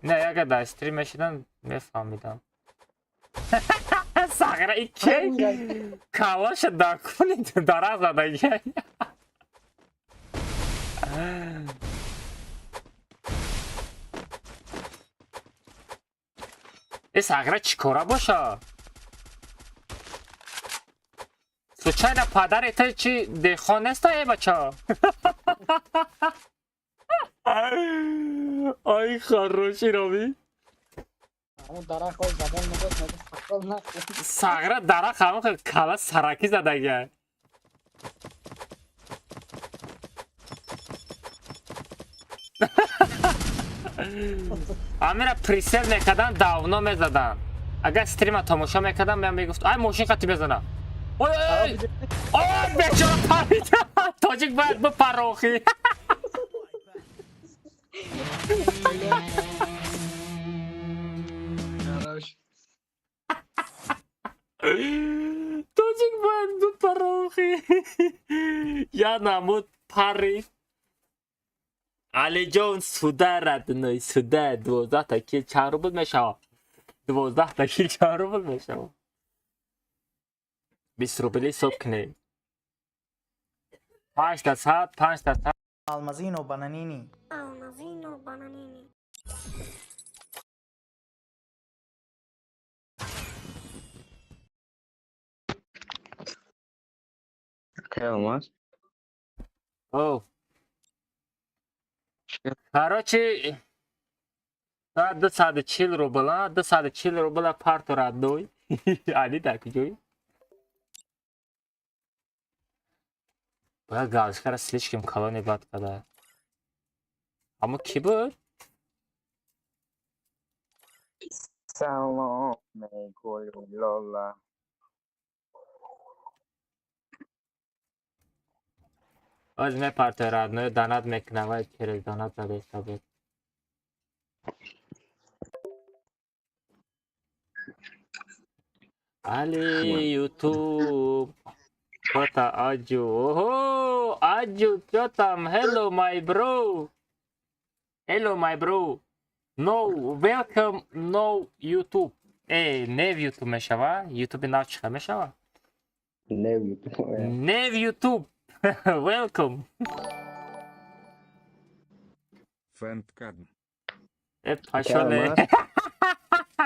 Не, агар дар стрим мешидам, мефаҳмидам. Сағира, и ки? Калоша дар куни дараз задагия. Сағира чӣ кора боша? Случайно падари ту чи деҳқон неста, э бача? Ай, хороший роби. Ҳамон дарахт ҳол забон мегуфт, мегуфт фақат нахӯр. Сағра дарахт ҳамон хел кала саракӣ задага. Амира присел мекардан, давно мезадан. Агар стрима тамошо мекардам, ман мегуфт, ай мошин қати мезана. Ой, ой, ой, бечора парид. Тоҷик бояд бипарохӣ. Тоҷик бояд бипарохӣ. Я намуд парид. Алиҷон, суда родной, суда 12 та кил чанд рубл мешавад? 12 та кил чанд рубл мешавад? 20 рубли ҳисоб кунед. 5 та 100, 5 та 100. Алмазино бананини. Алмазино бананини. Акай Алмаз. О. Короче, 240 рубла, 240 рубла парту родной. Али дар куҷои? Бояд галочкаро слишком калони бад када. Аммо кӣ буд? Салом, мегӯю Лола. Оз мепартой родной, донат мекунам, вай через донат задаиста буд. Али Ютуб. Кота Аджу. Ого, Аджу, чё там? Hello, my bro. Hello, my bro. No, welcome, no YouTube. Э, не в YouTube мешава? YouTube нав чиха мешава? Не в YouTube. Не в YouTube. Welcome. Фанткадм. Э, пашоле.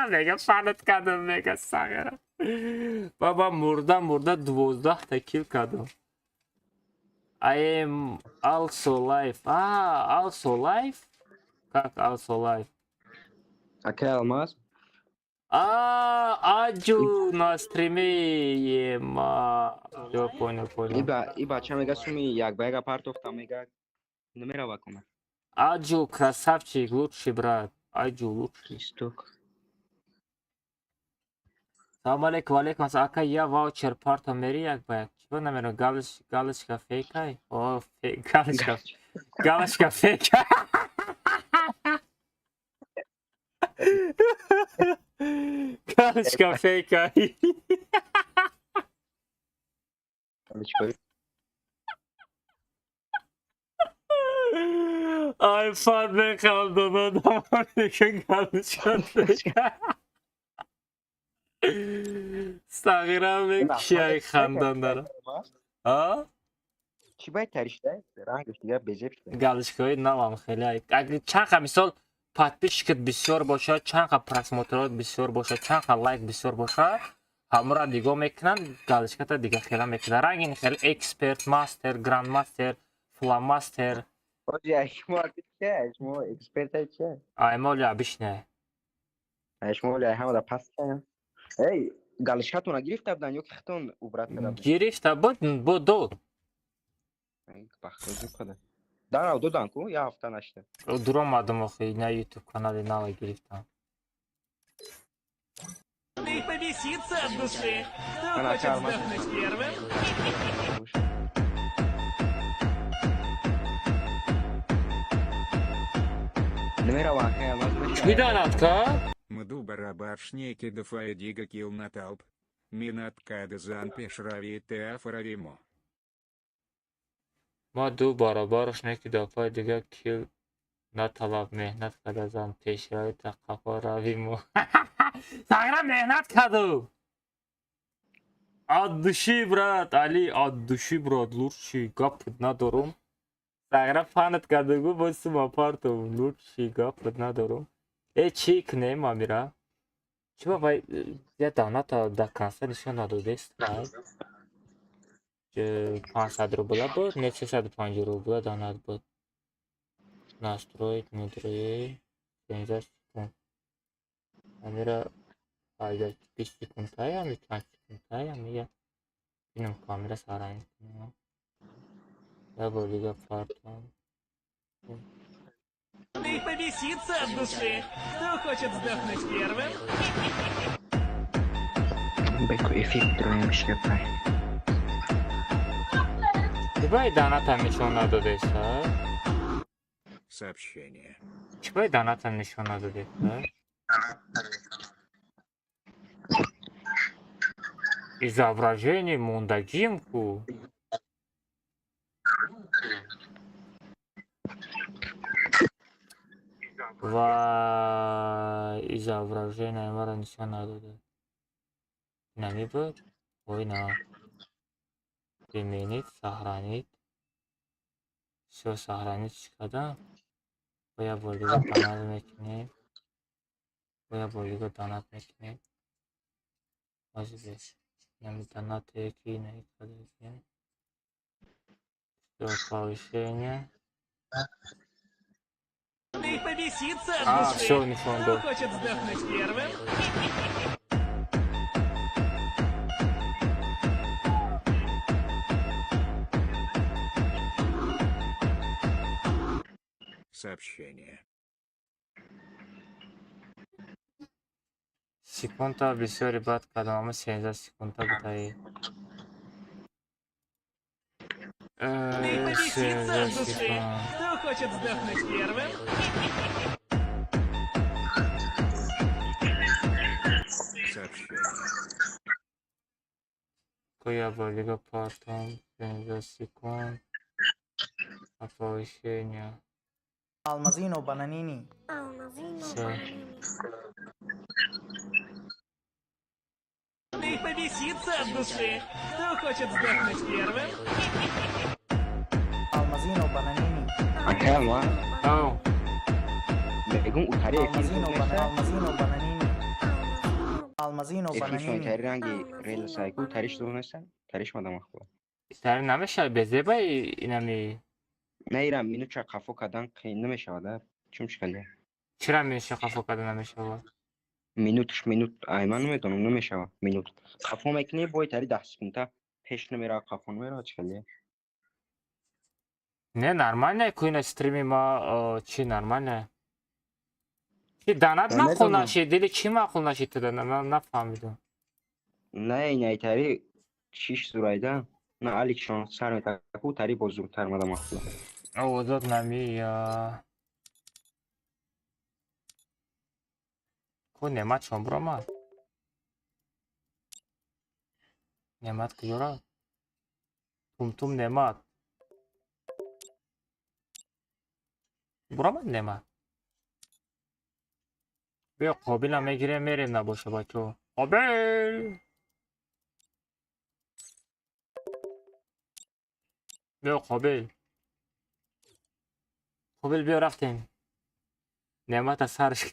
Мега фанат кардам, мега сағара. Баба мурда мурда 12 та кил кардам. I am also live. А, also live? Как also live? Акай Алмаз. А, Аджу на стриме ема. Всё, понял, понял. И бача мега суми як ба яка партофта мега намерава кона. Аджу красавчик, лучший брат. Аджу лучший. Исток. Салом алейкум, алейкум ассалом. Ака, я ваучер парто мери як ба як. Чиба намерам? Галыч, галочка фейкай? О, фейк, галочка. Галочка фейка. Галочка фейка. Галочка. Ай, фан механдам, одам галочка фейка. Сағирам кияй хандан дара. А? Чӣ бояд таришта? Рангаш дигар безеб шуда. Галочкаҳои навам хеле. Агар чанд қа мисол подписчикат бисёр бошад, чанд қа просмотрот бисёр бошад, чанд қа лайк бисёр бошад, ҳамора нигоҳ мекунанд, галочката дига хела мекунанд. Рангин хел эксперт, мастер, грандмастер, фламастер. Ози ай шумо чӣ? Шумо экспертай чӣ? Ай моли обычная. Ай шумо оли ай ҳамада паст. Эй, галочкатона гирифта будан ё ки хитон убрать карда буд? Гирифта буд, бо дод. Бахтозӣ када. Данав додан ку, я ҳафта нашта. Дуромадам охи, на YouTube канали нава гирифтам. И побеситься от души. Кто Она хочет карма. сдохнуть первым? Намераван, хай Алмаз мешава. Чӣ донат кард? Мду барабаршнеки дафаедига кил наталп. Минат кадазан пешрави теафаравимо. Ма ду баробараш неки дафъаи дига кил наталаб меҳнат карда зан пешрави та қафо равимо. Сағира меҳнат карду. От души, брат, Али, от души, брат, лучший гап надорум. Сағира фанат карду гу бо сума парту лучший гап надорум. Э, чӣ кунем, Амира? Чӣ ба вай я доната до конца нишон надодест? 500 рубла буд, не 350 рубла донат буд. Настроить мудрые 15 секунд. Амира айда 20 секундтая, ми 5 секундтая, ми я инам камера сарайн кунам. Я бор дига партам. И побеситься от души. Кто хочет сдохнуть первым? Беку эфир дроем шляпай. Чибай донатам нишон надодеса? Сообщение. Чибай донатам нишон надодеса? Изображение мондагимку. Вай, изображение маро нишон надода. Нами буд? Ой, на. Применить, сохранить. Всё, сохранить кардам. Бояд бор дига донат мекунем. Бояд бор дига донат мекунем. Баз нами донат яки накардем. Всё, повышение. И побеситься от души. Всё, нишон Кто дод. хочет сдохнуть первым? Сообщение. Секунда бисёри бад кардам, ама 13 секунда будаи. И побеситься от 13 души. секунд. Кто хочет сдохнуть первым? Сообщение. Коя бор дига партам 13 секунд. Оповещение. Алмазино Бананини. Всё. И побеситься от души. Кто хочет сдохнуть первым? Алмазино Бананини. Акай Алмаз. Ау. Мегум утари эфир Алмазино зуд Бананини. неста? Алмазино Бананини. Алмазино Эфиршон Бананини. итари ранги релсайку тариш зуд неста? Тариш мада махкула. Тари намешавад безеба инами. Не ирам минуча қафо кардан қиин намешавад, чун чикалия? Чира минуча қафо кардан намешавад? Минутш минут, ай ман намедонам, намешавад минут. Қафо мекунӣ бо итари 10 секунда пеш намерава, қафо намерава, чикалия? Не, нормально, куина стрими ма чи нормально. Чи донат маъқул нашид, дили чи маъқул нашид туда, нафаҳмидам. Не, ина итари шиш зурайда, на аликшон сар метаку, тари боз зуртар мада махкула. Овозот намия. Ку Немат чон биромад? Немат куҷо рафт? Тумтум Немат. Биромад Немат. Биё Қобилам мегирем мерем набоша бачо. Қобил! Биё Қобил. Қобил биё рафтем. Немата сарш.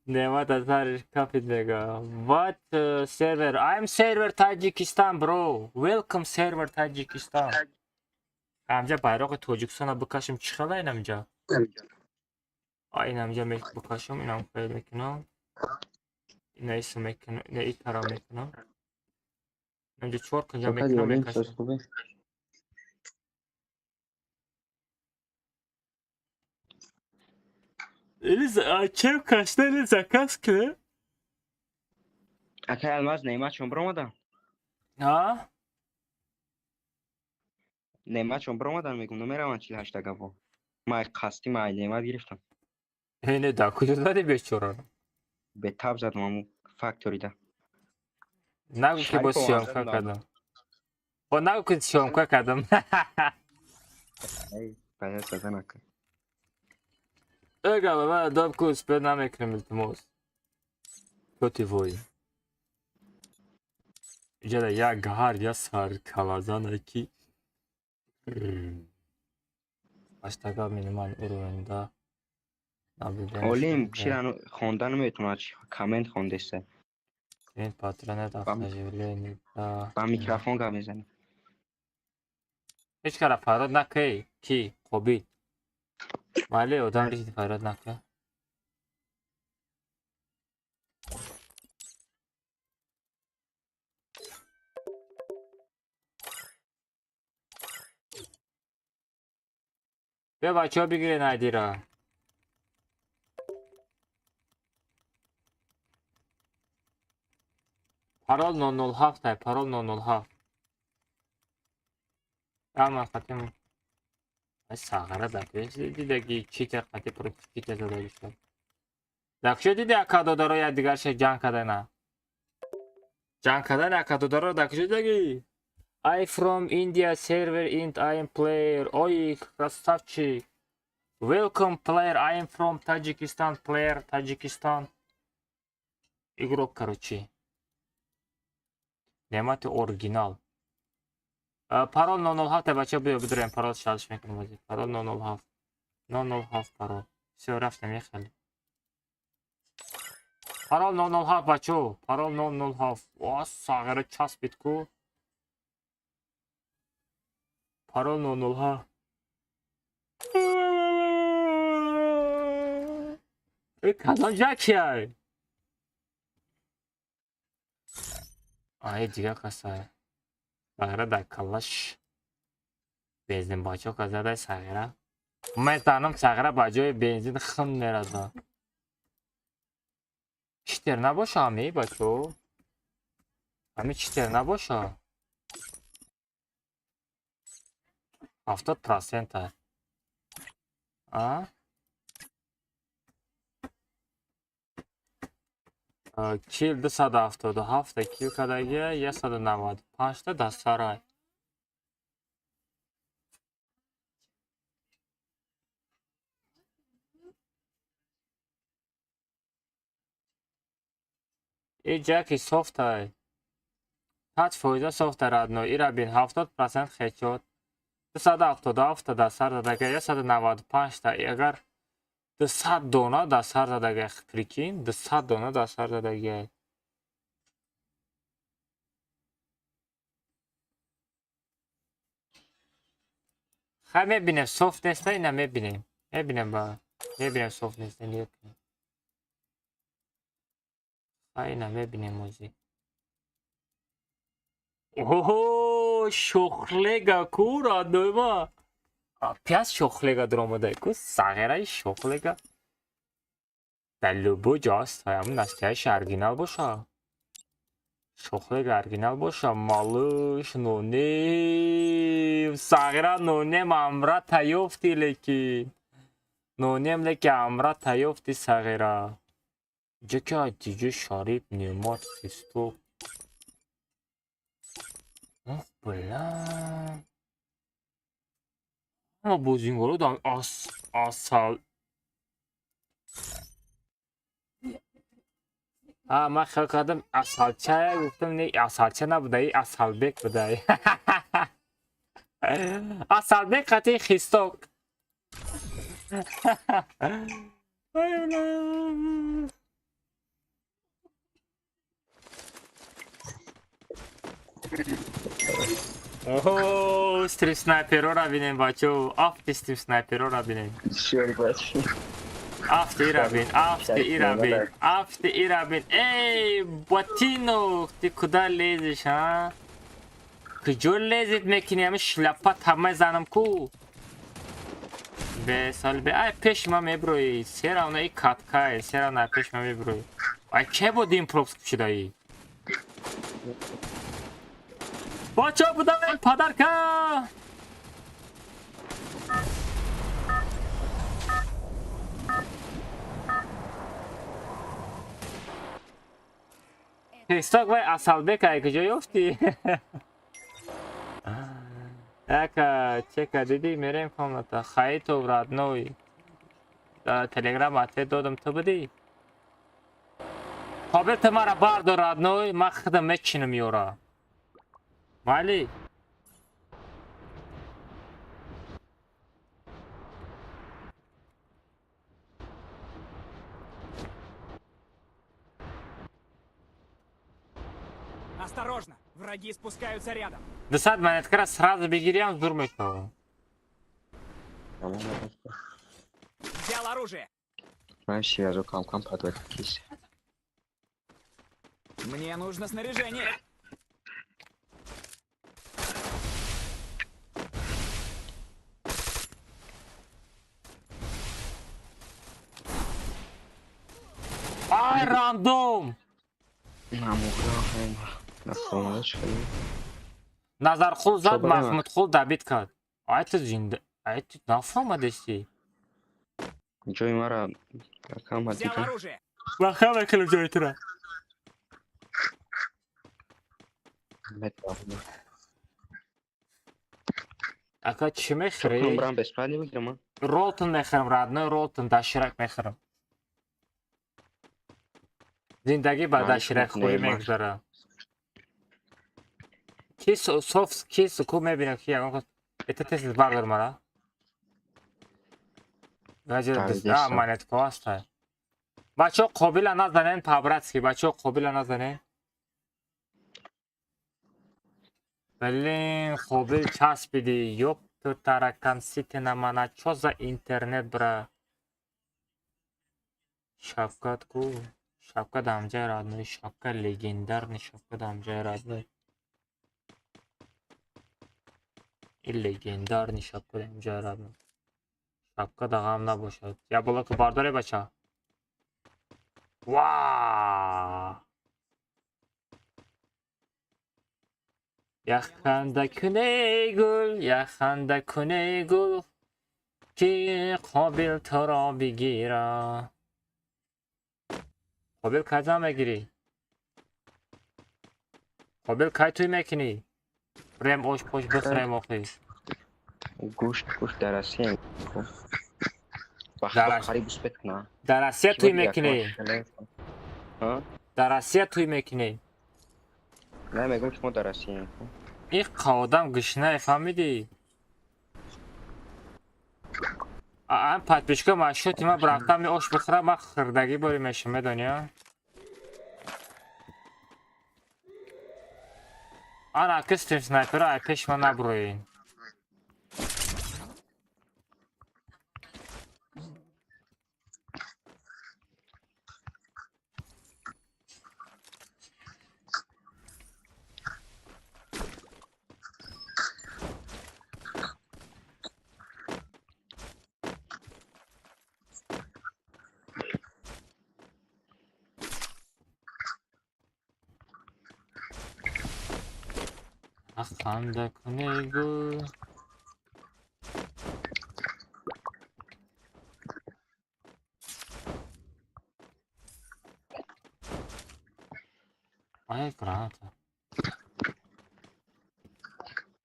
Немата сарш кафид мега. What server? I'm server Tajikistan bro. Welcome server Tajikistan. Амҷа байроқи Тоҷикистона бикашем чӣ хела инамҷа? Инамҷа бикашем, инам хел мекунам. Ина исм мекунам, ина и тара мекунам. Инамҷа чор кунҷа мекунам мекашем. Или чем кашта, или заказ кунем? Акай Алмаз, Неъматшон биромадан? А? Неъматшон биромадан, мегум, намераванд 48 гапо. Ман қасди ман Неъмат гирифтам. Не, да куҷо зади бечораро? Бетаб задам аму факторида. Нагу ки бо съёмка кардам. Бо нагу ки съёмка кардам. Баяд зада накун. Эга, ба доб ку успел намекунем, илтимос. Тоти вой. Иҷада як гаҳар, як сар калазана ки Аштага минимал уровень да. Олим чира хонда наметавонад, коммент хондеста. Отменить патронат автоживление. Ба микрофон гап мезанем. Ҳеҷ кара фарёд накунӣ. Ки? Қобил. Майли одам ришид фарёд накун. Биё бачаҳо бигирен айдира. Парол 007 ай, парол 007. Ама хатим. Ай сағара да дидаги читер қати против читер задаги шуд. Дакшо диди ака додаро я дигарша ҷанг кардана. Ҷанг кардан ака додаро дакшо дидаги. I from India server and I am player. Ой, красавчик. Welcome player. I am from Tajikistan player. Tajikistan. Игрок, короче. Немати оригинал. Парол 007 бача биё бидурем парол шалш мекунем ҳозир. Парол 007. 007 парол. Всё, рафтем ехали. Парол 007 бачо. Парол 007. О, сағира часпид ку. Парол 007. Э, кадом ҷакияй? Ай, дигар касай. Сағира дар каллаш бензин бачок задай сағира. Ман сағира ба ҷои бензин хун меразад. Читер набоша ҳами бачо? Ҳами читер набоша? 70%. А? Кил 277 кил кадаги 195 та дастсарай. И ҷаки софтай. 5% софта радно. Ира бин 70% хечот. 277 дастсар задаги 195 та. Агар 200 дона дастсар задаги, прикинь, 200 дона дастсар задаги. Хай мебинем, софт неста, ина мебинем. Мебинем ба. Мебинем софт неста, нигоҳ кунем. Хай ина мебинем ози. Оҳо, шохлега ку родной ма. Пяс шохлега дуромадай ку, сағираи шохлега. Дар любой ҷо аст, ҳамун настоящий оригинал боша. Шохлега оригинал боша, малыш, нонем, сағира нонем амра таёфти лекин. Нонем лекин амра таёфти сағира. Ҷака диҷа Шарип, Неъмат, Христо. Ох, бля. Ама бозингаро дар асал. А, ман хел кардам асалча гуфтам, не асалча набудаи, асалбек будаи. Асалбек қати Хисток. Оҳо, стрим снайперора бинем бачо, афти стрим снайперора бинем. Афти ира бин, афти ира бин, афти ира бин. Эй, ботинок, ты куда лезешь, а? Куҷо лезет мекунӣ? Ҳами шляпа тамаи занам ку. Бесол бе, ай пеши ман меброӣ. Сера и каткай, сера на пеши ман меброӣ. Ай ке буд ин пропуск шудаи? Бачо будам подарка. Христок вай Асалбек ай куҷо ёфтӣ? Яка чека дидӣ мерем комната. Хаитов родной. Телеграм ответ додам ту будӣ? Қобил ту мара бардор родной, ман худам мечинам ёра. Майли? Осторожно, враги спускаются рядом. 200 монеткара сразу бигириам, зур мешавам. Взял оружие. Ман связу кам-кам подводкис. Мне нужно снаряжение. Ай, рандом! Назарқул зад, Маҳмудқул добить кард. Ай ту зинда, ай ту нафаҳмадести. Ҷои мара кам. Взял оружие. Маҳкам мекунем ҷои тура. Ака, чӣ мехӯрӣ? Брам бесплатно бигирам. Ролтон мехӯрам, родной, ролтон, доширак мехӯрам. Зиндагӣ ба доширакхӯрӣ мегузарад. Ки соф, ки суку мебинам, ки ягон это тез бардор мара. Монетко ҳаста. Бачаҳо, қобила назанен, по-братски, бачаҳо, қобила назанен. Блин, қобил часпиди, ёб ту таракан ситена мана, чо за интернет, бра? Шавкат ку? Шавкат ҳамҷай, родной, Шавкат легендарный, Шавкат ҳамҷай, родной. И легендарный Шавкат ҳамҷай, родной. Шавкат ғам набошад. Я блоку бардоре, бача. Ва! Яханда куней гул, яханда куней гул, ки қобил туро бигира. Қобил кай зан мегирӣ? Қобил кай тӯй мекунӣ? Рем ош пош бихӯрем охи. Гӯшт, гӯшт дар Россия. Дар Россия тӯй мекунӣ? Дар Россия тӯй мекунӣ? Не, мегӯм, шумо дар Россия. Ин одам гушнае, фаҳмидӣ? Ан подписчика маршрути ман рафтам ош бихӯрам, ман хӯрдагӣ борӣ мешам, медонӣ? Ан аки стрим снайпера ай пеши ман набуроен. Ханда куней гул. Ай, граната.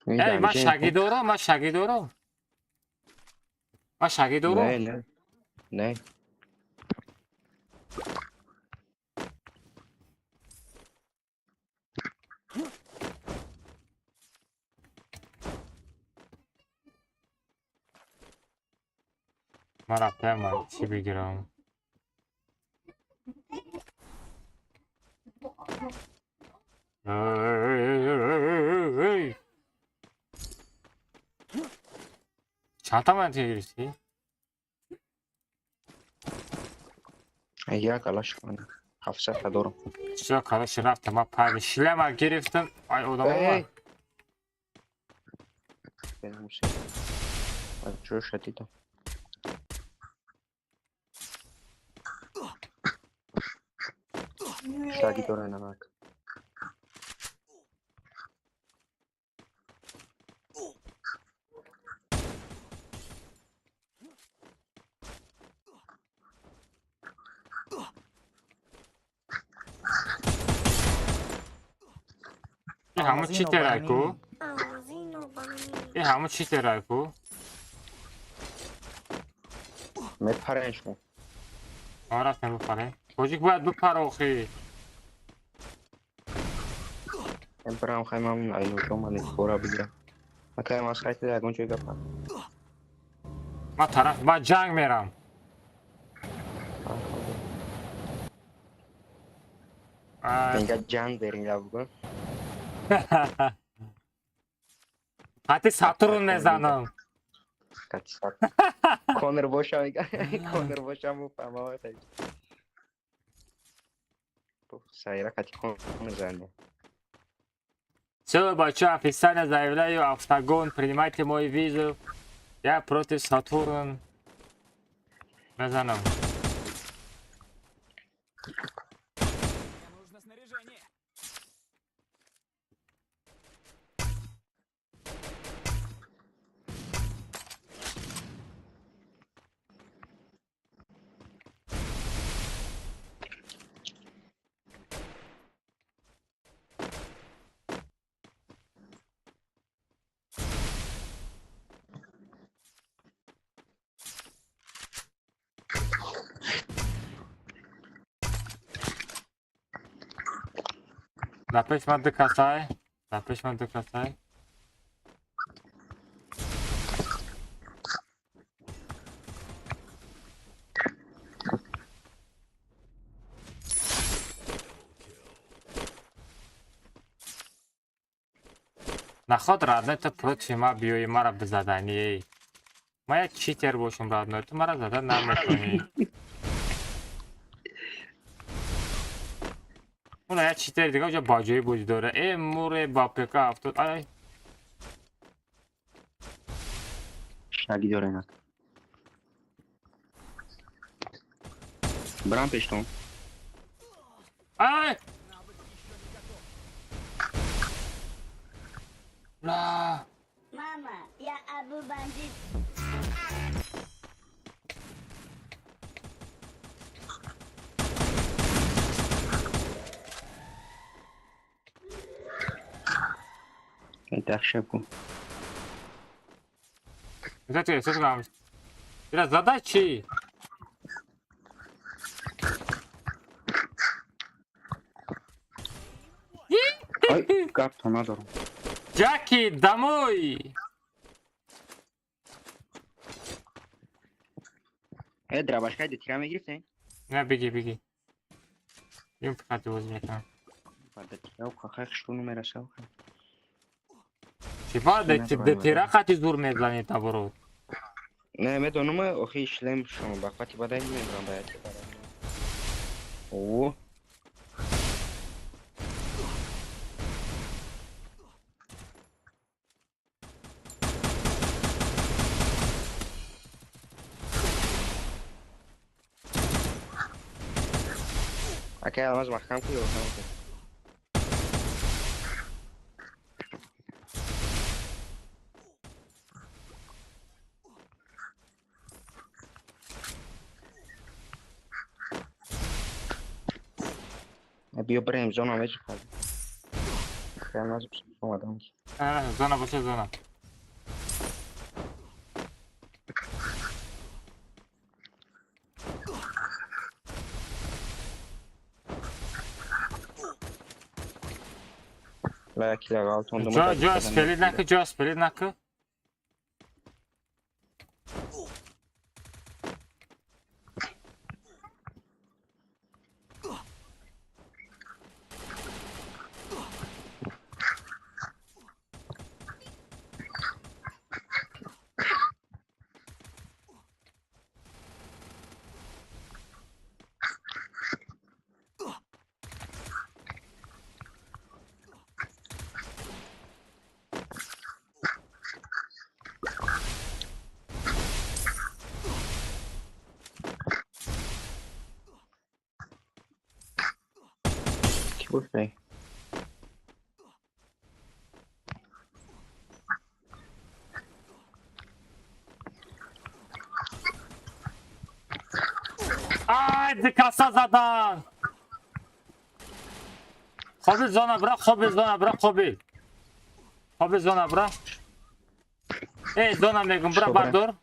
Эй, ман шаги дорам, ман шаги дорам. Ман шаги дорам. Не, не. Не. Ман рафтаам, чӣ бигирам? Чандта монетка гирифтӣ? Як алаш ман 700 та дорам. Чиро калаши рафтам, ман пайди шлема гирифтам. Ай, одам омад. Чӯша дидам. Шаги дора намак. Ин ҳамун чӣ терайку? Ин ҳамун чӣ терайку? Мепарен шумо. Ма рафтем бипарем. Тоҷик бояд бипара охи. Брам хаймам айнуҷо ман бора бигирам. Макаям аз хайти ягон ҷой гапа. Ма тараф, ма ҷанг мерам. Инга ҷанг берин бугун. Қати Сатурн мезанам. Қати Сатурн. Конор боша мега. Конор боша муфаҳмам. Сайра қати Конор зане. Все, бача, официально заявляю, Октагон, принимайте мой визу. Я против Сатурн. Мезанам. Нужно снаряжение. Напиш ман ду касай. Напиш ман ду касай. Наход родной, ту против ма биёи мара бизаданӣ. Ма як читер бошам родной, ту мара зада наметонӣ. Уна як читер дига уҷа баҷоӣ буд дора. Э муре ба ПК 70. Ай. Шаги дора инак. Брам пештон. Ай! Ла. Мама, я Абу бандит. Дахшабу. Ира задачи. Ай, карту надорам. Джаки, домой! Драбашка, де тира мегирифте? Не, беги, беги. Им фақат возьми там. Чипа, де тира хати зур мезани таборот. Не, медонам, охи шлем шумо ба қати бадай мебарам ба яки бадай. О. Акай алмаз маҳкам ку ё кам ку? Биё бирем зона мечихад. Алмаз омадам. Зона боша зона. Ҷо спелид наку, ҷо спелид наку. Gostei. Ай, дикаса задан! Хобил зона бра, хобил зона бра, хобил. Хобил зона бра. Эй, зона мегум бра, бардор.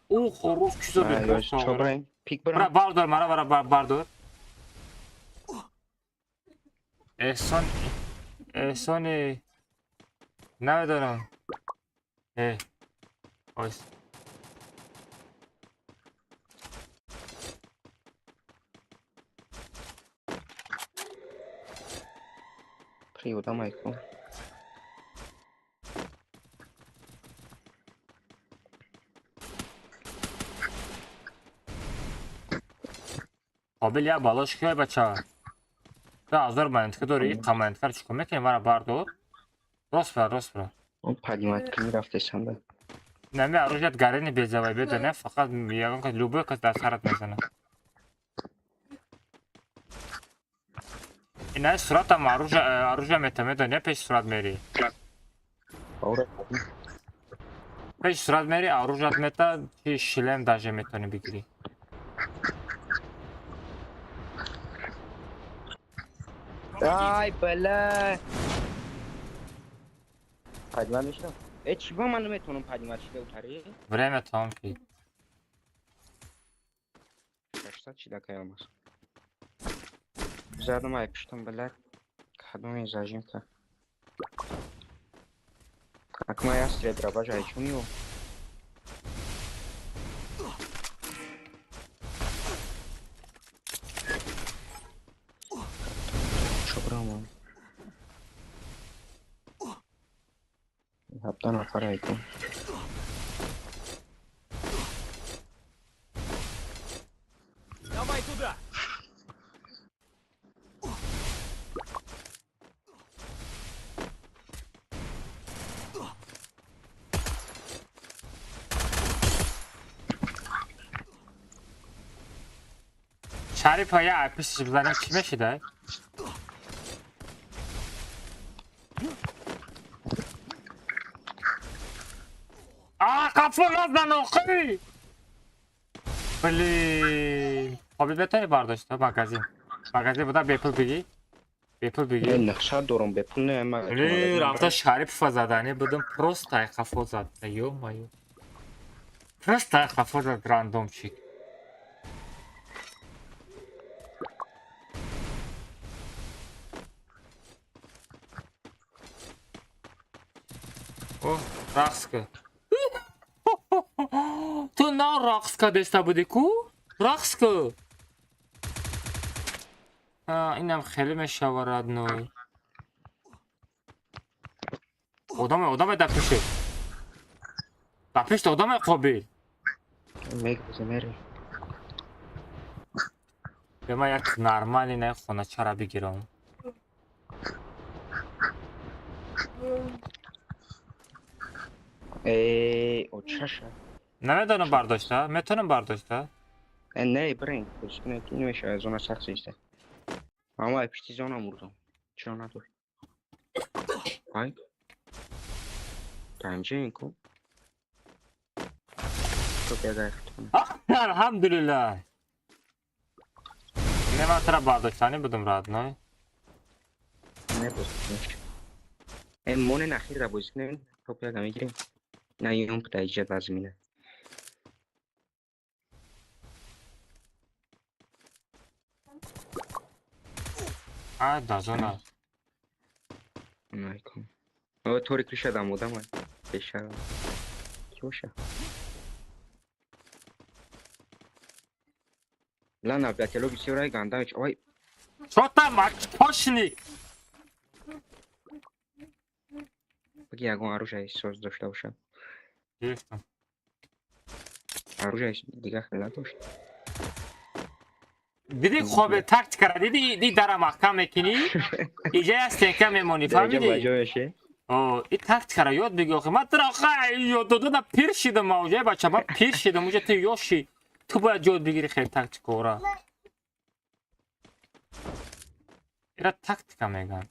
У хорус кисо бир. Пик бра. Бра, бардор, мара бара бардор. Эҳсон, эҳсони намедонам. Ойс. Приводам айку. Қобил як балош киёй бача. 2000 монетка дори, қа монеткаро чӣ кор мекунӣ? Мара бардор. Рост бира, рост бира. Он поднимать кунӣ рафтесам да. Нами оружият гарени безавай бедоне, фақат ягон кас любой кас дар сарат мезанад. Инаи суратам оружие мета медоне, пеши сурат мери. Пеши сурат мери, оружият мета, чи шлем даже метавонӣ бигирӣ. Ай, бля. Поднимать мешавам? Э, чӣ ба ман наметавонам поднимать шида утари? Время тамом ки. 600 чида каялмас. Задам ай пуштам, бля. Кадоми зажимка. Как моя средра, бажай, чуню. Чобрама. 7 нафар айкун. Давай туда! Шарифа я айпишиш бизанем чӣ мешидай? А, қафо назан охи! Блин. Қобил бетони бардошта магазин. Магазин буда бепул бигӣ. Бепул бигӣ. Нақша дорам бепул не ма. Блин, рафта Шарифа задани будам просто ай қафо зад. Ё-моё. Просто ай қафо зад рандомчик. О, рақс ка. Ту на рақс кардеста будӣ ку? Рақс ку. Инам хеле мешава родной. Одаме, одаме дар пишт. Дар пишт одаме қобил. Мегӯзем мери. Бе ман як нормали на хоначара бигирам. Э, очаша. Намедонам бардошта, метавонам бардошта? Э, не, бирин, бозикуне ки намешава, зона сахт зиста. Ама ай пишти зона мурдам. Чиро надор. Ай. Танҷин ку. То бега хтон. Алҳамдулиллаҳ. Не ман тара бардоштани будам родной. Не бозикунеш. Э, монен ахир да бозикунем, то бега мегирем. На юм пта иҷа вазмина. А, да зона. Найкун. О, тори криша дам одам ай. Беша. Ки боша? Лана, бятело бисёр ай гандамич. Ой. Чо там, очкошник? Баги ягон оружие соз дошта бошад. Гирифтам. Оружие дигар хел надошт. Диди хобе тактикара, диди ди дара маҳкам мекунӣ, иҷа як стенка мемонӣ, фаҳмидӣ? О, и тактикара ёд бигир охи. Ман туро охи ёд додана пир шидам ман уҷа, бача, ман пир шидам, уҷа ту ёшӣ. Ту бояд ёд бигирӣ хел тактикаора. Ира тактика мегӯянд.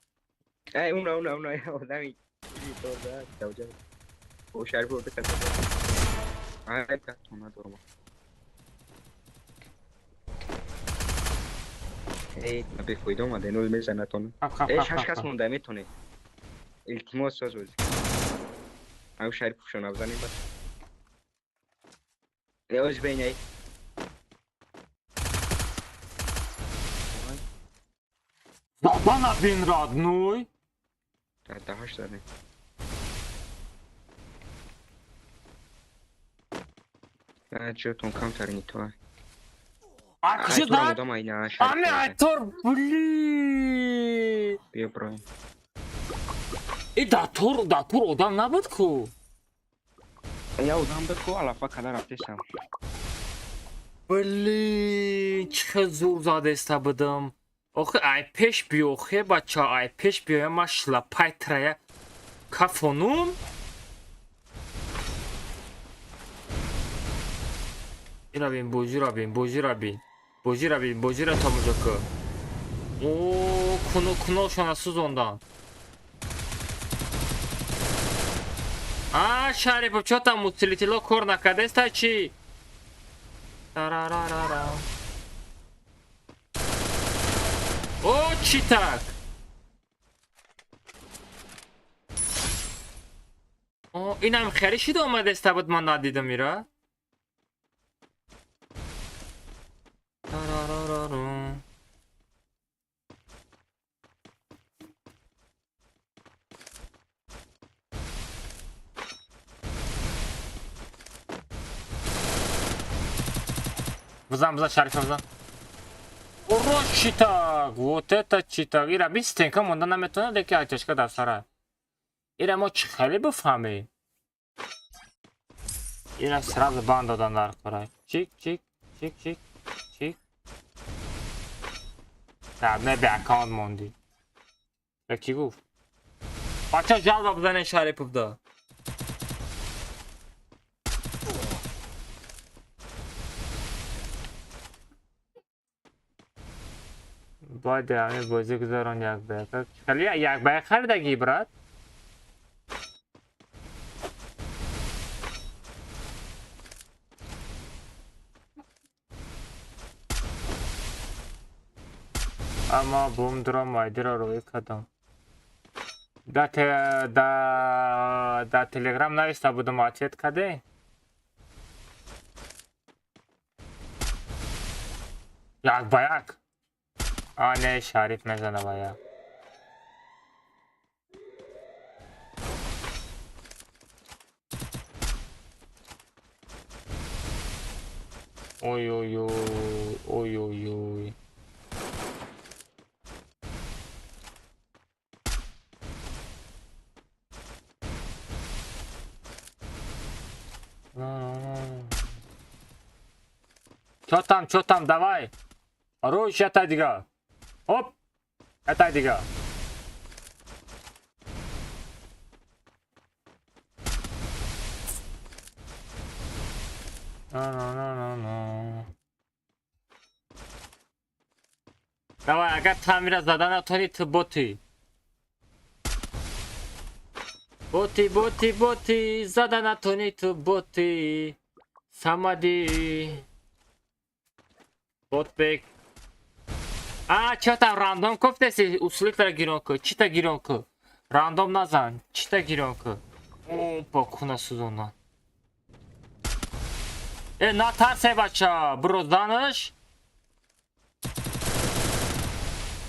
Эй, уна, уна, уна, одами О, Шариф орда каса. Ай, катона дорам. Эй, бефоида омада, нол мезанатон. Эй, шаш кас монда метоне. Илтимос соз бозӣ. Ай, Шариф шона бизанем бас. Эй, оз бейн эй. Задана бин родной. Дар даҳаш задем. Ҷотон камтар ни то. А чӣ зад? Ами айтор, блин. Биё броем. И датур одам набуд ку? Я одам буд ку, алафа када рафтесам. Блин, чӣ хел зур задаиста будам. Охи, ай пеш биё, охе бача, ай пеш биё, ма шлапай трая кафонум. Ира бин, бозира бин, бозира бин. Бозира бин, бозира тамошо кун. О, куно куношона сӯзондан. А, Шарипов, чё там усилитело кор накардеста чӣ? Тарарарара. О, чӣ так? О, инам хеле шида омадеста буд, ман надидам ира. Тарарарару. Бизан, бизан, Шарифа, бизан. Уро, читак! Вот это читак! Ира би стенка монда наметавонад, леки оттяжка дар сара. Ира мо чӣ хеле бифаҳмем? Ира сразу банд додан дар кора. Чик, чик, чик, чик, чик. Дар не бе аккаунт мондӣ. Ра кӣ гуфт? Бача жалба бизанед Шариповда. Бояд ҳамин бозӣ гузарон як ба як. Хеле як ба як харидагӣ, брат? Аммо бум дурам айдиро рӯй кардам. Да Телеграм нависта будам, ответ каде? Як ба як. А, не, Шариф мезана ба як. Ой, ой, ой, ой, ой, ой. Чё там, чё там, давай. Руш, я дига. Оп, это дига. На-на-на-на-на. Давай, агар тамира задан натонӣ, ту боти. Боти, боти, боти, зада натонӣ, ту боти. Самади. Ботбек. А, чё там рандом кофтеси? Услитра гирон ку, чита гирон ку. Рандом назан, чита гирон ку. Опа, куна сӯзондан. Э, натарсе бача, биро занаш.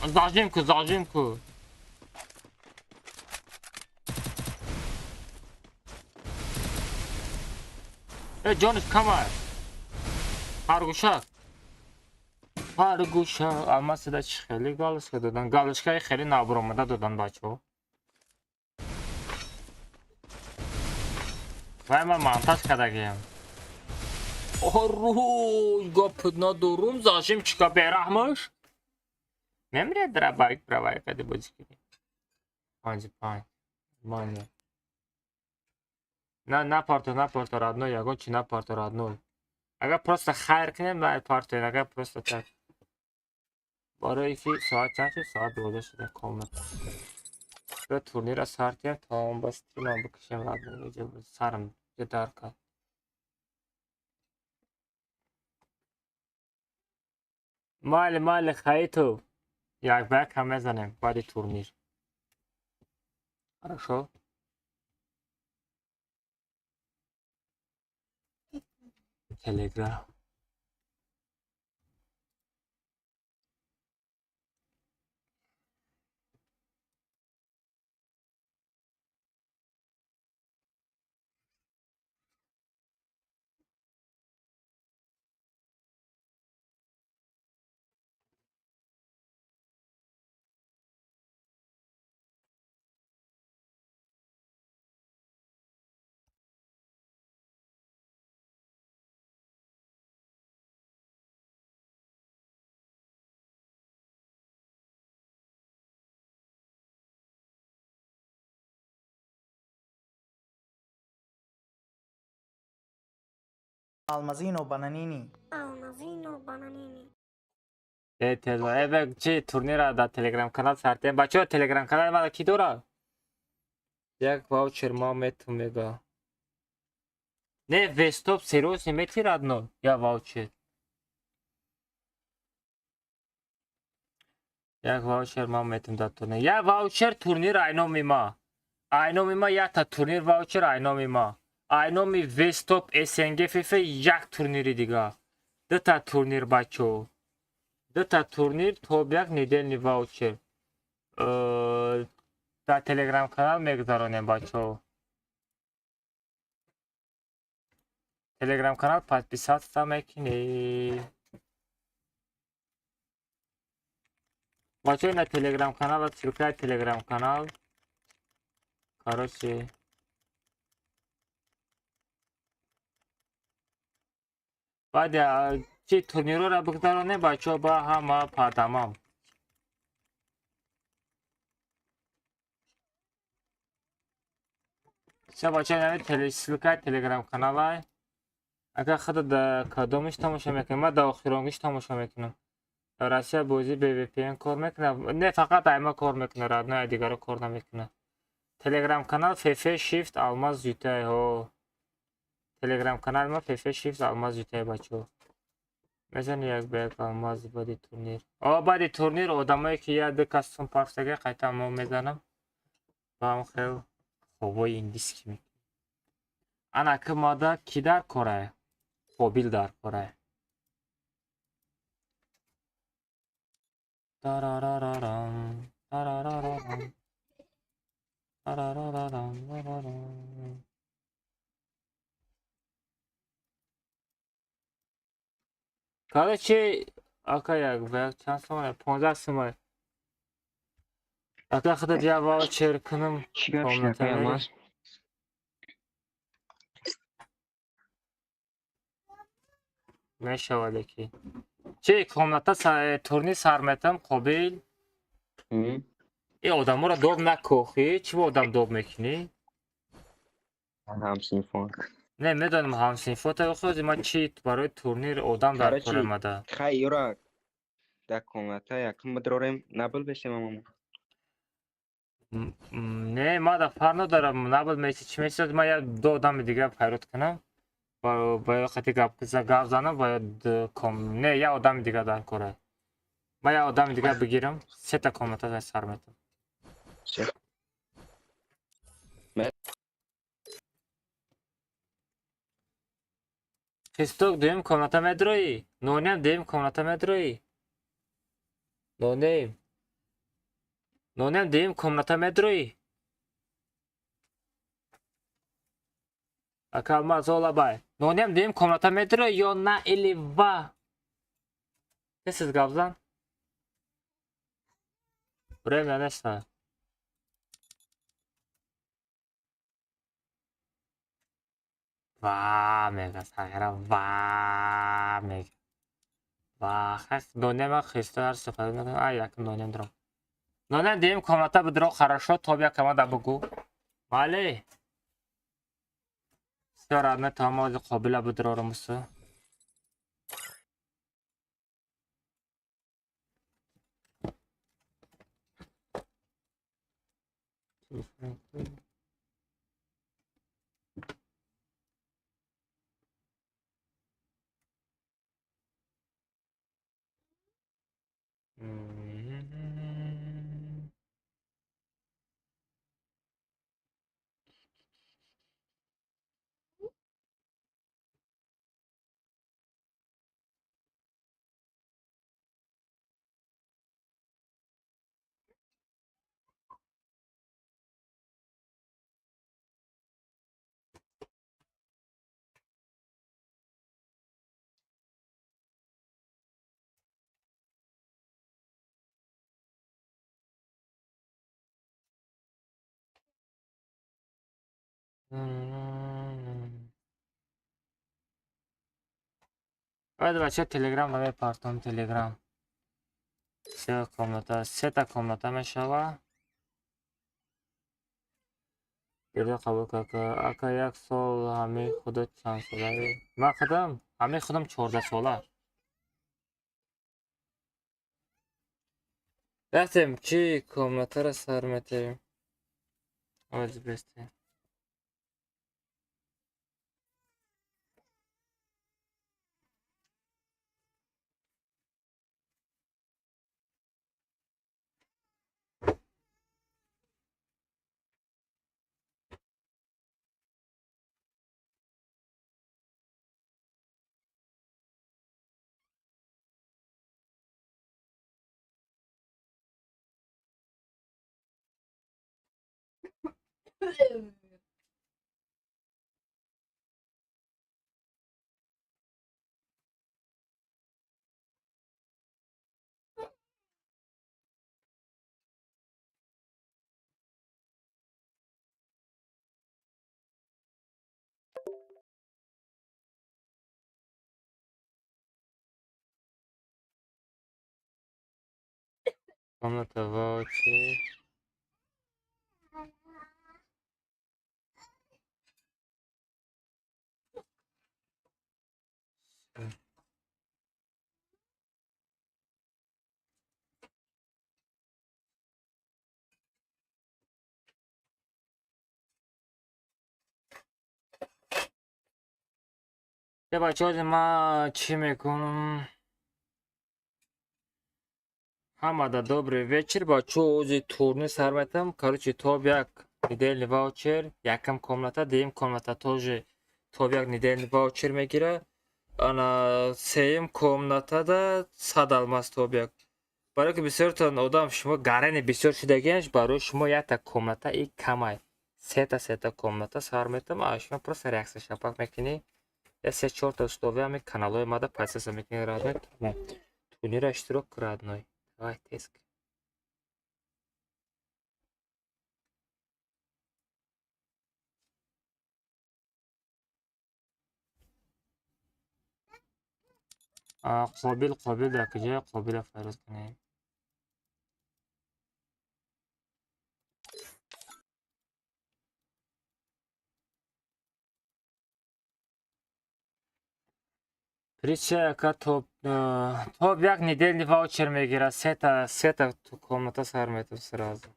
Зажим ку, зажим ку. Э, ҷониш камар. Харгӯшак. Харгӯша, алмасида чӣ хеле галочка додан. Галочкаи хеле набуромада додан бачаҳо. Вай ман монтаж кардагиям. Оруй, гап надорум, зажим чика бераҳмаш. Мемирад дробайк правай кади бозӣ кунӣ. 5-5. Нормально. На, напарто, напарто, родной, ягон чи напарто, родной. Агар просто хайр кунем, на партоем, агар просто так. Барои ки соат чанд шуд? Соат 12 шуда комната. Бо турнира сар кунем, тамом ба стримам бикушем, родной, иҷо сарам ҷо дар кард. Майли, майли, хаиту. Як ба як ҳам мезанем баъди турнир. Хорошо. Телеграм. Алмазино Бананини. Алмазино Бананини. Э тезо, э чи турнира дар телеграм канал сартем. Бачаҳо, телеграм канали мара ки дора? Як ваучер ма метум мега. Не, вестоп серьёзно мети родной? Я ваучер. Як ваучер ма метум дар турнир. Я ваучер турнир айноми ма. Айноми ма якта турнир ваучер айноми ма. Айноми Вестоп СНГ ФФ як турнири дига. Дута турнир бачо. Дута турнир топ як недельный ваучер. Дар телеграм канал мегузаронем бачо. Телеграм канал подписаться мекунӣ. Бачо, на телеграм канал, ссылка телеграм канал. Короче. Баъд чи турнирҳоро бигзаронем бачаҳо ба ҳама падамам. Всё бачаҳо, инами ссылкаи телеграм каналай. Агар худат дар кадомиш тамошо мекунӣ, ман дар охиронгиш тамошо мекунам. Дар Россия бозӣ бе VPN кор мекунад? Не, фақат айма кор мекунад, родной дигаро кор намекунад. Телеграм канал ФФ Shift Алмаз Ютай ҳо. Телеграм канали ма ФФ Shift Алмаз Ютай бачаҳо. Мезани як ба як алмази баъди турнир. О, баъди турнир одамое ки як ду кас сум парфтага қайта мо мезанам. Ба ҳам хел хобои индиски мекунем. Ана ки мада ки дар корае? Қобил дар корае. Тарарарарам, тарарарарам. Тарарарарам, тарарарам. Короче, ака як ба як чанд сомона? 15 сомона. Ака худат як ваучер кунам. Чӣ гап шуд, акай Алмаз? Мешавад яки. Чи комната турнир сар метам қобил? Э одаморо доб накохӣ? Чӣ бо одам доб мекунӣ? Ҳамсинфон. Не, медонам ҳамсинфота охози ма чи барои турнир одам дар кор Короче, омада. хай ёра дар комната якум бидорем, набл бешем амамо. Не, ма да фар надорам, набл меси чи меси, ма як ду одами дига пайрод кунам. Ба қати гап гап занам бояд ком не, як одами дига дар кора. Ма як одами дига бигирам, сета комната сар метам. Хисток дуюм комната медроӣ? Нонем дуюм комната медроӣ? Нонем. Нонем дуюм комната медроӣ? Ака Алмаз олабай. Нонем дуюм комната медроӣ ё на или ва? Тез гап зан. Время неста. Ва мега сағира ва мега. Ва хас донема хисто ҳар сафар мекунам. А якум донем дурам. Нонем дуюм комната бидро хорошо то бия команда бугу. Бале. Всё родной тамози қобила бидрорам усу. Баъд бача телеграм намепартом телеграм. Се комната, сета комната мешава. Бирда қабул кака. Ака як сол ҳамаи худо чанд солаи? Ман худам ҳамаи худам 14 сола. Рафтем чӣ комнатаро сар метавем? Оз бестем. Комната ваучер. Я бачаҳо ман чӣ мекунам? Ҳамада добрый вечер, бачаҳо. Ози турнир сар метам. Короче, топ як недельный ваучер, якам комната, дуюм комната тоже топ як недельный ваучер мегира. Ана сеюм комнатада 100 алмаз топ як. Барои ки бисёртон одам шумо гарани бисёр шудагиаш, барои шумо якта комната и камай. Сета комната сар метам, а шумо просто реакция шапак мекунӣ. Я се чорта условия ҳамин каналҳои мада подписаться мекунӣ, родной. Тамом. Турнира иштирок родной. Давай, тез. Қобил, Қобил дар куҷо? Қобилро фарёд кунем. Притча яка топ топ як недельный ваучер мегирад. Сета комната сар метам сразу.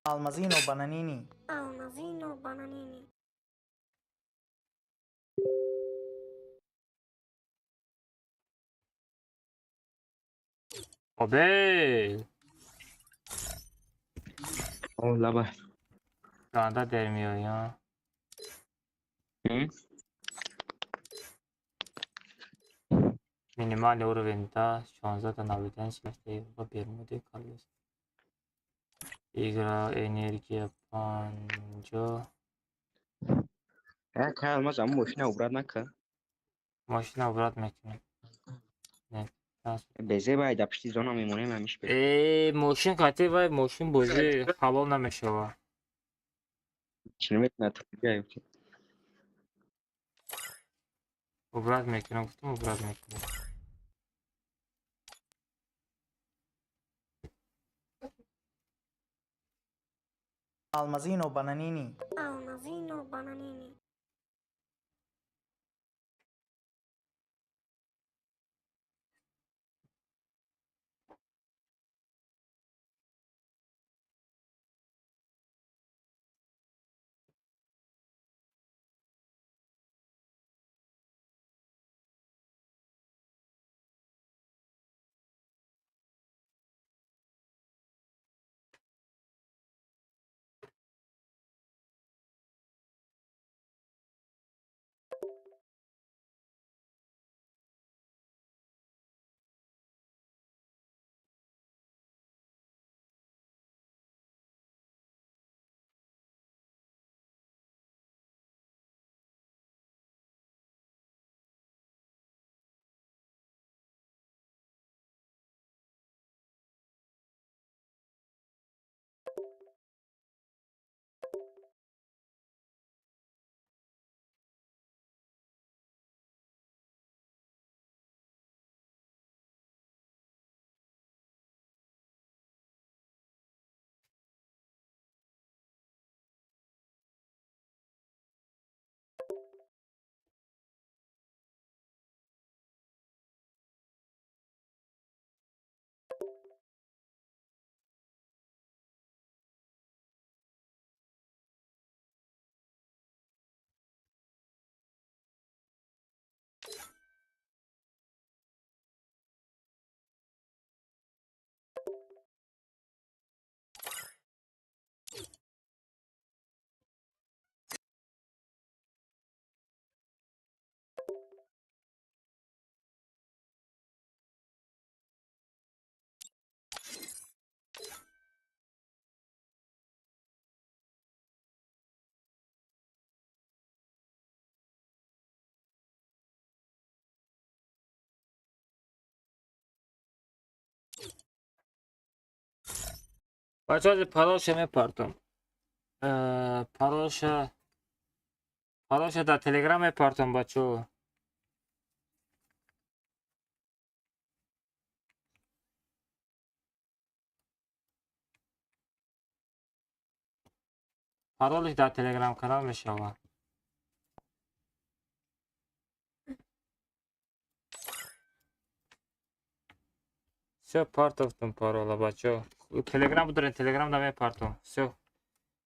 Алмазино бананини. Алмазино бананини. Қобил. О, лаба. Ганда дер меояд. Минимальный уровень, да, 16 наведен, 47 Бермуды, колес. Игра, энергия, панҷо. Кай алмаз, аммо мошина убрат нака. Мошина убрат мекунем. Не, транспорт. Безе вай, да пишти зона мемонем ҳамиш бе. Э, мошин қати вай мошин бозӣ ҳалол намешава. Чӣ наметонад тугай. Убрат мекунам, гуфтам убрат мекунам. Алмазино бананини. Алмазино бананини. Бачаҳо, паролша мепартом. Паролша дар Телеграм мепартом, бачаҳо. Паролш дар Телеграм канал мешавад. Всё, партофтум парола, бачаҳо. Телеграм будорем, Телеграм да мепартом. Всё.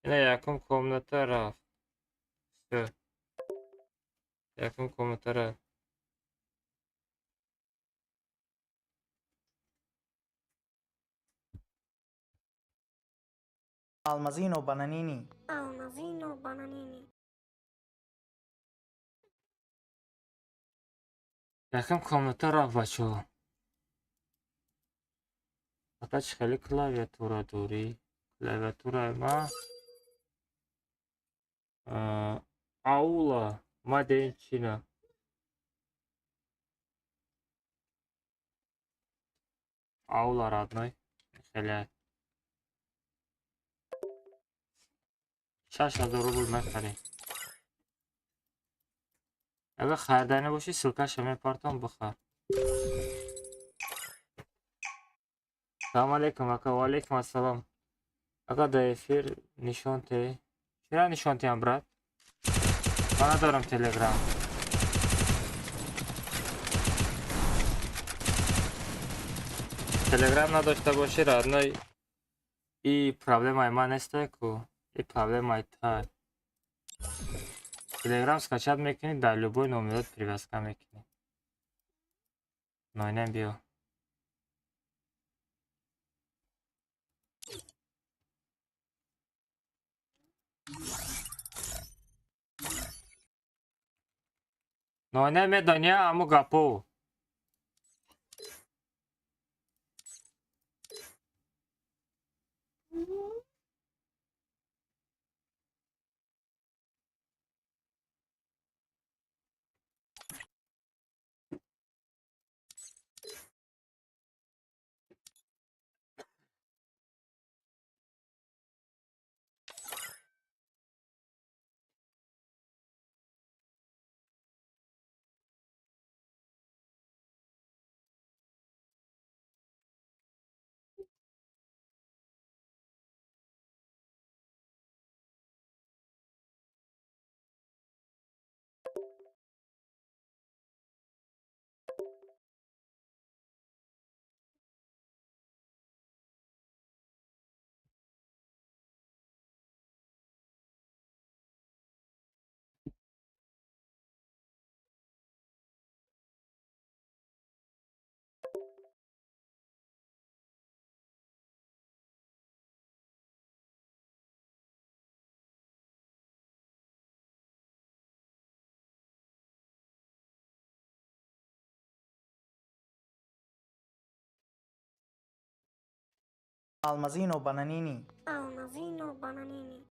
Ина якум комната рафт. Всё. Якум комната рафт. Алмазино бананини. Алмазино бананини. Якум комната рафт, бачаҳо. Атач хеле клавиатура дорӣ. Клавиатураи ма аула маден чина. Аула родной. Хеле 6000 рубл мехарем. Агар хариданӣ бошӣ, ссылкаша мепартом, бихар. Салом алейкум, ака. Ва алейкум ассалом. Ака, дар эфир нишон те. Чира нишон теам, брат? Ман надорам Телеграм. Телеграм надошта бошӣ, родной, и проблемаи ман несте ку. И проблемаи та. Телеграм скачать мекунӣ, дар любой номерот привязка мекунӣ. Нойнем биё. Нойне медони аму гапо. Алмазино бананини. Алмазино бананини.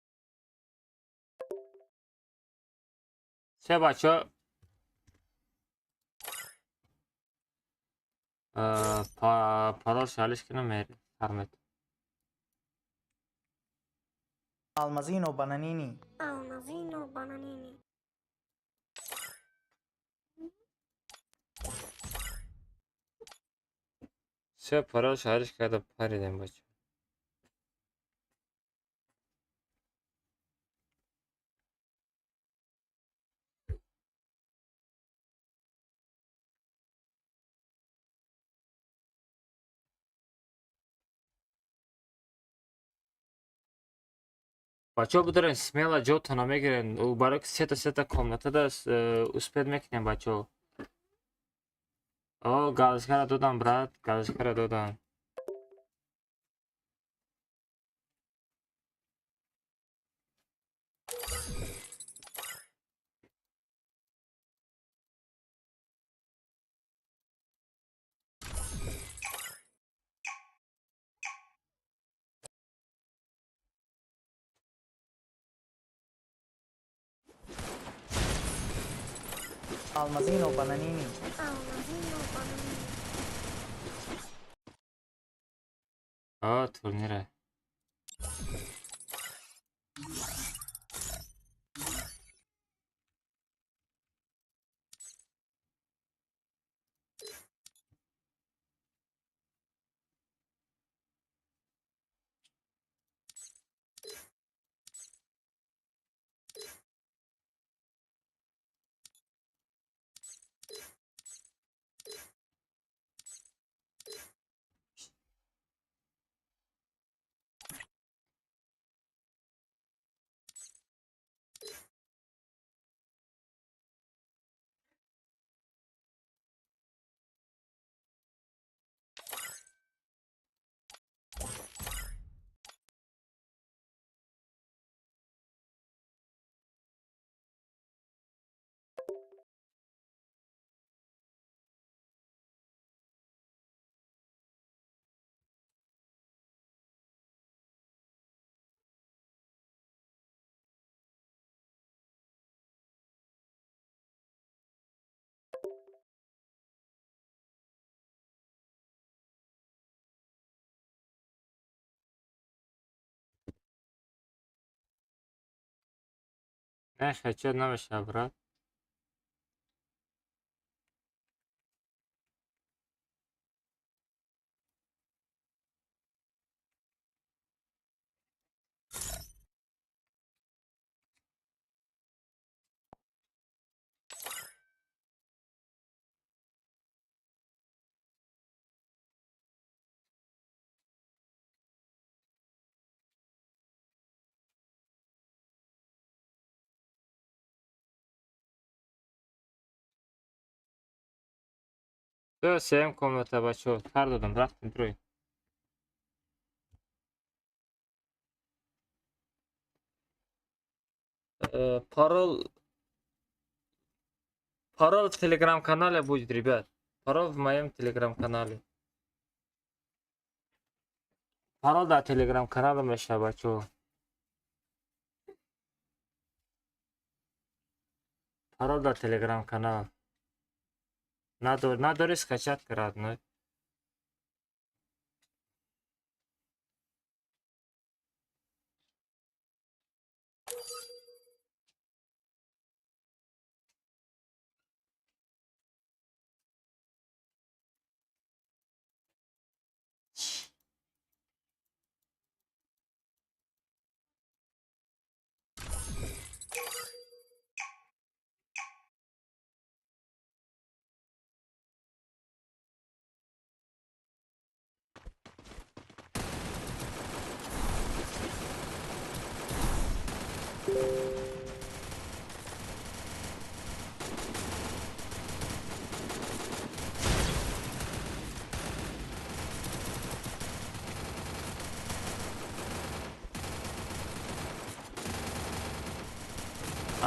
Се бачаҳо, парол шалиш кунам, фармед. Алмазино бананини. Алмазино бананини. Се парол шалиш карда паридем, бачаҳо. Бачаҳо, бидорен, смело ҷотона мегирен. Барои ки сета комнатада успеть мекунем, бачаҳо. О, галочкаро додам, брат, галочкаро додам. Алмазино бананини. Алмазино бананини. О, турнире. Не, хочу намеша, брат. Сеюм комната, бачаҳо, тар додам, рафтем дурӯй. Пароль в телеграм-канале будет, ребят. Пароль в моем телеграм-канале. Пароль дар телеграм-канале мешавад, бачаҳо. Пароль дар телеграм-канал. Надо скачать, родной.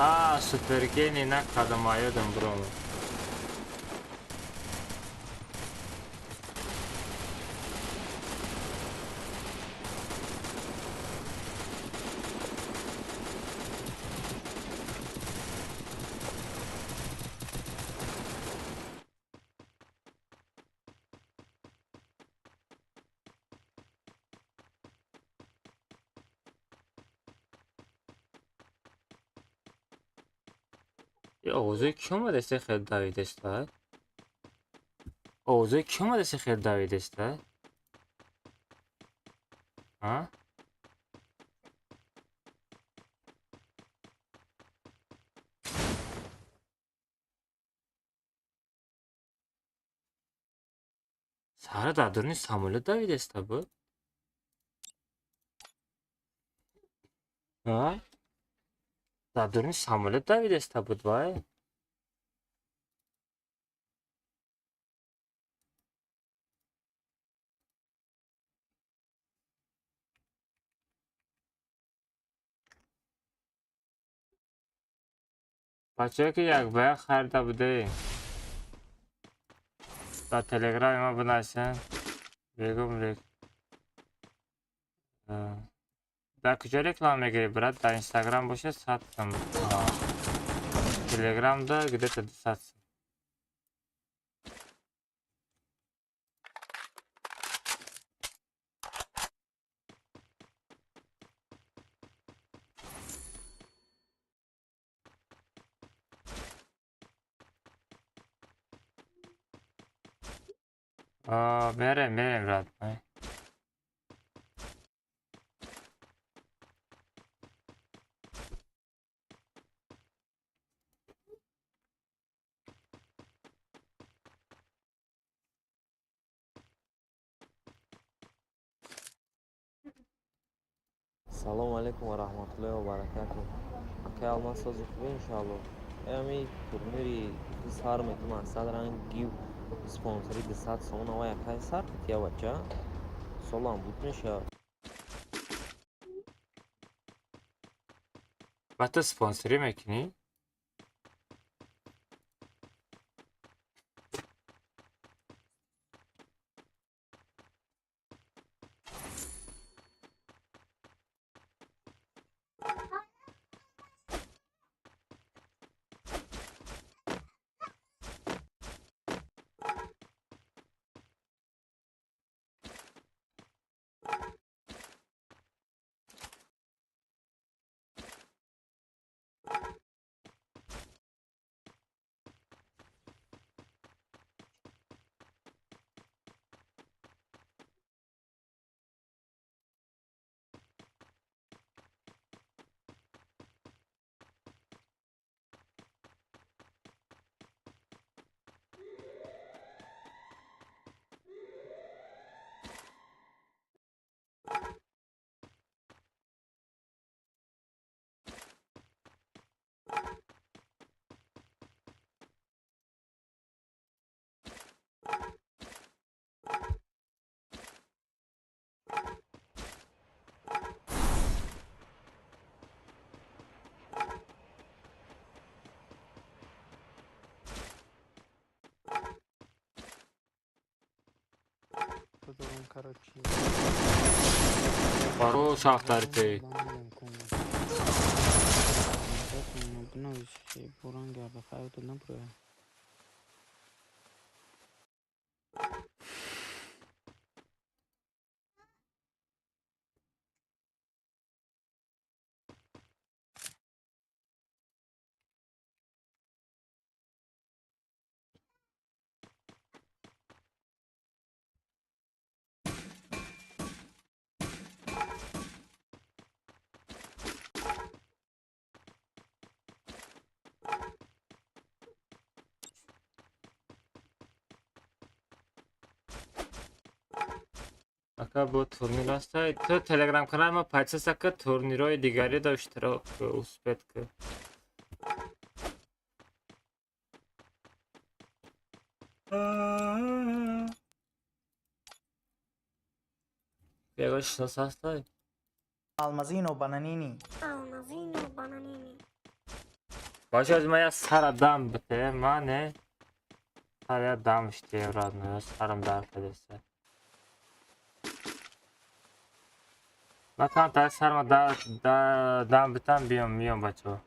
А, супер гений накардам, аёдам брома. Овозои ки омадаст хеле давидаста? Овозои ки омадаст хеле давидаста? А? Сара дар дуруни самолёт давидаста буд? А? Дар дуруни самолёт давидаста буд вай? Бачаҳое ки як ба як харида будаем, дар телеграми ман бинависен, бегум дар куҷо реклама мегирӣ, брат? Дар инстаграм бошад 100 сум, телеграмда где-то 200 сум. Мерем, мерем, родной. Салом алейкум ва раҳматуллоҳи ва баракатуҳ. Акай Алмаз, сози хубе, иншоалло. Ами турнири сар метум асад ранг гив спонсори 200 сомон ава якай сар кития бача. Солам буд мешавад. Ба ту спонсорӣ мекунӣ? Хорош авторитет. Ака бо турнир аст. Ту телеграм канал ма подписаться ка, турнирҳои дигари да иштирок успеть ка. Ягон шинос ҳастай? Алмазино бананини. Алмазино бананини. Бача, аз ман як сара дам бите, мане сар як дам иштием, родной, сарам дард кардеста. Ман камтар сарма дам битам, биём, миём, бачаҳо.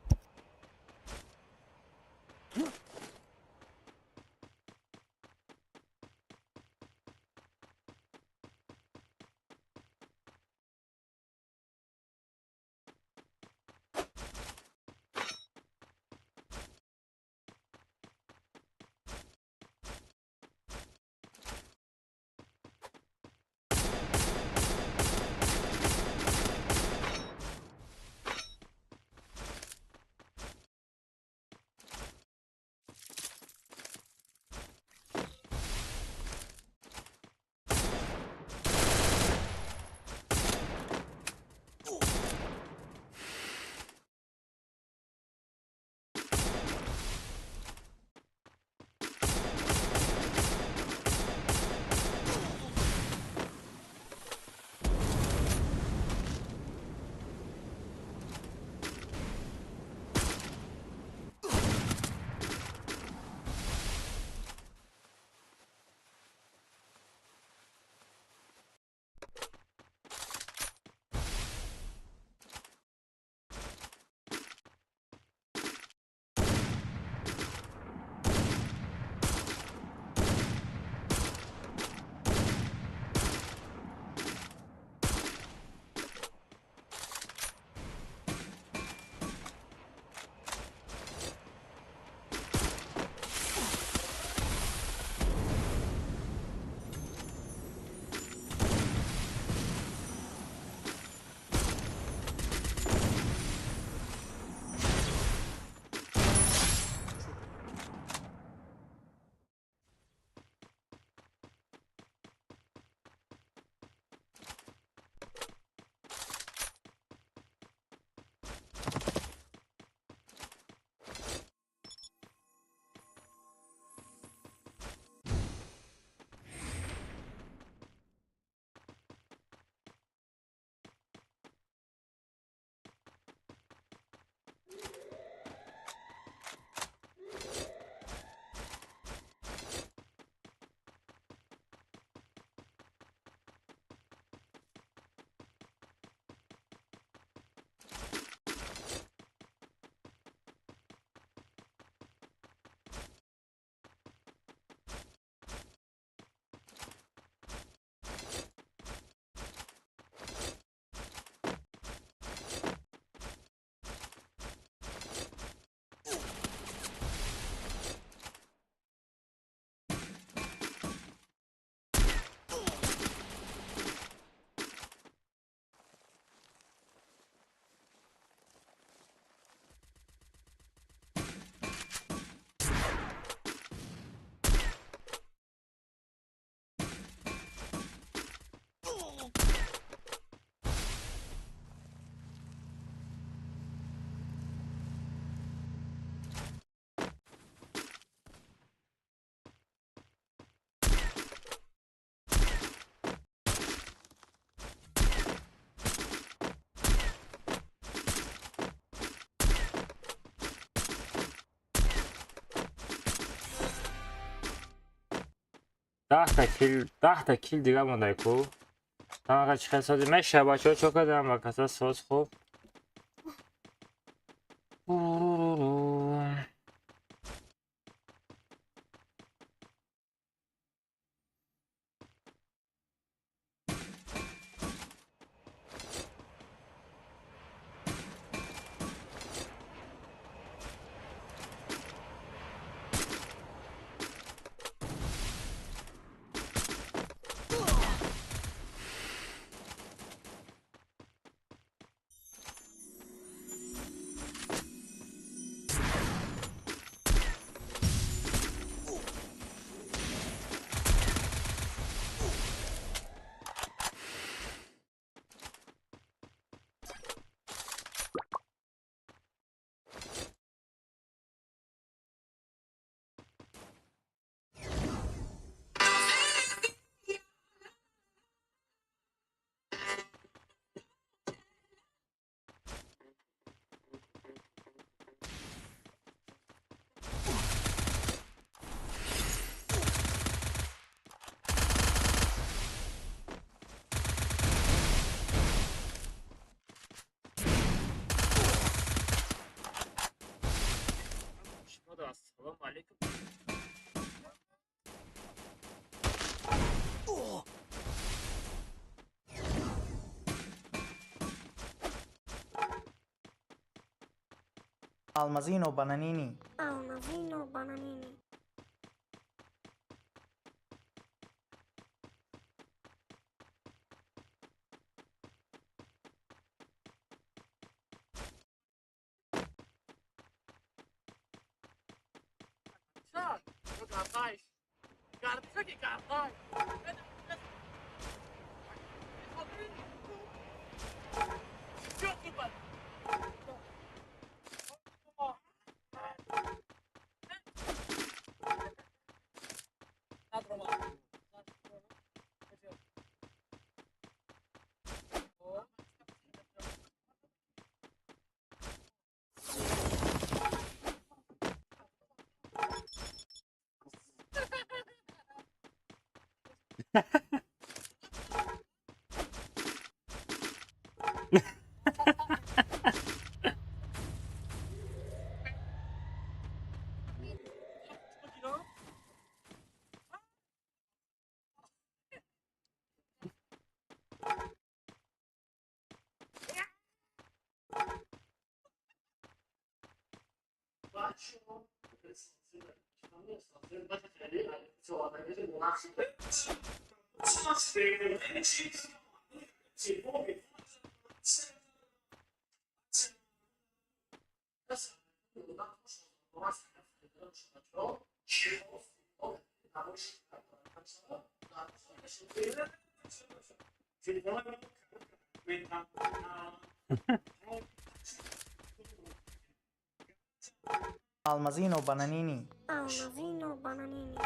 10 та кил, 10 та кил дига мондай ку. Тамака чӣ хел сози меша, бачаҳо, чо кардам ба каса соз хуб. Ассалому алайкум. Алмазино бананини. Алмазино бананини. Алмазино бананини. Алмазино бананини.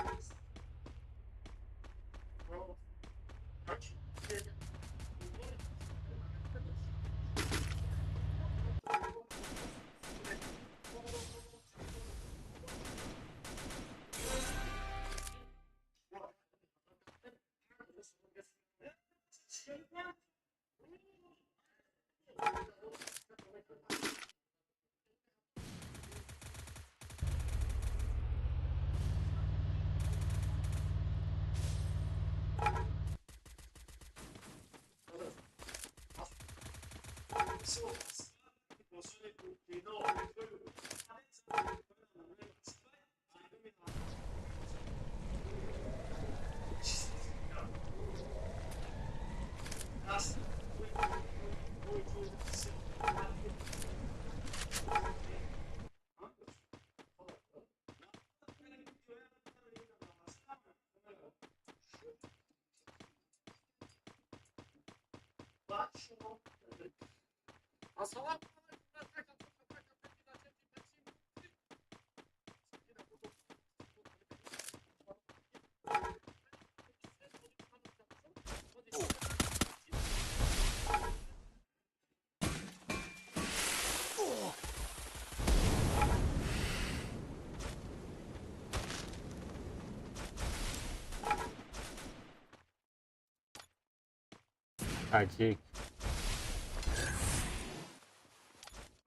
Таҷик.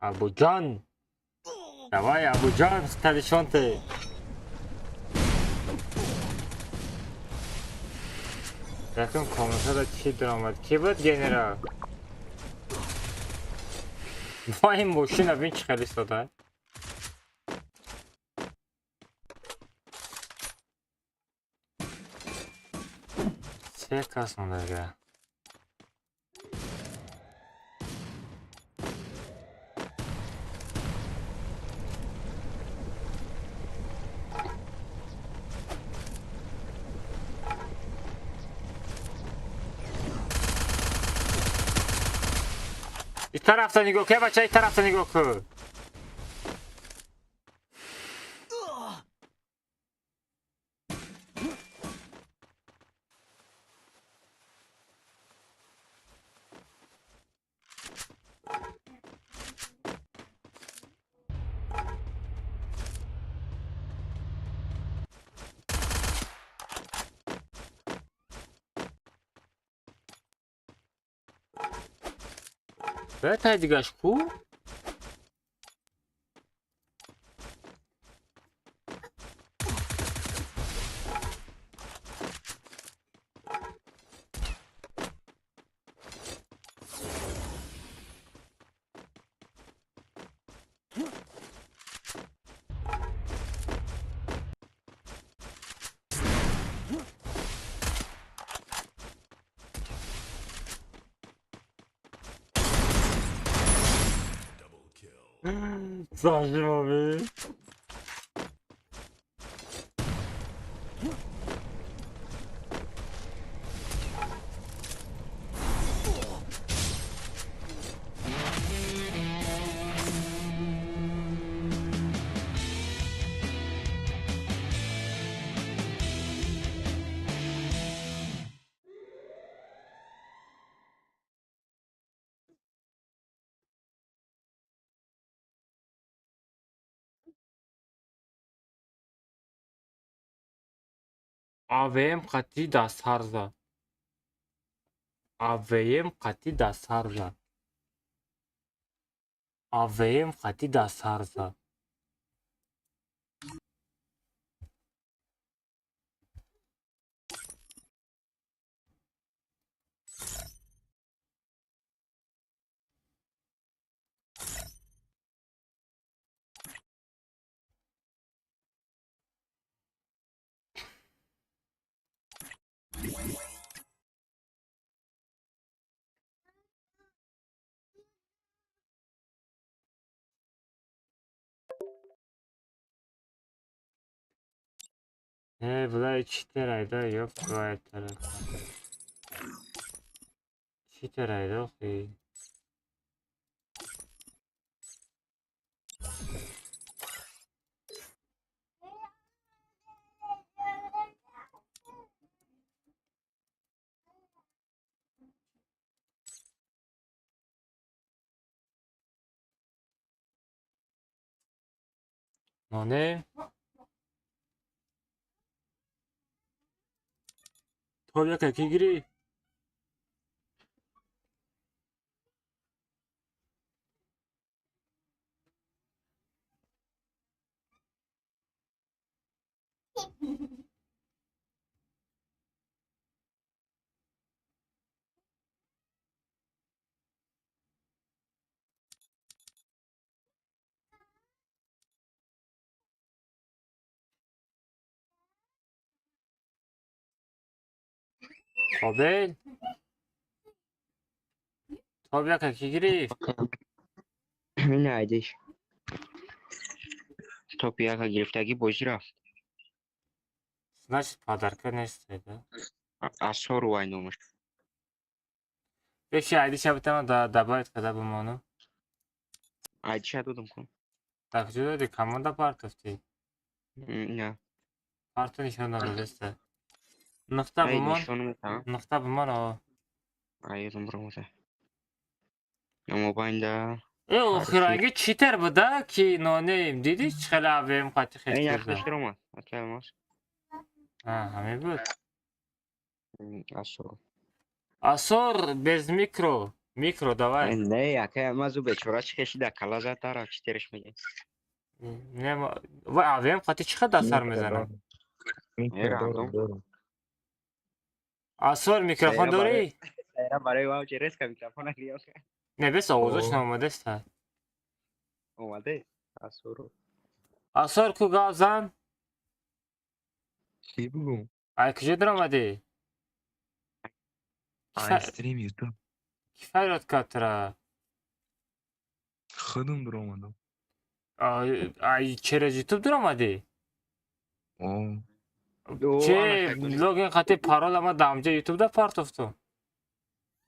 Абуҷон. Давай, Абуҷон, хиталишонте. Якум комнатада чӣ даромад? Кӣ буд генерал? Ва ин мошина бин чӣ хеле истода. Се кас мондага. И тарафта нигоҳ кун, бача, и тарафта нигоҳ кун. Бетай дигаш ку? Зажимами. АВМ қатъи дастсар зад. АВМ қатъи дастсар зад. АВМ қатъи дастсар зад. Не, бля, читерайда, ёб твою таракан. Читерайда, охи. Ноне? Топ яка ки гирифт? Қобил? Топ яка ки гирифт? Ин айдиш. Топ яка гирифтагӣ бозӣ рафт. Значит, подарка нест, да? Асор вай номаш. Бехи айдиша битама да добавить када бимону. Айдиша додам кун. Дар куҷо додӣ? Команда партофтӣ? Не. Парто нишон надодеста. Нуқта Ай бимон. нишон метам. Нуқта бимон, о. Ай ёдам баромада. Намобайнда. Э, охиранги читер буда ки нонем. Дидӣ чӣ хеле АВМ қатӣ хеш Ай кирда? яхташ ромад. Ака алмаз. А, ҳамин буд. Асор. Асор без микро. Микро давай. Не, акай мазу бечора чӣ кашида кала зад дара читерш меги. Не, ва АВМ қати чӣ қадар сар мезанад? Асор, микрофон дорӣ? Сайра барои ваучер резко микрофона гирён. Не, бес овозаш наомадест. Омаде? Асору. Асор, ку гап зан? Чӣ бугум? Ай куҷо даромадӣ? Ай стрим Ютуб. Ки фарёд кард тура? Худам дуромадам. Ай через Ютуб даромадӣ? О. Че логин қати парол ама дамҷа Ютуб да партофту?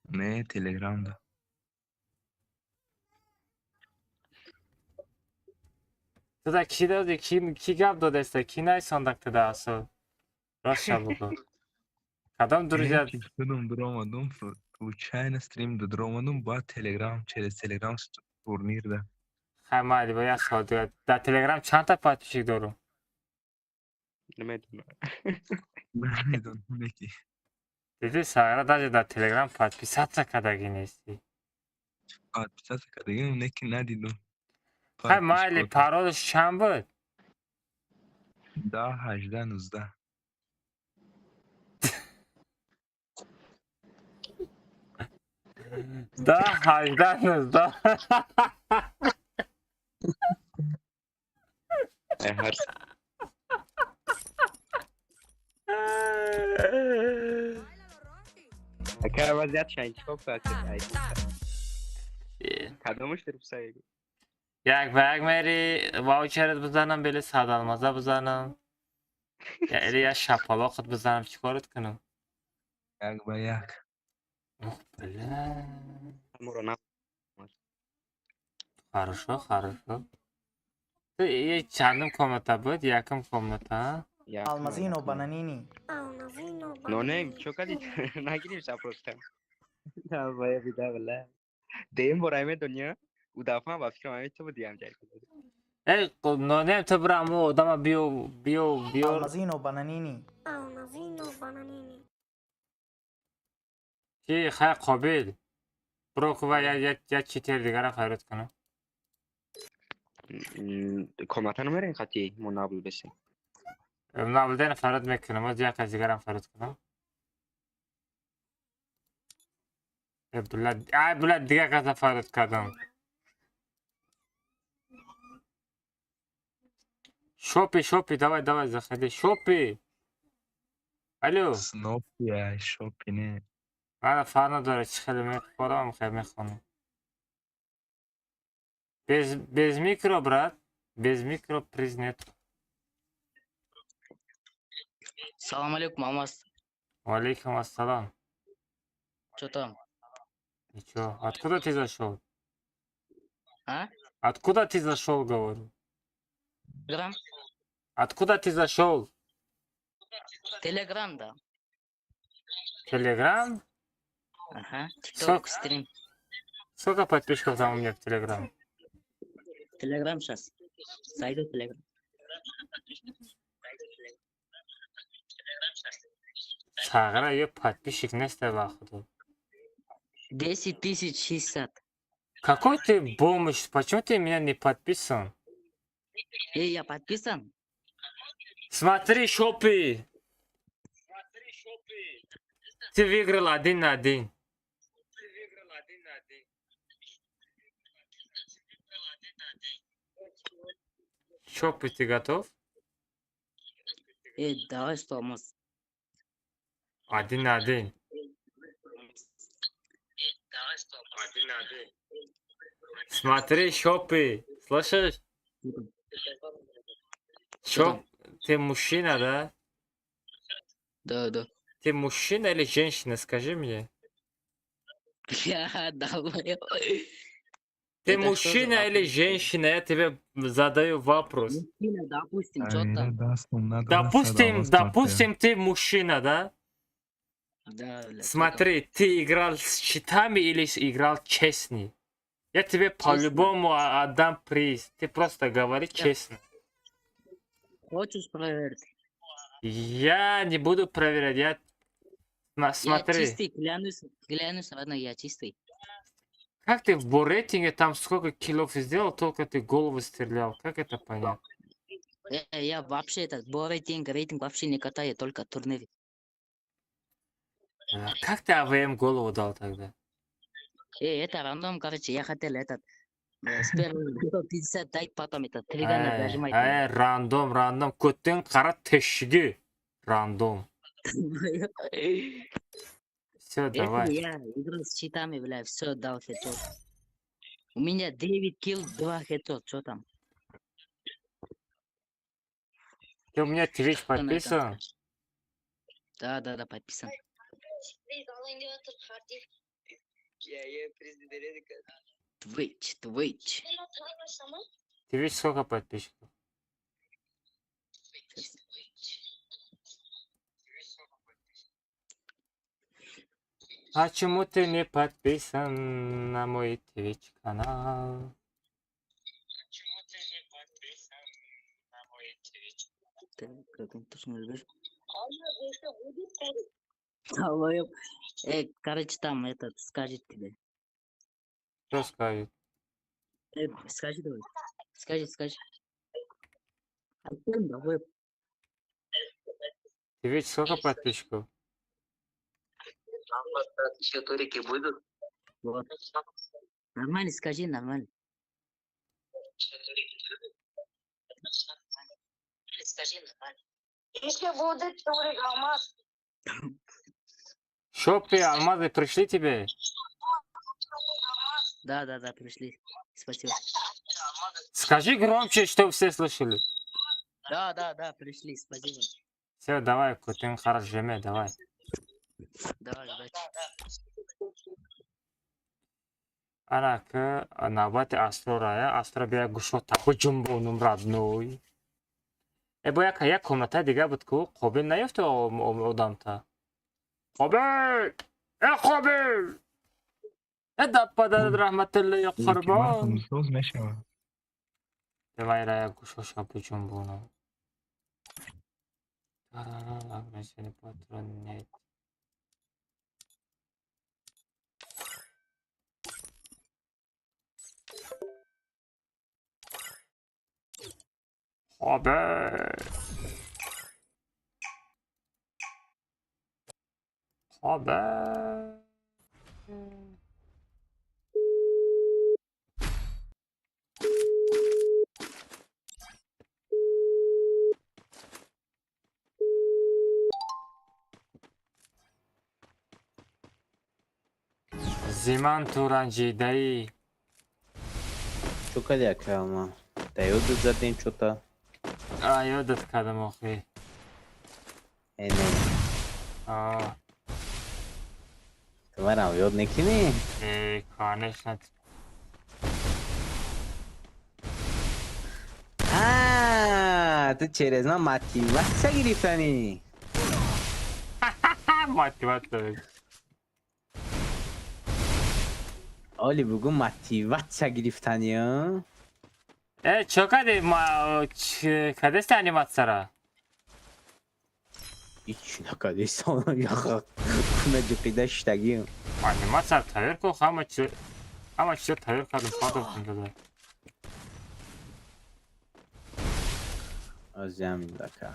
Не, Телеграм да. Туда ки доди, ки гап додаста, ки найсондак туда асо? Ростша бугу. Кадом друзья? Худам дуромадам, случайно стрим да дуромадам, баъд Телеграм, через Телеграм турнир да. Хай майли, ба як савол дигар. Дар Телеграм чандта подписчик дорум? Намедонам. Намедонам, неки. Диди, Сагра, даже дар Телеграм подписаться кардагӣ нестӣ. Подписаться кардагим, неки надидум. Хай майли, паролаш чанд буд? 10 18 19. 10 18 19. Ай ҳар акай вазъиятша интихоб кард. Кадомаш дурустса бигӯ. Як ба як мери ваучерат бизанам, бели садалмаза бизанам. Я или я шапалоқат бизанам, чӣ корат кунам? Як ба як. Ох, бля. Моро на. Хорошо, хорошо. Ту е чандум комната буд? Якум комната? Алмазино Бананини. Но не, чо кади? Нагирифта просто. Давай, бида, бля. Деем бора медония. У дафъа ба фикрам ҳамин ту буди ҳамҷай. Эй, нонем, ту бира аму одама биё, биё, биё. Алмазино Бананини. Чи хай қобил. Биро ку ва як читер дигара фарёд кунам. Комната намерем хати мо набул бесем. Набулдена фарёд мекунам, оз як аз дигарам фарёд кунам. Э, бля, ай, бля, дигар каса фарёд кардам. Шопи, шопи, давай, давай, заходи. Шопи! Алло. Снопи, ай шопи не. Мана фарқ надорад, чӣ хеле мехӯрам, хеле мехонам. Без микро, брат. Без микро приз нет. Салам алейкум, Алмаз. Валейкум ассалам. Что там? Ничего. Откуда ты зашел? А? Откуда ты зашел, говорю? Телеграм? Откуда ты зашел? Телеграм, да. Телеграм? Ага. Тикток, стрим. Сколько подписчиков там у меня в Телеграм? Телеграм сейчас. Зайду в Телеграм. Сагра, ее подписчик не стал. 10 060. Какой ты бомж? Почему ты меня не подписан? Эй, я подписан? Смотри, Шопи! Ты выиграл 1 на 1. Шопи, ты готов? Эй, давай что, Алмаз. 1 на 1. Смотри, Шопи, слышишь? Шоп, ты мужчина, да? Да. Ты мужчина или женщина, скажи мне. Я давай. Ты Это что за мужчина или вопрос? женщина? Я тебе задаю вопрос. Мужчина, допустим, что там? Допустим, допустим, ты мужчина, да? Да, бля, что там? Смотри, ты играл с читами или играл честный? Я тебе по-любому отдам приз. Ты просто говори честно. Хочешь проверить? Я не буду проверять. Я... Я Смотри. Чистый, клянусь, клянусь, родной, я чистый. Как ты в рейтинге там сколько киллов сделал, только ты голову стрелял? Как это понять? Я вообще этот, бо рейтинг, рейтинг вообще не катаю, только турнир. А как ты АВМ голову дал тогда? Это рандом, короче, я хотел этот, сперва 150 дать, потом это, три гана зажимать. Эй, рандом, рандом, көттің қара тешігі. Рандом. Все, Это давай. я играл с читами, бля, все дал хедшот. У меня 9 килл, 2 хедшот, что там? Ты у меня Twitch Что на этом подписан? скажешь? Да, подписан. Twitch, Twitch. Twitch сколько подписчиков? Щас. А чему ты не подписан на мой Twitch канал? Так, как он точно любишь? Долбоёб. Короче, там этот скажет тебе. Что скажет? Скажи давай. Скажи, скажи. Артем, долбоёб. Twitch сколько подписчиков? Еще турики будут? Вот. Нормально, скажи, нормально. Скажи, нормально. Еще будет турик, алмаз. Шопы, алмазы пришли тебе? Да, пришли. Спасибо. Скажи громче, чтобы все слышали. Да, пришли, спасибо. Все, давай, көтің қара жеме, давай. Давай, удачи. Ана ки навбати Астрора, Астро бия гушота буҷумбонум, родной. Э, бо як комната дига буд ку, Қобил наёфта одамта. Қобил! Э, Қобил! Э, да падарат раҳматуллои қурбон. Соз мешавад. Давай ра як гушоша буҷумбонум. Ограниченный патрон нет. Қобил! Қобил! Зиман ту ранҷидаӣ. Чо кади, акама? Да ёдат задем чота? А, ёдат кардам охи. Э, не. А. Ту марам ёд мекунӣ? Э, конечно. А, ту через ман мотиватсия гирифтанӣ. Мотиватсия. Оли бугӯ, мотиватсия гирифтанӣ. Э, чо кади, кадеси аниматсияра? Ҳеч накадестам, яха ҷиқида шиштагиам. Аниматсияро тайёр кун, ҳама чизо тайёр кардам, падохтам дода. Озиам индака.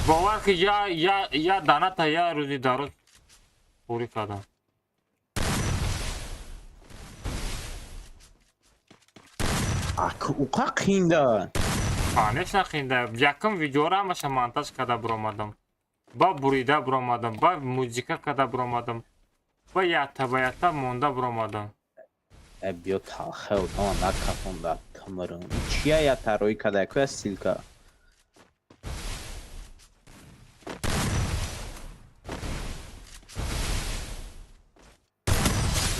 Бовар ки я даната я рӯзи дароз пурӣ кардам. Уқа қинда. Конечно, қинда. Якум видеоро ҳамаша монтаж карда буромадам. Ба бурида буромадам, ба музика карда буромадам. Ба якта ба якта монда буромадам. Э, биё талхе одама накафонда тмрм. Чия я тарроҳӣ карда? Куя ссылка?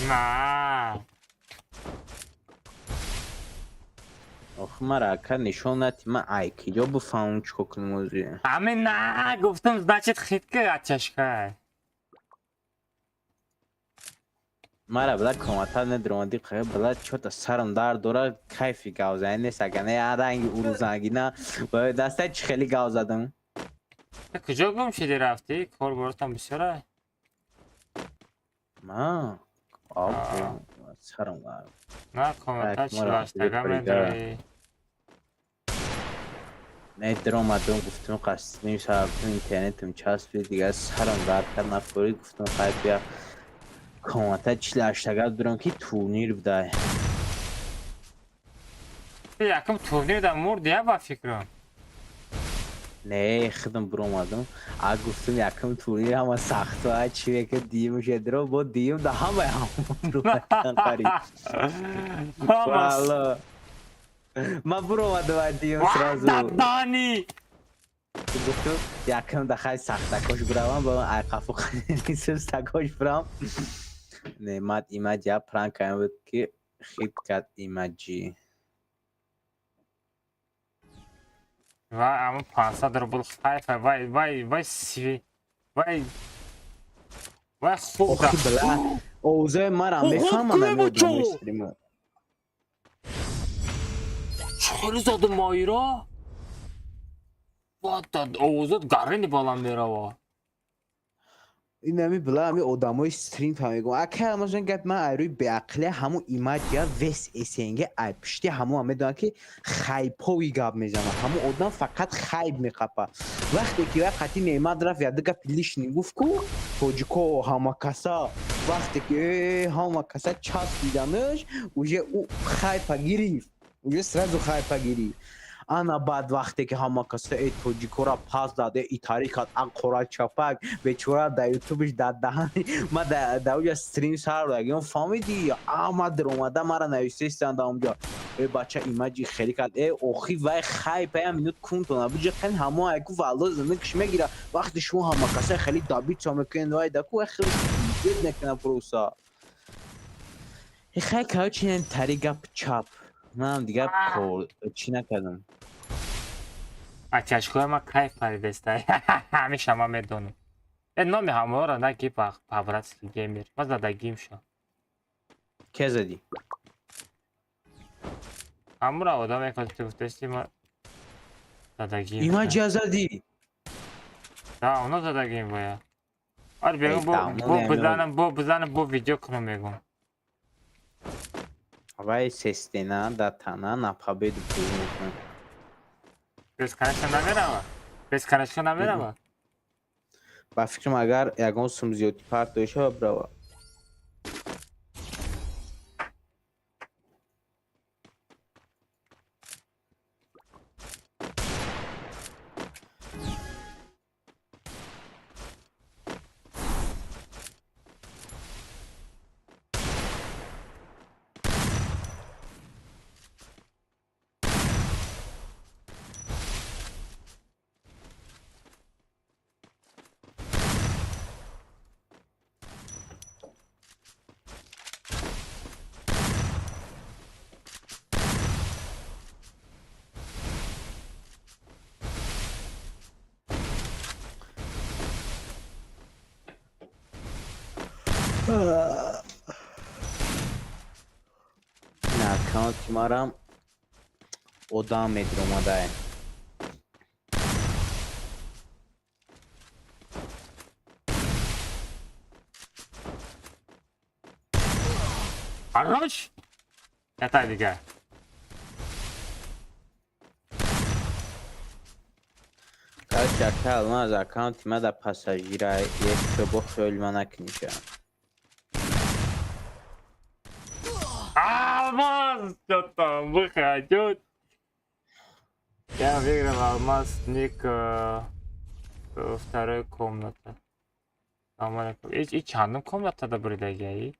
На. Охи мара ака нишон надӣ, ман ай киҷо бифаҳмам чӣ кор кунем озӣ? Ҳамин на гуфтам, значит, хитка ачашка. Мара била комата недиромадӣ, била чота сарам дард дора, кайфи гавзанӣ нест, ага не ранги урузангина даста чӣ хеле гав задам. Ту куҷо гум шудӣ рафтӣ? Кор боротам бисёра? Ма? Об, сарам дард. На, комната чилаштага медорӣ. Не, даромадам, гуфтам қасдим сабаб интернетам часпид, дигар сарам дард кард, напурид, гуфтам хай бия комната чилаштага дурам ки турнир будай. Якум турнир да мурди, я ба фикрам. Не, худам буромадам. А гуфтам якум турнир ҳама сахто, а чи века диюм шедро, бо диюм да ҳама ҳама қариб. Валло. Ман буромадам а диюм сразу. Дани! Гуфтам якум да хай сахтакош буравам, ба айқафу сустакош бурам. Неъмат имаҷ я пранк кардам буд ки хит кард имаҷи. Вай, ама 500 рубл хайфа, вай, вай, вай, сви, вай, вай хуб. Охи била, овозои мара мефаҳмам ами стрима. Чӣ задум моира? Овозот гарини баланд мерава. Ин ами била ами одамои стрим фаҳмегум. Ака масалан гап ман айрӯи беақлия ҳамун имаҷия вес СНГ ай пишти ҳамун медонад ки хайпови гап мезанад. Ҳамун одам фақат хайп меқапа. Вақте ки вай қати неъмат рафт яду гапи лишний гуфт ку тоҷико ҳама каса вақте ки ҳама каса часпиданаш уже ӯ хайпа гирифт. Уже сразу хайпа гирифт. Ана баъд вақте ки ҳама каса э тоҷикора пас дад, э итари кард, а қорачапак бечора дар ютубиш дар даҳани ма дар уҷа стрим сар дагиён фаҳмидӣ, ама даромада мара нависестанд дар онҷо. Э бача имаҷи хеле кард, э охи вай хайпа я минут кунтона буҷа қин ҳамо айку валло зинакш мегира. Вақте шумо ҳама каса хеле добиться мекунед вай даку вай хеле бед мекунад просто. Э хай короче тари гап чап. Манам дигар кор чӣ накардам. Ачашкои ма кайф паридеста. Ҳамеша ман медонам. Э номи ҳамаро наги по-братски геймер. Ма задагим шо. Ке задӣ? Ҳамура одаме ки ту гуфтасти ма задагим. Имаҷия задӣ? Да, оно задагим бояд. Ар бегум бо бизанам, бо бизанам, бо видео кунам мегум. Вай сестена да тана на победу мекунам. Без конечно намерава. Без конечно намерава. Ба фикрам агар ягон сум зиёдӣ партои шава бирава. На аккаунти марам одам медиромадае. Хорош! Ятай дигар. Короче, ака алмаз аккаунти ма дар пассажира як бо хиёли ма накуниша. Алмаз! Что там выходит? Я выиграл алмаз ник второй комната. И чандум комната да буридагиаи?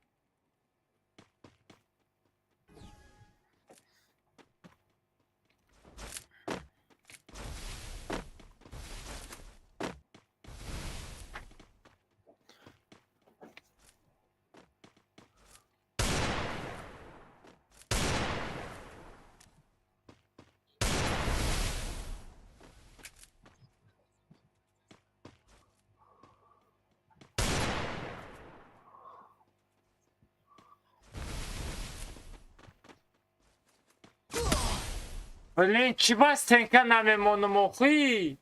Блин, чӣ ба стенка намемонам охи?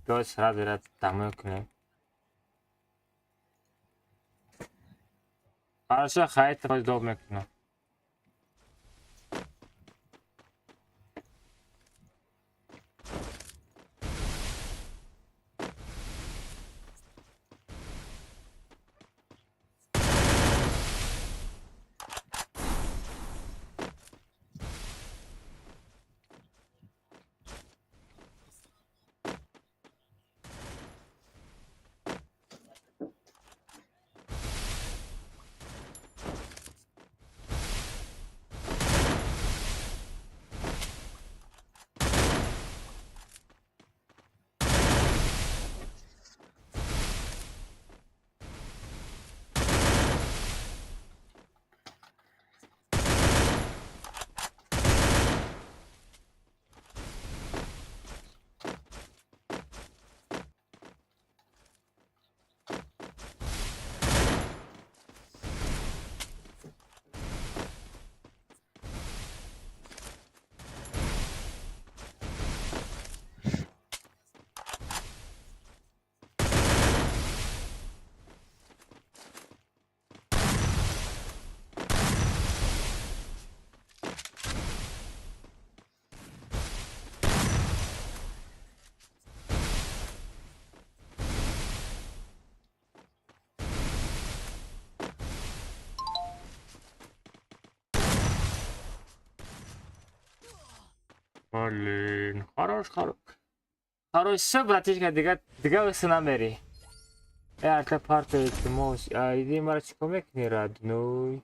Биёд сразу ира дамой кунем. Хорошо, хайт доб мекунам. Блин, хорош, хорош. Хорош, всё, братишка, дига весна мери. Арта парта илтимос. Айди мара чико мекунӣ, родной?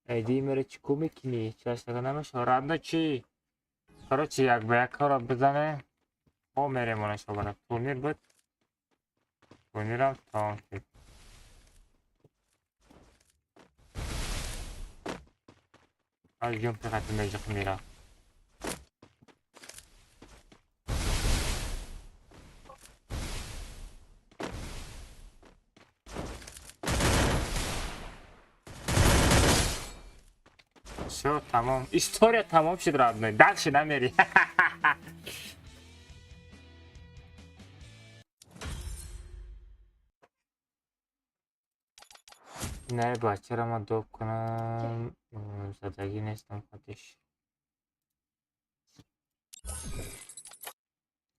Айди мара чико мекунӣ? Чашнага намешава. Родной чӣ? Короче, як ба як кора бизанем. Мо мерем она шабана. Турнир буд. Турнирам тамом шуд. Аз ҷумпи хати меҷиқ мерафт. Всё, тамом. История тамом шуд, родной. Дальше намери. Не, бачаро ман доб кунам. Задагӣ нестам хатиш.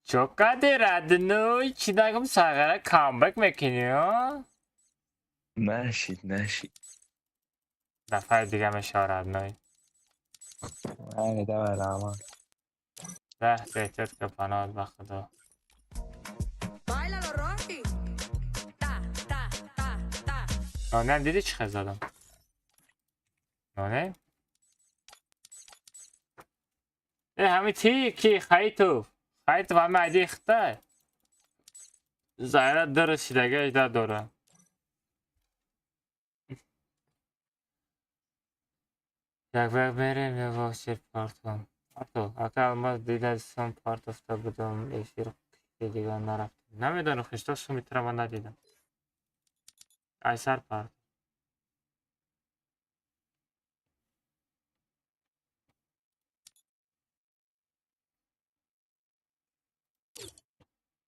Чо кади, родной? Чӣ нагум сағара камбэк мекунӣ, а? Нашид, нашид. Дафъаи дига мешава, родной. Ай, давай, Раман. Раҳ беҳтиёт ка паноҳат ба Худо. Нонем дидӣ чӣ хел задам? Нонем? Э, ҳами ти ки Хаитов. Хаитов ҳами айди хитай. Зайра дурус шидаги ажда дора. Як ба як мерем ё вообще партом. Парто, ака алмаз дидасам партофта будам эфир дига нарафтам. Намедонам хишто сумитра ман надидам. Айсар парт.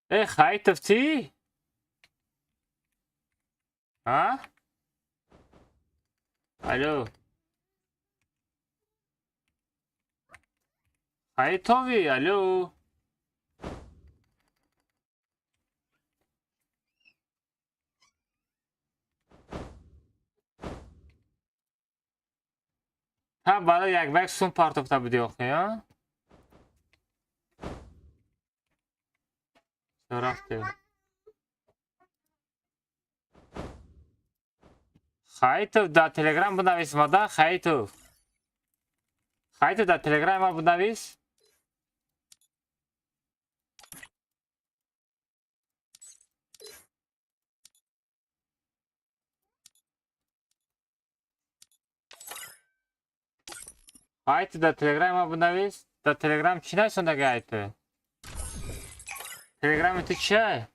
Э, Хаитов ти? А? Алло. Хаитови, алло. Ҳа, баъда як ба як сум партофта будӣ охи, а? Чо рафтӣ? Хаитов дар Телеграм бинавис мада, Хаитов. Хаитов дар Телеграм ма бинавис. Хаитов дар Телеграм ма бинавис. Дар Телеграм чӣ нависондаги Хаитов? Телеграми ту чия?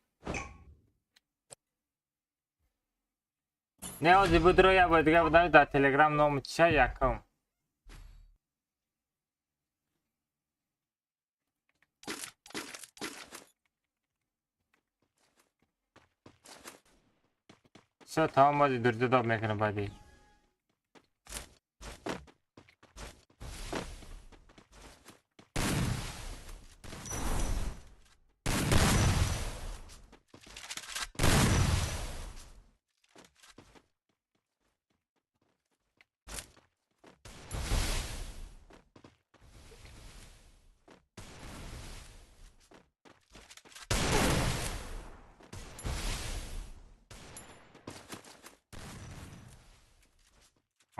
Не, ҳозир будро як бор дига бинавис дар Телеграм номи чия якум. Всё, тамом, бози дурда доб мекунам баъди.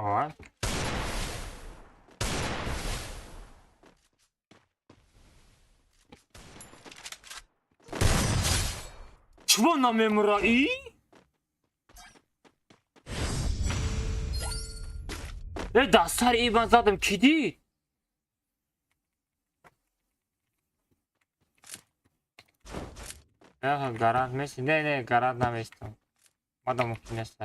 О. Чего намемра и? Дастар ибан задам киди? Гарант меси? Не, не, гарант наместам. Мада мумкин нест.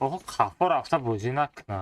Оҳо, хафо рафта бозӣ накуна.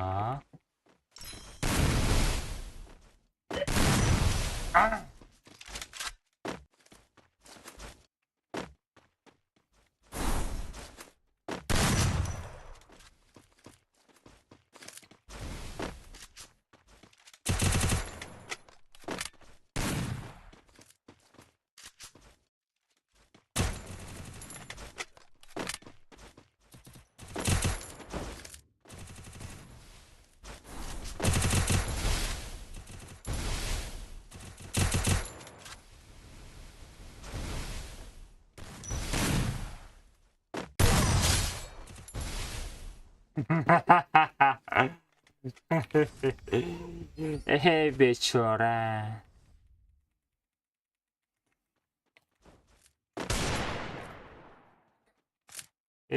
Эй, бечора.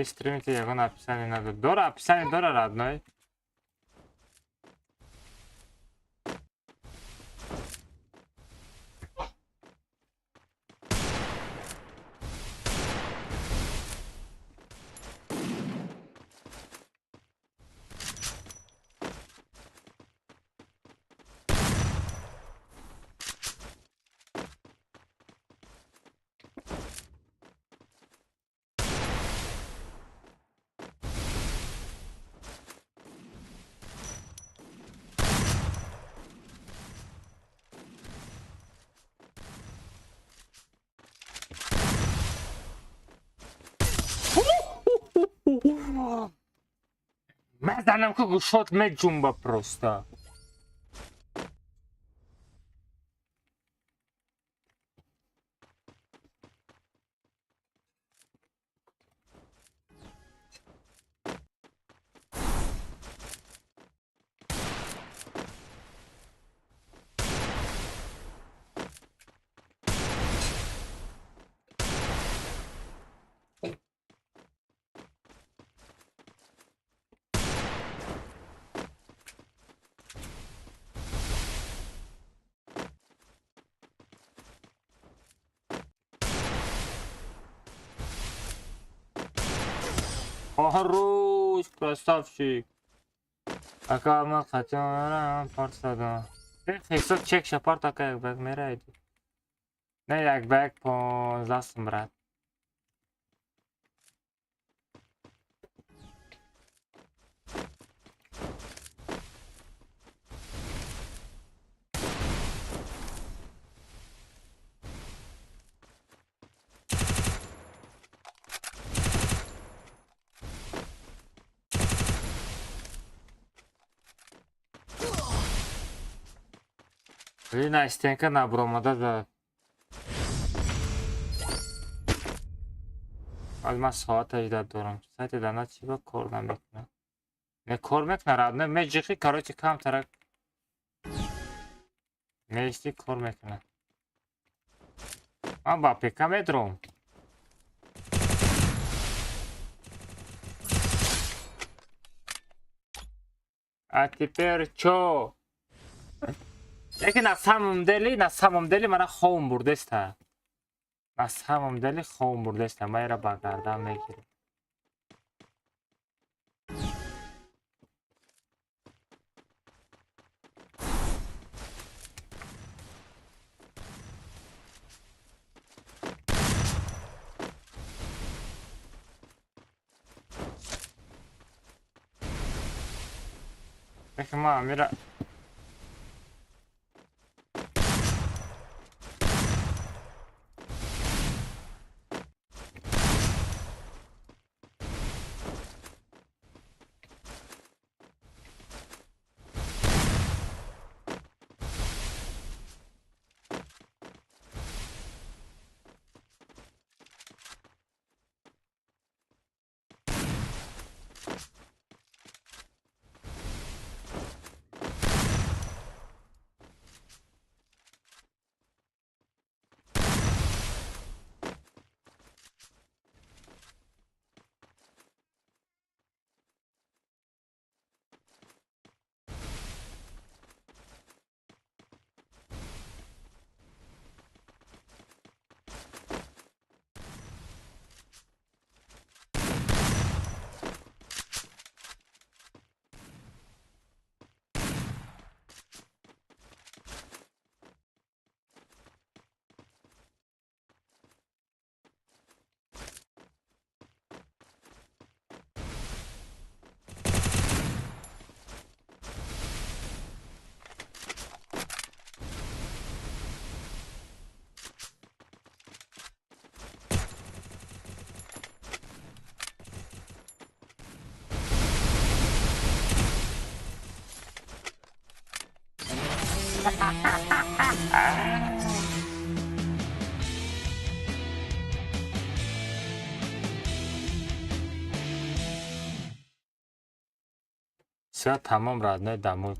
Стримите ягон описание надо. Дора, описание дора, родной. Мезанам ки гӯшот меҷумба просто. Хорош, красавчик. Ака ман қатъиан парт задам. Ҳисоб чек шапарт ака як бак мерайди. Не як бак 15 сум брат. Лина стенка набромада зад. Аз ман соат 18 дорам. Соати дана чӣ ба кор намекунад? Не кор мекунад, родной, меҷиқи, короче, камтарак. Меисти кор мекунад. Ман ба ПК медурам. А теперь чё? Яке на самом деле мана ховм бурдеста. На самом деле ховм бурдеста. Ман ира ба гардан мегирам. Ма, мира. Всё, тамом, родной, домой.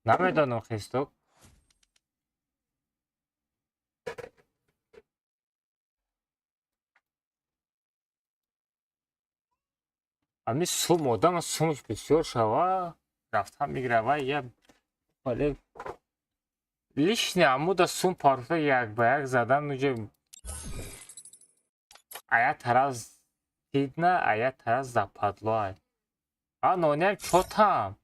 Намедонам, Христок. Ами сум одам сумш бисёр шава, рафта мегирава я вале лишний амуда сум парфа як ба як задан уже ая тараз видно, а я тараз западло. А ноням чё там?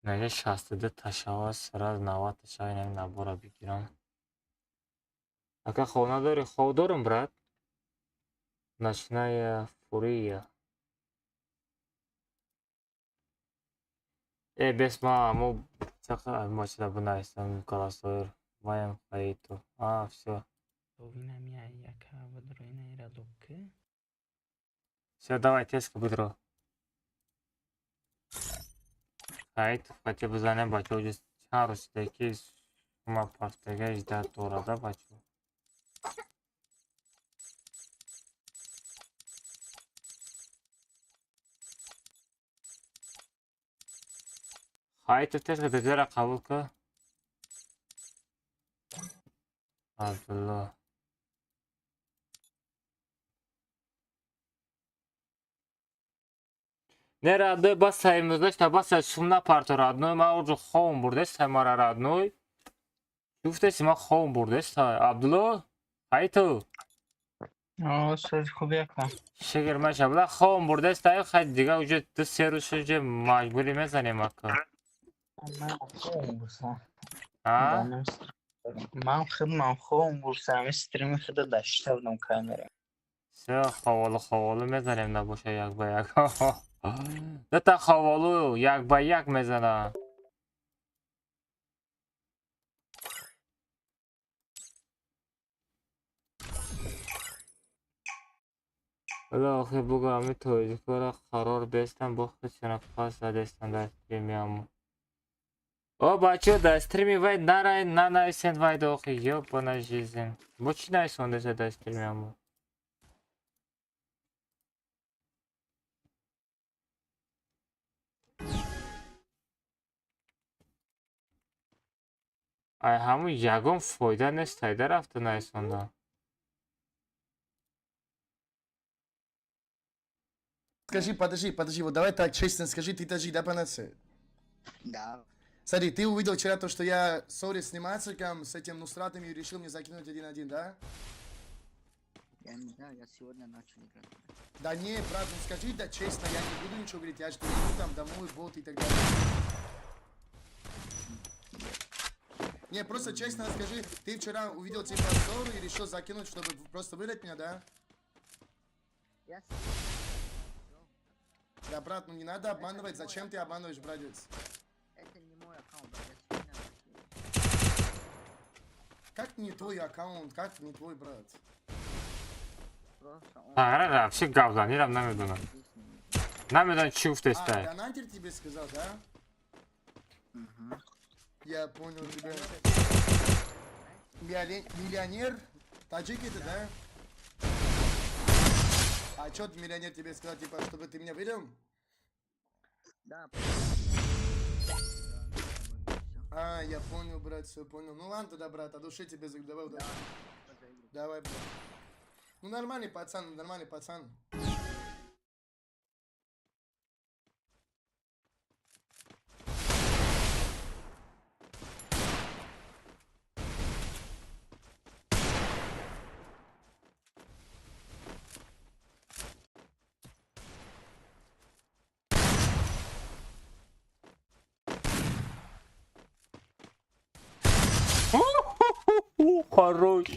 Наҷа 62 ташава сара 90 ташава инами набора бигирам. Ака хов надорӣ? Хов дорам, брат. Ночная фурия. Э, бес ма аму цаха мочда бунайстам голосовер. Маям хаиту. А, всё. Всё, давай, теска быдро. Хайт, хотя бы занем бачо уже чанд рӯз шуда ки сума партага ждать дорада бачо. Хайт, теска дежара қабул ка. Абдулло. Не родной, бас имрӯз бас сум напарто родной, ман оҷо ховм бурдест мара родной. Гуфтеси ман ховм бурдест. Абдулло, ҳай ту? О, соз хуби ака. Шукр маша, ховм бурдест, хай дига уже 2-3 рӯз уже маҷбурӣ мезанем ака. Ман ховм бурсам. А? Ман худман ховм бурсам, стрими худа дашта будам камера. Всё, ховолу ховолу мезанем набоша як ба як. Дута ховолу як ба як мезана. Ҳоло охи бугӯ, ҳами тоҷикоро қарор бестан, бо худшона пас задестан дар стримиаму. О, бачаҳо, дар стрими вай нарай, нанависед вайда охи, ёбана жизнь. Бо чӣ нависондеса дар стримиаму? Ай ҳамун ягон фоида нест, айда рафта нависондан. Скажи, подожди, подожди, вот давай так честно скажи, ты таджик, да, по нации? Да. Смотри, ты увидел вчера то, что я ссорюсь с Немациком, с этим Нусратом и решил мне закинуть 1-1, да? Я не знаю, я сегодня начал играть. Да не, брат, ну скажи, да честно, я не буду ничего говорить, я же иду там домой, бот и так далее. Не, просто честно скажи, ты вчера увидел типа ссору и решил закинуть, чтобы просто выдать меня, да? Я Да, брат, ну не надо обманывать, зачем ты обманываешь, братец? Это не мой аккаунт, брат, я сегодня начал. Как не твой аккаунт, как не твой брат? Просто он Ара вообще гап занирам намедонам. Намедонам чӣ А, гуфтестай. донатер тебе сказал, да? Угу. Я понял тебя. Миллионер? Таджик это, да? А чё миллионер тебе сказал, типа, чтобы ты меня выдал? Да. А, я понял, брат, все понял. Ну ладно тогда, брат, от души тебе давай удачи. Давай, брат. Ну нормальный пацан, нормальный пацан. Хорош.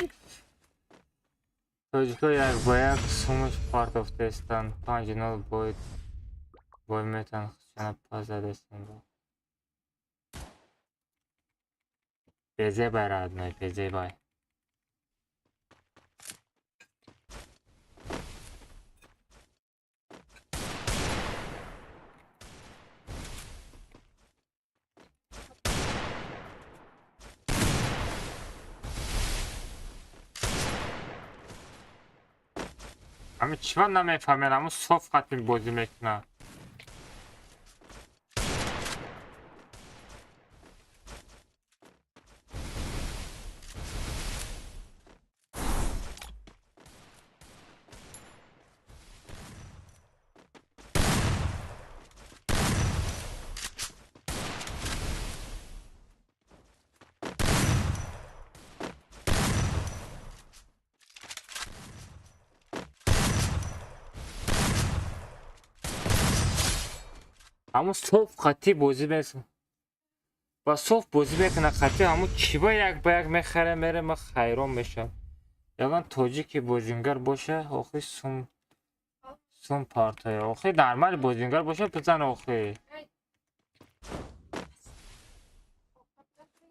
Тоҷико як ба як сумаш партофтаистанд. 5-0 бой бой метан худшона пас задестанд. Безебай, родной, безебай. Ҳами чӣ ман намефаҳмем, ҳамун соф қатъи бозӣ мекунад. Ҳамун соф қатъӣ бозӣ мекунад. Ба соф бозӣ мекунад қатъӣ, ҳамун чиба як ба як мехара мере, ман хайрон мешавам. Ягон тоҷики бозингар боша, охи сум партоя. Охи нормал бозингар боша, бизан охи.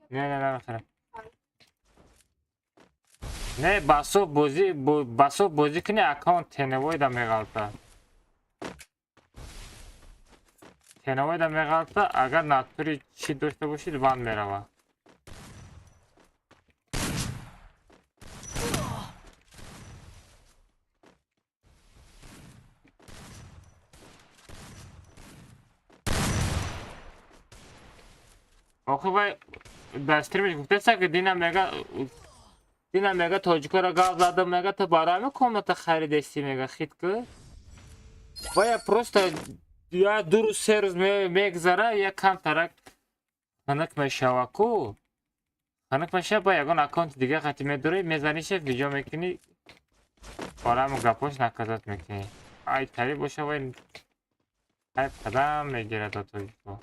Не, не, намехарам. Не, ба соф бозӣ кунӣ, аккаунт теневойда меғалта. Тенавайда меғалта, агар натури чӣ дошта бошид, ван мерава. Охи вай дар стримиш гуфтеса ки дина мега тоҷикоро гап задам, мега ту барои ҳамин комната харидестӣ, мега хит ку. Вая просто я 2 рӯз 3 рӯз мегзара, я камтарак хунук мешава ку. Хунук мешава, ба ягон аккаунти дига қати медорӣ, мезаниша, видео мекунӣ, оламу гапош наказат мекунӣ. Ай тари боша вай ай қадам мегирад тоҷико.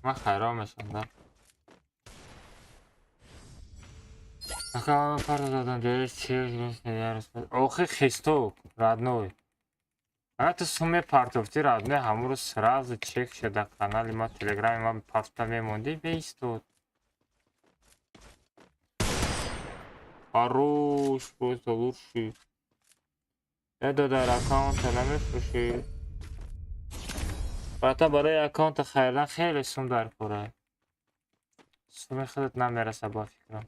Ман хайрон мешавам, да. Ака парда додам, охи хисток, родной. Агар ту сум мепартофтӣ, родной, ҳамонро сразу чек шуда канали ма, телеграми ма партофта мемондӣ, меистод. Хорош, просто лучший. Э, додар, аккаунта намефурӯшӣ? Братан, барои аккаунта харидан хеле сум дар кора. Суми худат намераса, ба фикрам.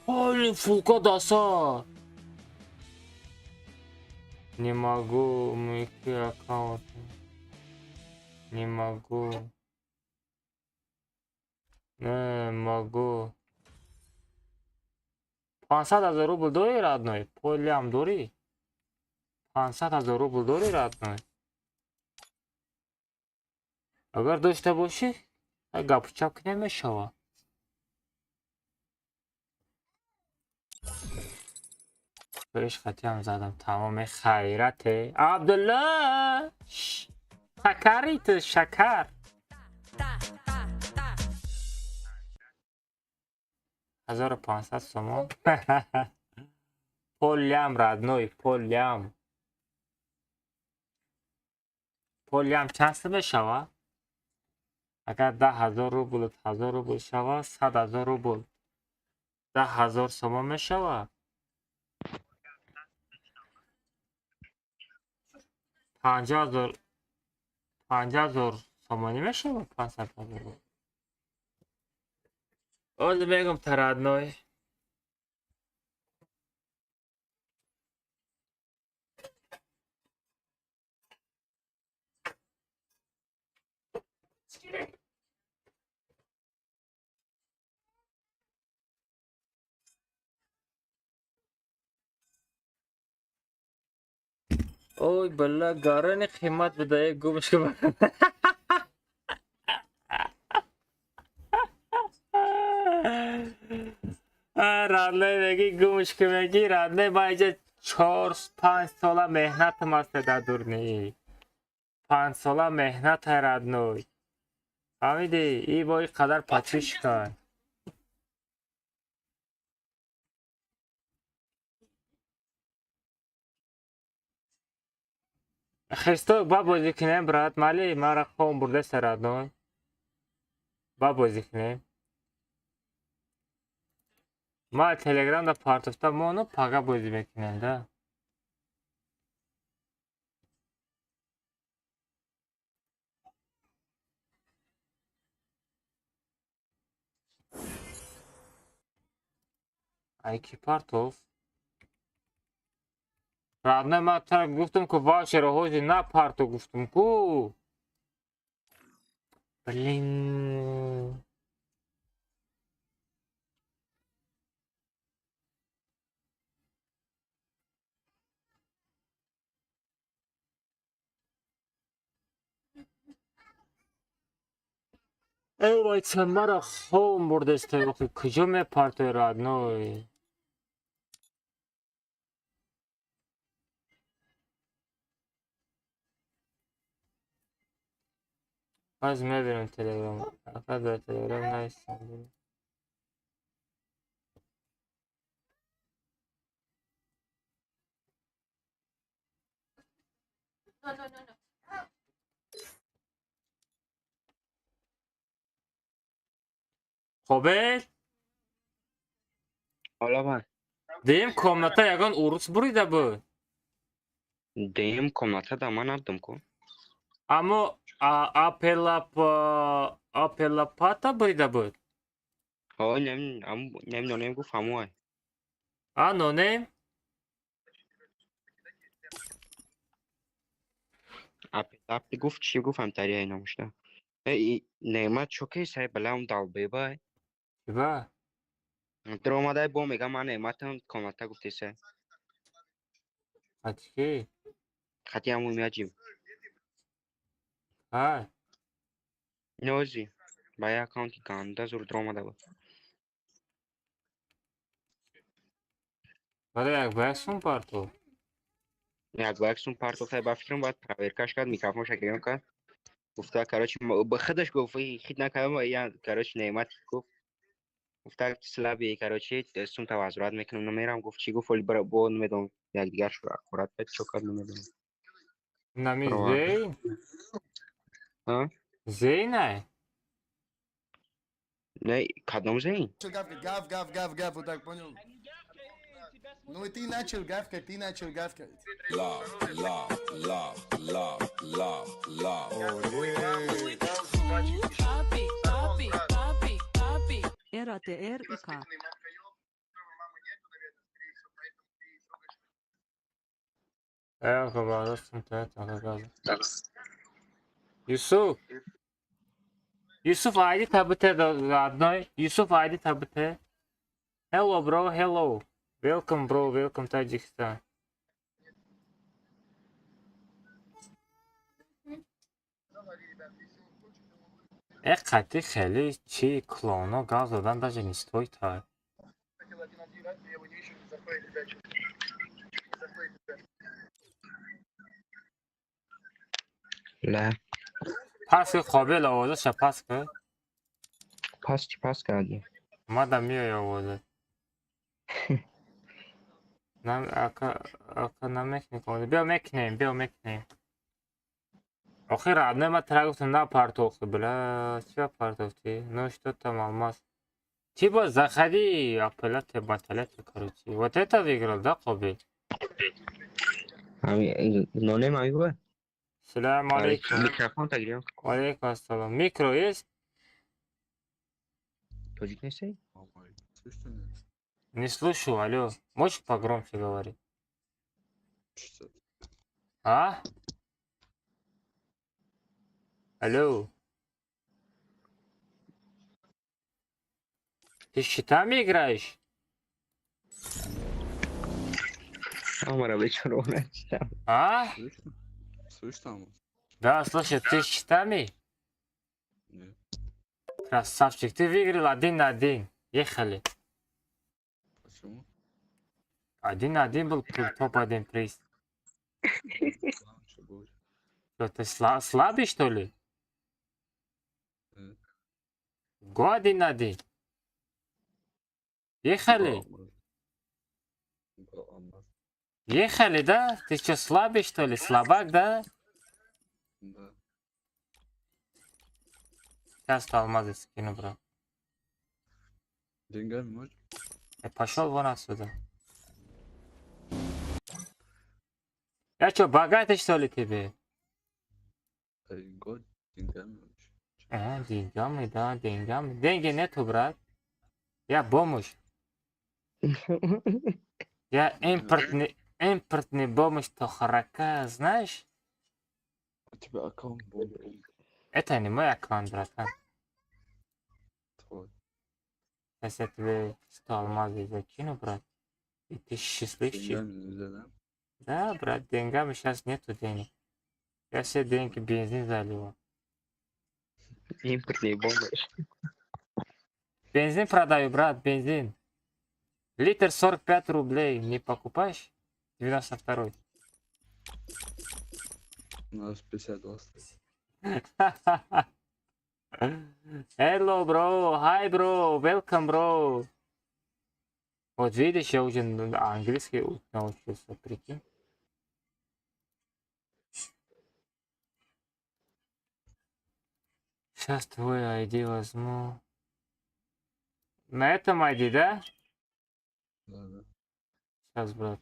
Ой, фулка даса. Не могу, мой аккаунт. Не могу. Не могу. 500 ҳазор рубл дорӣ, родной? Полям дорӣ? 500 ҳазор рубл дорӣ, родной? Агар дошта бошӣ, гапу чап кунем, мешавад. Бириш хатиам задам. Тамоми хайрате. Абдулла! Шакари ту, шакар. 1500 сомон. Полям, родной, полям. Полям чанд сум мешавад? Агар 10 000 рубл, 1000 рубл шавад, 100 000 рубл. 10 000 сомон мешавад. 50 000, 50 000 сомонӣ мешавад, 500 000 рубл. Ози мегум та, родной. Ой, бала, гарани қимат буда, гумш ки. Родной, меги гумш ки, меги, родной, ма иҷа чор панҷ сола меҳнатам аст дар дурнӣ. 5 сола меҳната, родной. Фаҳмидӣ? И бо и қадар подписчика. Христо, ба бозӣ кунем, брат, мали мара хом бурдаста, родной. Ба бозӣ кунем. Ма телеграмда партофта мону, пага бозӣ мекунем да. Ай ки партов? Родной, ма тара гуфтам, ку ваучера ҳози напарто, гуфтам ку. Блин. Эй, вайца, мара хом бурдеста, охи куҷо мепартои, родной? Баз мебинам телеграм. Ака дар телеграм нависам. No, no, no, no. Қобил? Ҳоло ман. Дуюм комната ягон урус бурида буд. Дуюм комната да ман набудам ку. Аммо апелапата бурида буд. Ҳо, нем нонем гуфт ҳамоай. А, нонем? Апи гуфт, чӣ гуфт, ҳамтарияи номушта. Неъмат чокей сай балам далбеба. Чиба? Даромадай бо мега ман Неъматам комната гуфтеса. Хати ки? Хати ҳамун меаҷиб. Ҳа. Нози. Ба як аккаунти ганда зур даромада буд. Баъда як ба як сум партов. Як ба як сум партов, ба фикрам баъд проверкаш кард, микрофонша гирён кард. Гуфта, короче, ба худаш гуфт, хит накардам, я, короче, Неъмат гуфт. Гуфта, слабый, короче, сумта возврат мекунам, намерам, гуфт, чӣ гуфт, оли бо намедонам, якдигар шуд, аккурат кард, чо кард, намедонам. Нами Зейн? А? Зейнай? Не, кадом Зейн? Начал гавкать, гав, гав, гав, гав, вот так, понял? Ну и ты начал гавкать, ты начал гавкать. Love, love, love, love, love, love. Папи, папи, папи, папи. РАТР и К. Юсуф. Юсуф, айди табите родной. Юсуф, айди табите. Hello, bro, hello. Welcome, bro, welcome Таджикистан. Қати хеле чи клоно газ додан даже не стоит. ла. Пас ки қобил овозаша пас ки. Пас чӣ пас кардӣ? Мада меои овоза. Ака, ака намекунем. Биё мекунем, биё мекунем. Охир родной ма тра гуфтам на партохти, бля, чӣ партохти? Ну что там, алмаз? Типа заходи, апеллате, баталете, короче. Вот это выиграл, да, Қобил? Нонем ами буд? Салам алейкум. Микрофон тагирён. Алейкум ассалам. Микро есть? Тоҷик нестӣ? Не слышу, алло. Можешь погромче говорить? А? Алло. Ты с щитами играешь? Амара бечора начитам. А? Слышно? Да, слушай, ты с щитами? Нет. Красавчик, ты выиграл 1-1. Ехали. Почему? 1-1 был топ-1 приз. Что, ты слабый, что ли? Нет. Го 1-1. Ехали. Ехали, да? Ты что, слабый, что ли? Слабак, да? Да. Сейчас алмазы скину, брат. Деньгами можешь? Пошел вон отсюда. Я что, богатый, что ли, тебе? Год деньгами вообще. А, деньгами, да, деньгами. Деньги нету, брат. Я бомж. Я импортный бомж Тохарака, знаешь? У тебя аккаунт бомж. Это не мой аккаунт, братан. Твой. Сейчас я тебе 100 алмазов закину, брат. И ты счастливчик. Деньгами нельзя, да? Да, брат, деньгами сейчас нету денег. Я все деньги бензин залил. Импортный бомж. Бензин продаю, брат, бензин. Литр 45 рублей. Не покупаешь? 92-й. У нас 52 стоит. Hello, bro. Hi, bro. Welcome, bro. Вот видишь, я уже английский научился, прикинь. Сейчас твой ID возьму. На этом ID, да? Да, да. Сейчас, брат.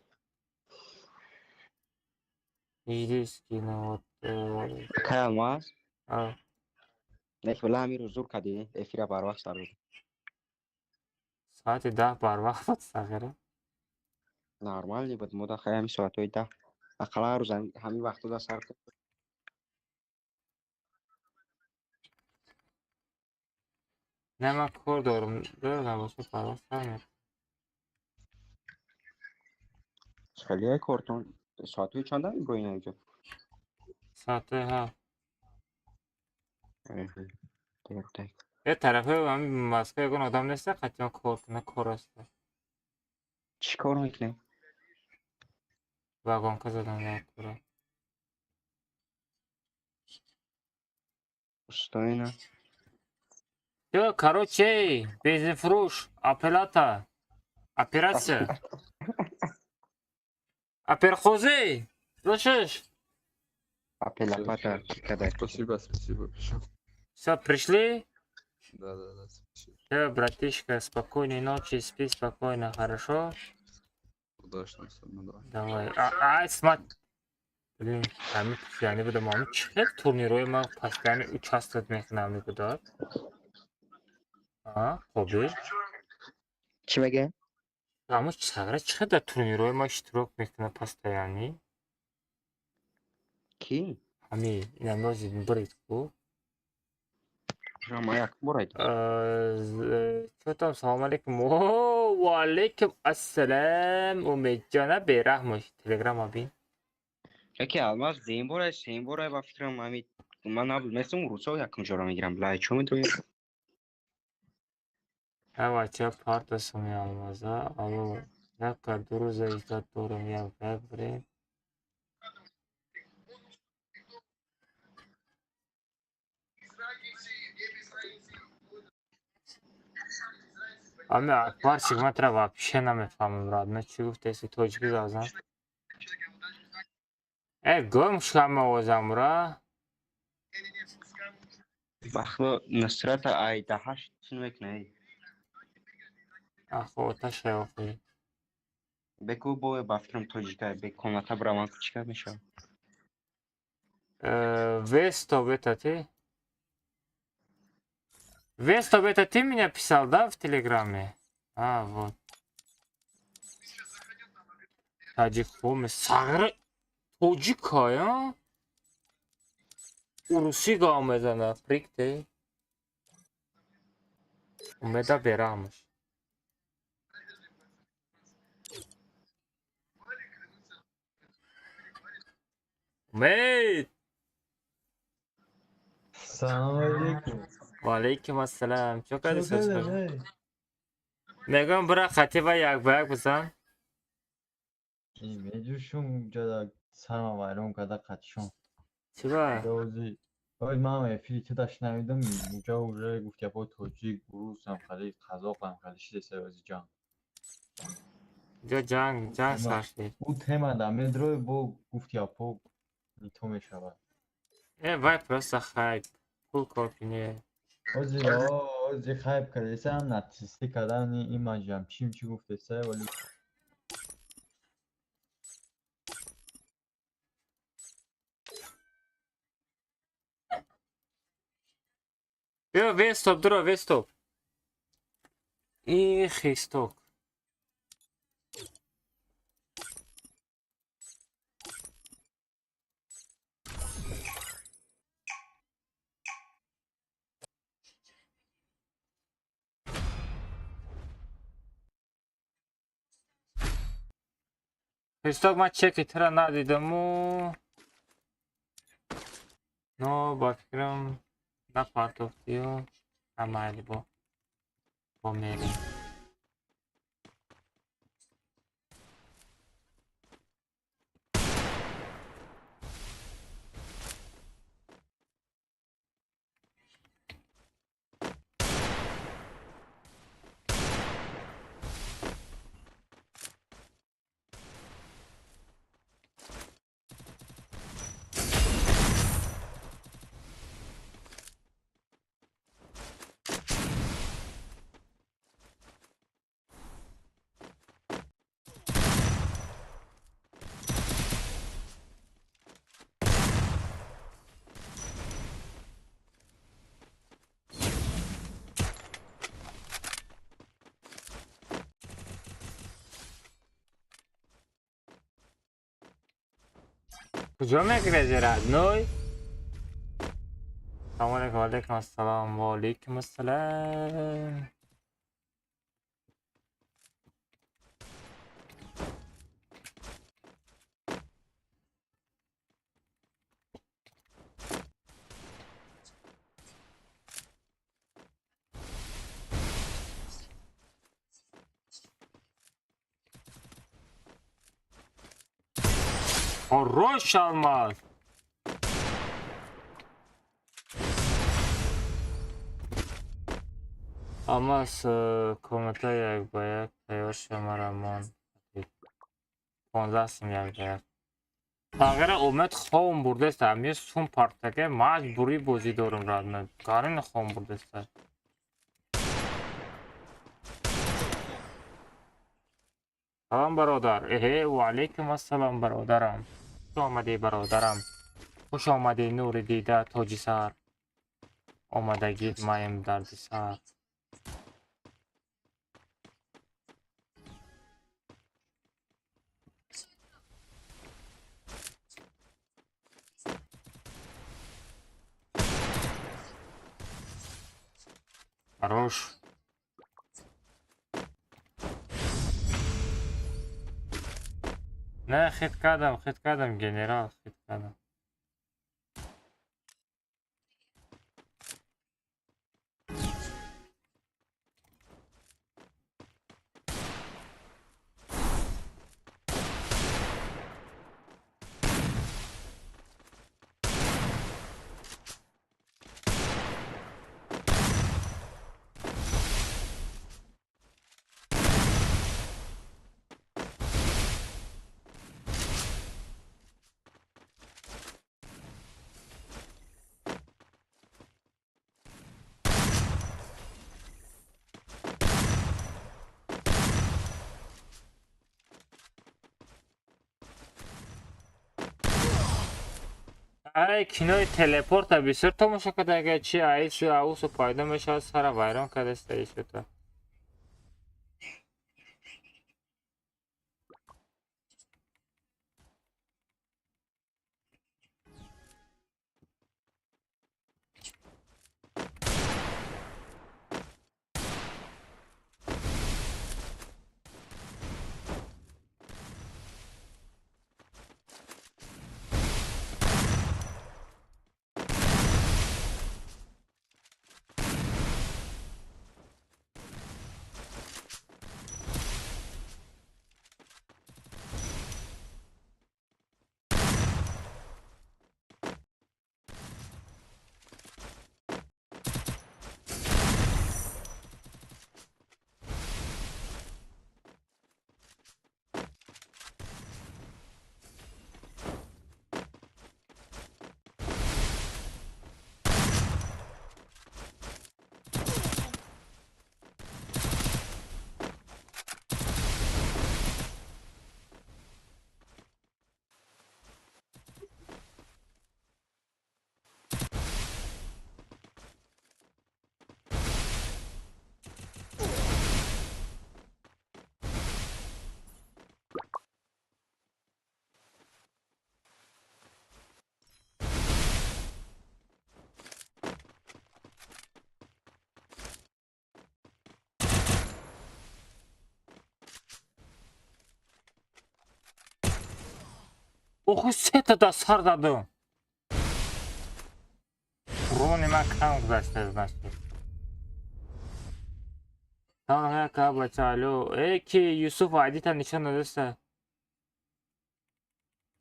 Иди скину вот. Кай алмаз? А. Не, бля, амир зур кади, эфира барвақт сар буд. Соати 10 барвақт буд, сағира. Нормальный буд, мо да хай ҳамин соатҳои 10. Ақалла ҳар рӯз ҳамин вақтҳо да сар кун. Не, ман кор дорам. Набоша, парвоз сар мекунам. Хеле кортон соатҳои чанда меброи инҷо? Соатҳои 7. Е тарафи ҳамин Москва ягон одам нест, қатъиан кор кунад, кор аст. Чӣ кор мекунӣ? Вагонка задан дар кора. Устоина. Всё, короче, бензинфурӯш, апеллата, операция. Оперхози, слышишь? Апеллапата. Спасибо, спасибо. Всё, пришли? Да, спасибо. Всё, братишка, спокойной ночи, спи спокойно, хорошо? Удачно, всё, ну давай. Давай. Ай, смотри. Блин, ҳамин постоянно будам, ҳамин чӣ хел турнирҳои ман постоянно участвовать мекунам мебудад? А, Қобил? Чӣ мегӯяд? Ҳамун сагра чӣ хел дар турнирҳои ман иштирок мекунад постоянно? Кӣ? Ҳамин, инам нози брид ку. Ма як бор айдам. Чё там, салом алейкум. О, ва алейкум ассалам. Умедҷона, бераҳмош. Телеграма бин. Яке Алмаз дуюм бора, сеюм бора ба фикрам ҳамин ман набуд местам русо якум ҷоро мегирам. Лай чо медроем? Ава ча парта суми Алмаза. Алло, яка ду рӯза иҷозат дорам, як як бирем. Ами Акбарчик, ман тра вообще намефаҳмам, родной, чӣ гуфтаси, тоҷикӣ гап зан. Э, гум шуд овозамра. Бахло Нусрата ай даҳаш чӣ мекунӣ? Ахо, оташа охи. Беку бо ба фикрам тоҷика, бе комната браван чӣ мешавад? Вестоп, это ты? Вестоп, это ты меня писал, да, в Телеграме? А, вот. Таҷик хоме сагра тоҷикая? Урусӣ гап мезанад, прикте. Умеда бераҳмаш. Умед! Салом алейкум. Ва алейкум ассалам. Чӣ кардӣ, созхӯр? Мегӯям бира хатиба як ба як бизан. Меҷӯшум ҷода сарма вайрон карда қатишон. Чӣ ба? Ой, ман эфири ту даш навидам, уҷа уже гуфт япо тоҷик, урусам, хали қазоқам, хали шидеса ози ҷанг. Ҷо ҷанг, ҷанг сар шуд. Ӯ тема да медрой бо гуфт япо нито мешавад. Э, вай просто хайп. Пул кор кунӣ. Ози ози хайп кардеса, нацисти кардани имаҷам чим чӣ гуфтеса, вале Биё вестоп, дуро вестоп. И хисток. Хисток, ман чеки тура надидаму. Но ба фикрам напартофтию амали бо мерем. Куҷо мегирези, родной? Салом алейкум, ва алейкум ассалом, ва алейкум ассалом. Хорош, Алмаз! Алмаз, комната як ба як тайёр шамарамон. 15 сум як ба як. Тағйира умед хом бурдест, ами сум партаке маҷбурӣ бозӣ дорум радна. Гарин хом бурдест. Салом бародар. Эҳе, ва алейкум ассалом бародарам. Хуш омадӣ бародарам. Хуш омадӣ нури дида тоҷи сар. Омадагит маем дарди сар. Хорош. Не, хит кардам, генерал, хит кардам. Аре кинои телепорта бисёр тамошо карда, агар чи аису аусу пайдо мешавад, сара вайрон кардаста исута. Охи сета да сар дадум. Рони ман кам гузашта значит. Салом ака бача, алло. Эй ки Юсуф айдита нишон додеста.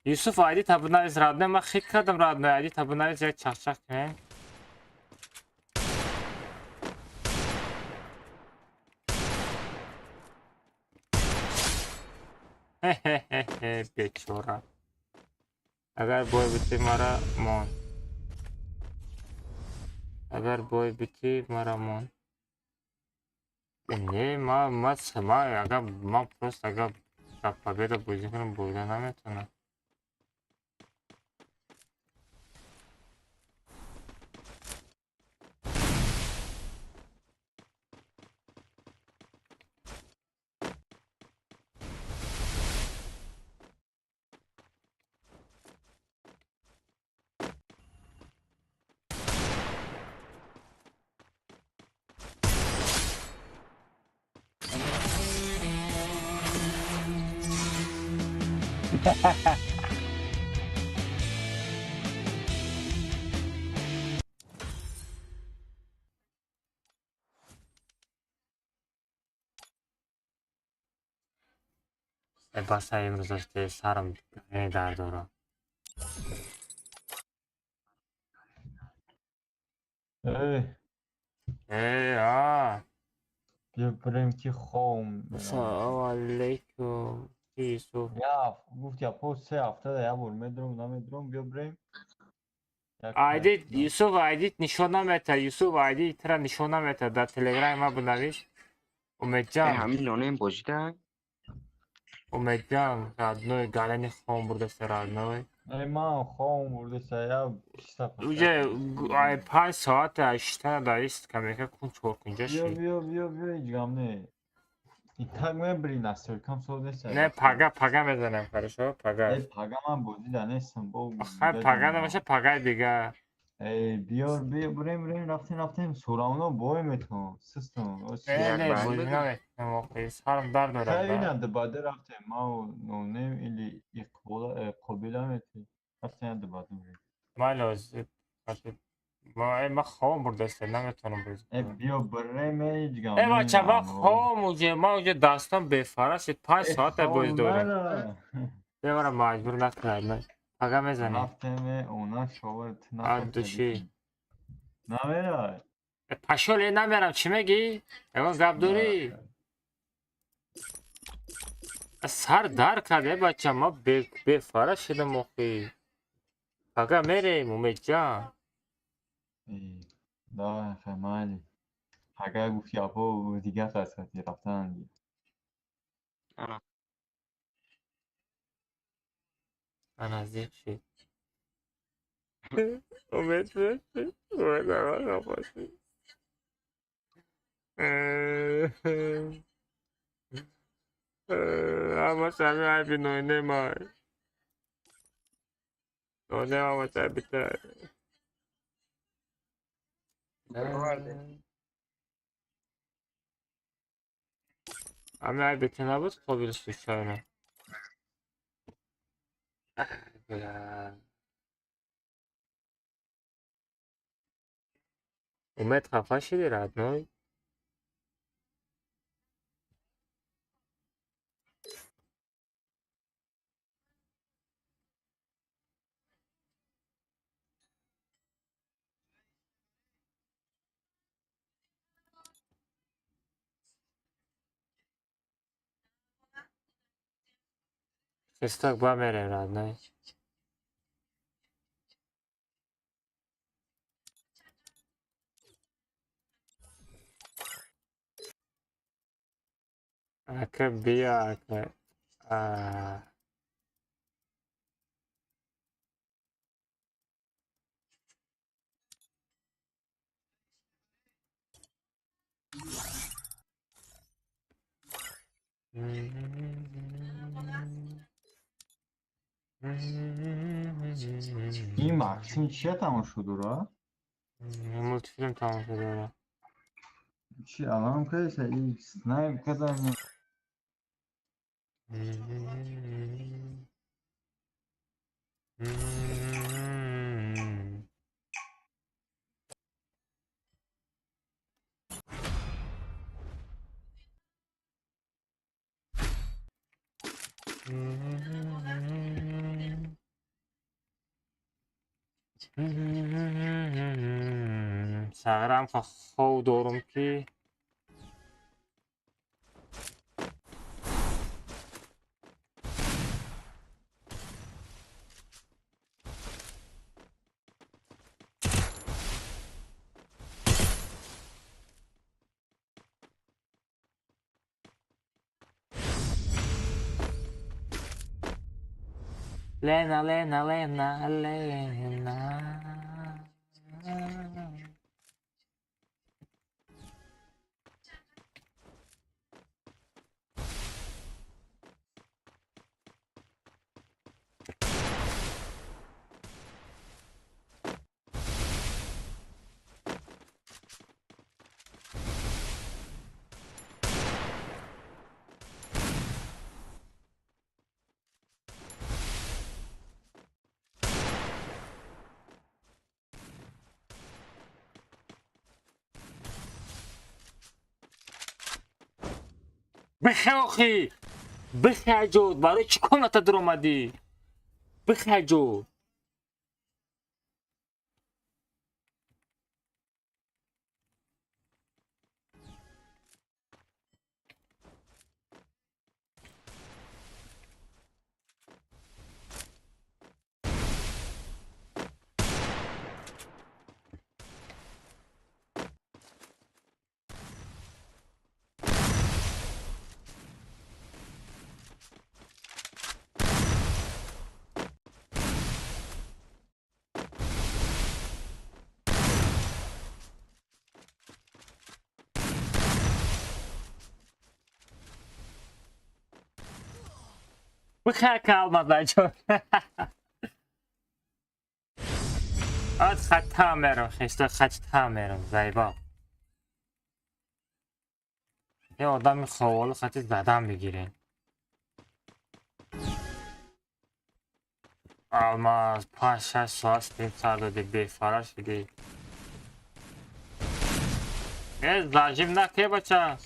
Юсуф айдита бинавис родной, ман хит кардам родной, айдита бинавис як чахчах кунем. Хе-хе-хе, бечора. Агар бой бити мара мон. Агар бой бити мара мон. Не, ма агар ма просто агар дар победа бозӣ кунам бурда наметавонам. Баста имрӯз сарам дард дорад. Эй, а. Биё бирем ки хом. Салому алейкум. Юсуф. Я гуфт я по се ҳафта як бор медурам, намедурам, биё бирем. Айдит, Юсуф айдит нишон намета, Юсуф айдит тра нишон намета дар Телеграми ма бинавис. Умедҷон. Ҳамин нонем божида. Умедҷон, родной галени хом бурдаста родной. Эй, ман хом бурдаста, я писта. Уже ай 5 соат 8 даист камека кун чор кунҷа Биё, ши. биё, биё, биё, ҳеҷ гам не. И так мебири настройкам соз нест. Не, пага, пага мезанем, хорошо, пага. Эй, пага ман бозида нестам, бо. Хай пага набаша, пага дига. Эй, биё, биё, бирем, бирем, рафтем, рафтем, соравно бой метавон, систам. Не, не, бозӣ наметавонам, охи, сарам дард дорад. Хай, ина дубада рафтем, ман нонем или Иқбола, Қобила мети. Рафтем дубада бирем. Майли, ман хобам бурдаста, наметавонам бозӣ Э, кунам. биё бирем, ҳеҷ гам Э, не. бача, ман хобам уже, ман уже дастам бефара шуд, 5 Э, соата бозӣ хоб дорем. нара. Бия мара маҷбур накунад, пага мезанем. Рафтем, она шовар От души. Намерай. Пашол, э, намерам, чӣ мегӣ? Ягон гап дорӣ? Сар дард кард, э, бача, ман бефара шудам охи. Пага мерем, Умедҷон. Давай, хай, майли. Пага гуфт япо дигар қасати рафтан. Ана зиқ шуд. Умед шуд. Умед хафа шуд. Ҳамаш ҳамин айби ноинемай. Ноинем ҳамаш айби тай. Ҳамин айби ту набуд, Қобил случайно? Бля. Умед хафа шуди, родной? Хисток ба мерем, родной. Ака биё, ака. А. Ин Максим чия тамошо дора? Мультфилм тамошо дора. Чи алам кайса и снайп кадан. Сағирам хов дорум ки Лена, Лена, Лена, Лена. Бихе охи! Бихе аҷод! Барои чӣ комната дуромадӣ? Бихе аҷод! Бихе калмад аҷод. Ад хатта мерам, хеста хатта мерам, зайба. Е одами ховолу хати задан бигирен. Алмаз 5-6 соат стрим сар доди, бефара шуди. Е, зажим наке бача.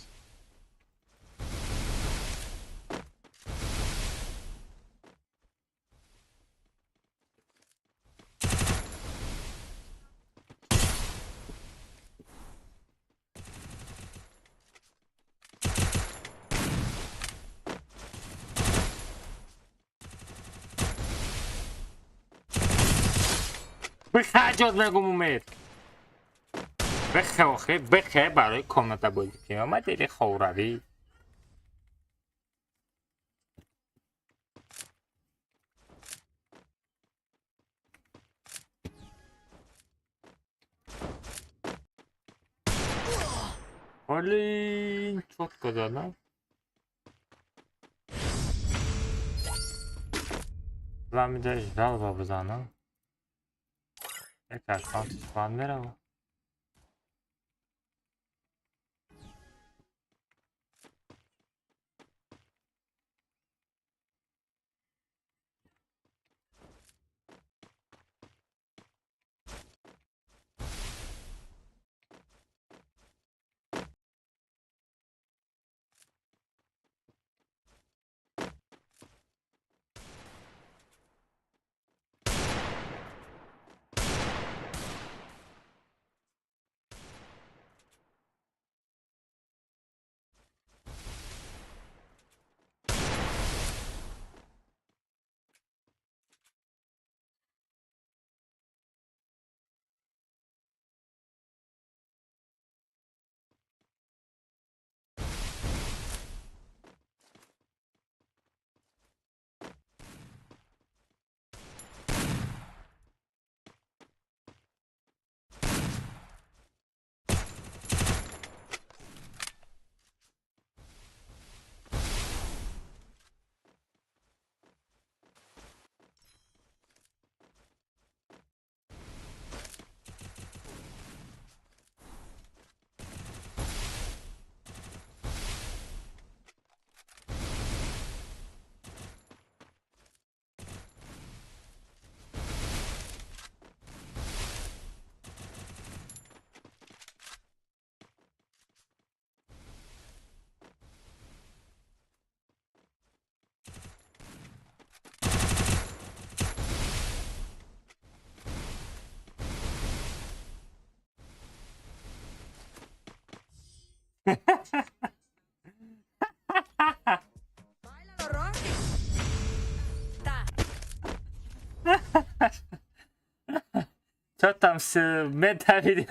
Бихе аҷод мегум умед. Бихе охи, бихе барои комната бозӣ кунӣ. Омадели ховравӣ. Блин, чётко задам. Ламида жалба бизанам. Як аккаунтиш банд мерава. Чё там с медавиди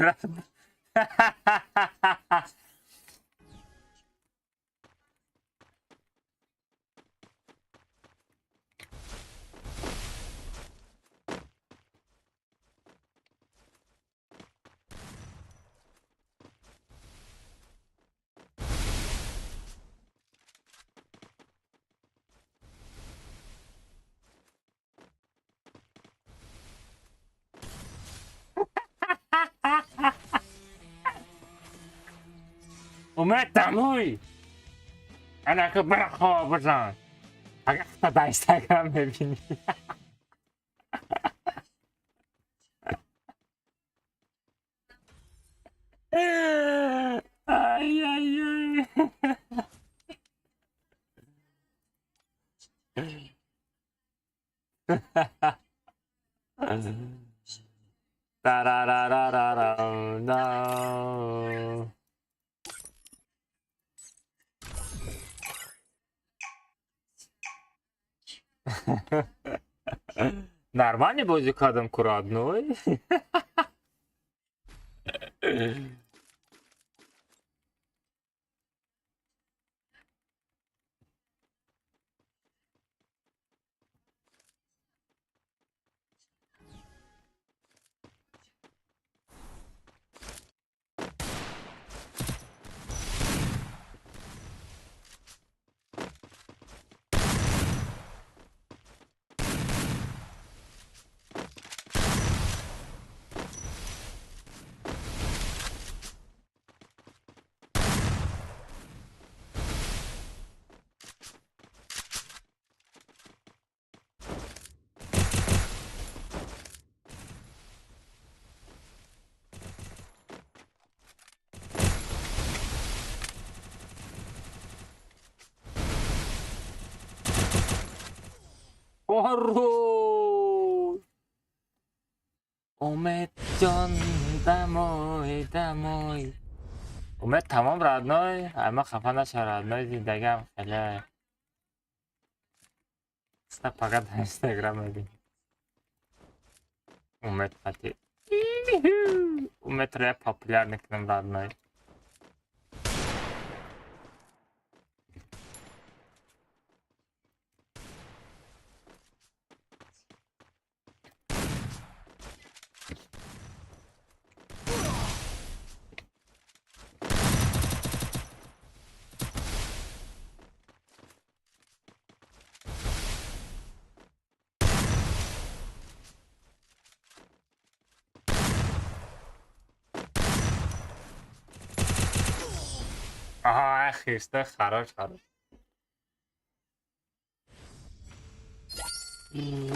Умед домой! Ана ка бара хоб бизан. Агар хата дар Инстаграм мебинӣ. Ай ай ай. Та-ра-ра-ра-ра-ра. Нормальный бозӣ кардам ку родной. Хорош! Умед ҷон, домой, домой. Умед тамом родной, ама хафа наша родной, зиндагиам хеле. Ста фақат дар Инстаграм мебинӣ. Умед қати. Умедро я популяр мекунам родной. Аҳа, хирста хорош, хорош.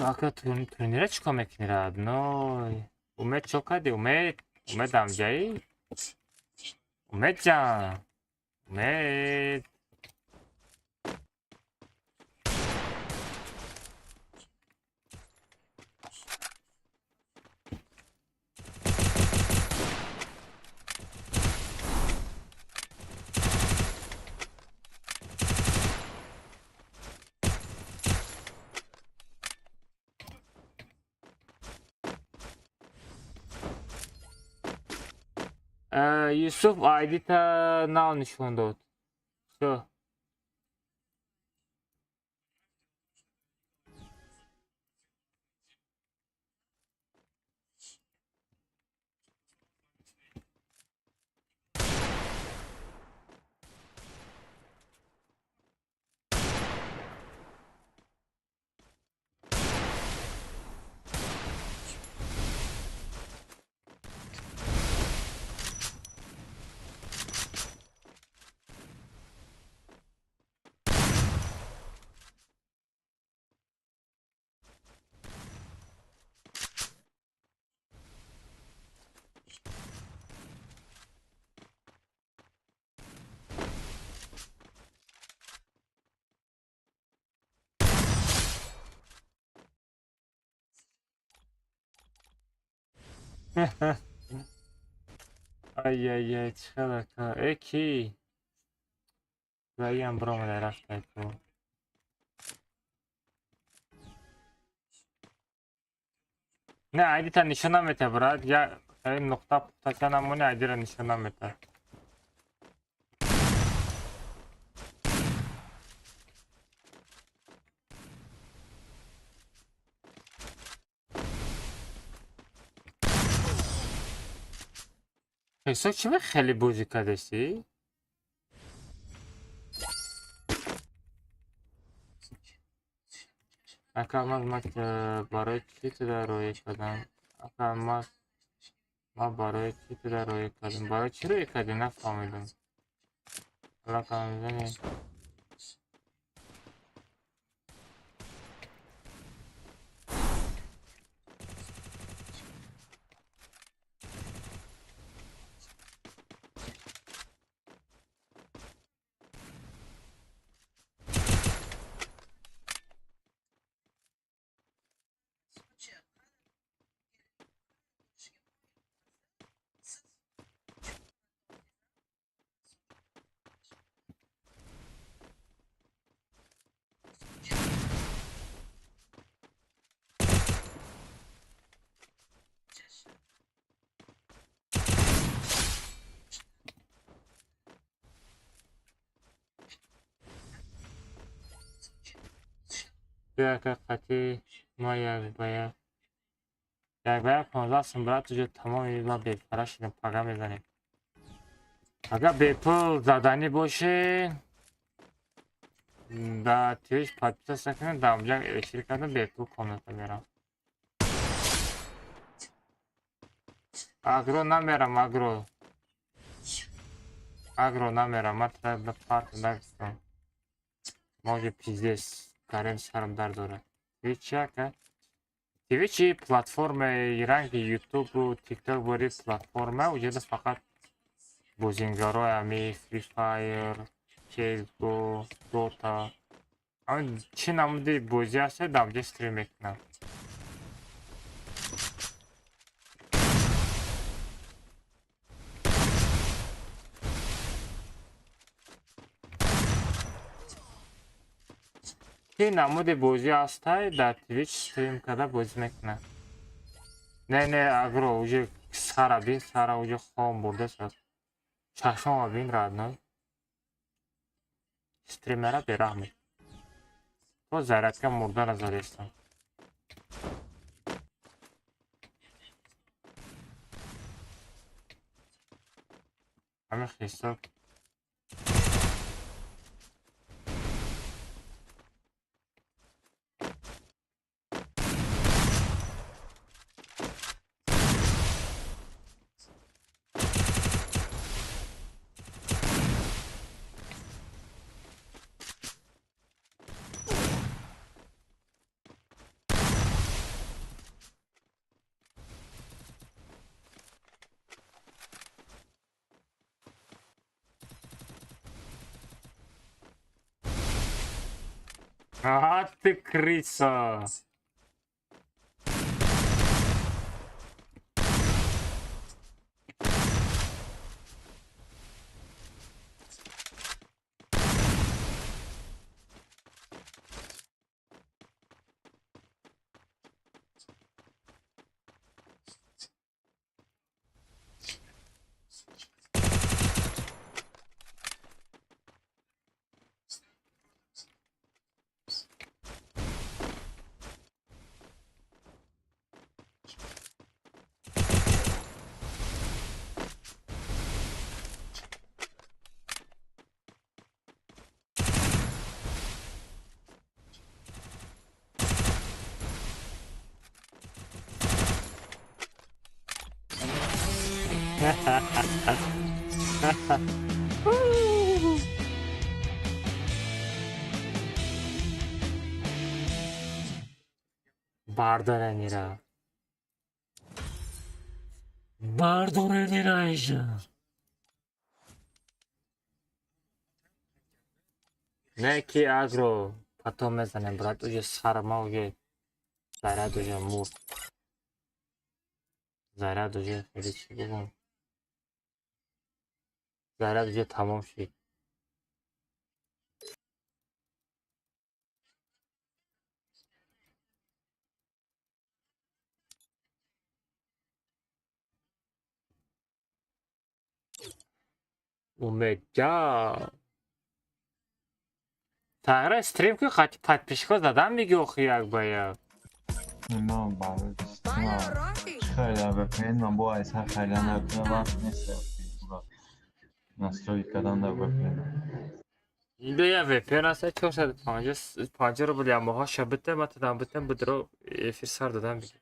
Ака турнира чикор мекунӣ родной? Умед чо кардӣ? Умед? Умед амҷаӣ? Умед ҷан. Умед. Юсуф айдита нав нишон дод. Всё. Ай-яй-яй, чӣ хел ака. Э, ки? Раиам биромада рафта ку. Не, айдита нишон намета, брат. Я нуқта пухтача намони айдира нишон намета. Ҳисо чӣ хеле бозӣ кардастӣ? Ака ман барои чӣ туда роя кардам? Ака ман барои чӣ туда роя кардам? Барои чӣ роя кардӣ? Нафаҳмидам. Аллоҳ мезанӣ. Биака қати ма як ба як. Як ба як 15 сум, брат, уже тамоми ма бепара шидем, пага мезанем. Агар бепул заданӣ боше, да Twitch подписаться кунед, дар онҷа эфир кардам, бепул комната мерам. Агро намерам, агро. Агро намерам, ман тра парк нагистам. Може пиздец, гарем сарам дард дорад. Twitch яка? Twitch платформаи ранги Ютубу TikTok бори платформа, уҷода фақат бозингарои ами Free Fire, CSGO, Dota. Ами чӣ намуди бозӣ ҳаст, дар онҷа стрим мекунам. Чӣ намуди бозӣ ҳастай, дар Twitch стрим карда бозӣ мекунам. Не, не, агро, уже сара бин, сара уже хом бурдааст. Чашмама бин, родной. Стримера бераҳме. То зарядка мурдара задестам. Ҳамин ҳисоб. А ты крыса! Бардоранира. Бардоранира иша. Не ки агро потом мезанем, брат, уже сарма уже заряд уже мурд. Заряд уже хеле чӣ бигӯм. Заряд уже тамом шид. Умедҷа. Тағйира стрим ки қати подписчикҳо задан мегӣ охи як ба як. Ман барои чӣ харидам VPN, ман бо айсар харидан набудам, вақт нест настроить кардан дар VPN. Инҷо як VPN аст, 450 рубл як моҳаша бите, ман тадам битем, бидро эфир сар додам бигӣ.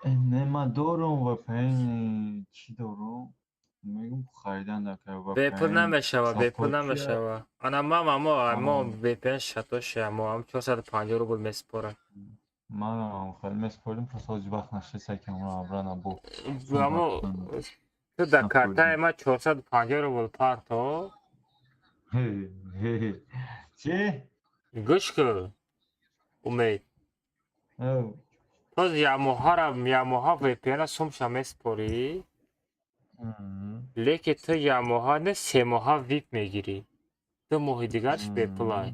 Не, ман дорум VPN, чӣ дорум? Мегум харидан дар VPN. Бепул намешава, бепул намешава. Ана ман мо VPN шатоша, мо ҳам 450 рубл месупорам. Манам хеле месупорим, просто ҳоҷи вақт нашиста ки ҳамро абрана бо. Амо ту дар картаи ман 450 рубл парто. Чӣ? Гӯш кун, Умед. Тоз як моҳа VPN-а сумша месупорӣ, лекин ту як моҳа не, се моҳа VIP мегирӣ. Ду моҳи дигарш бепулай.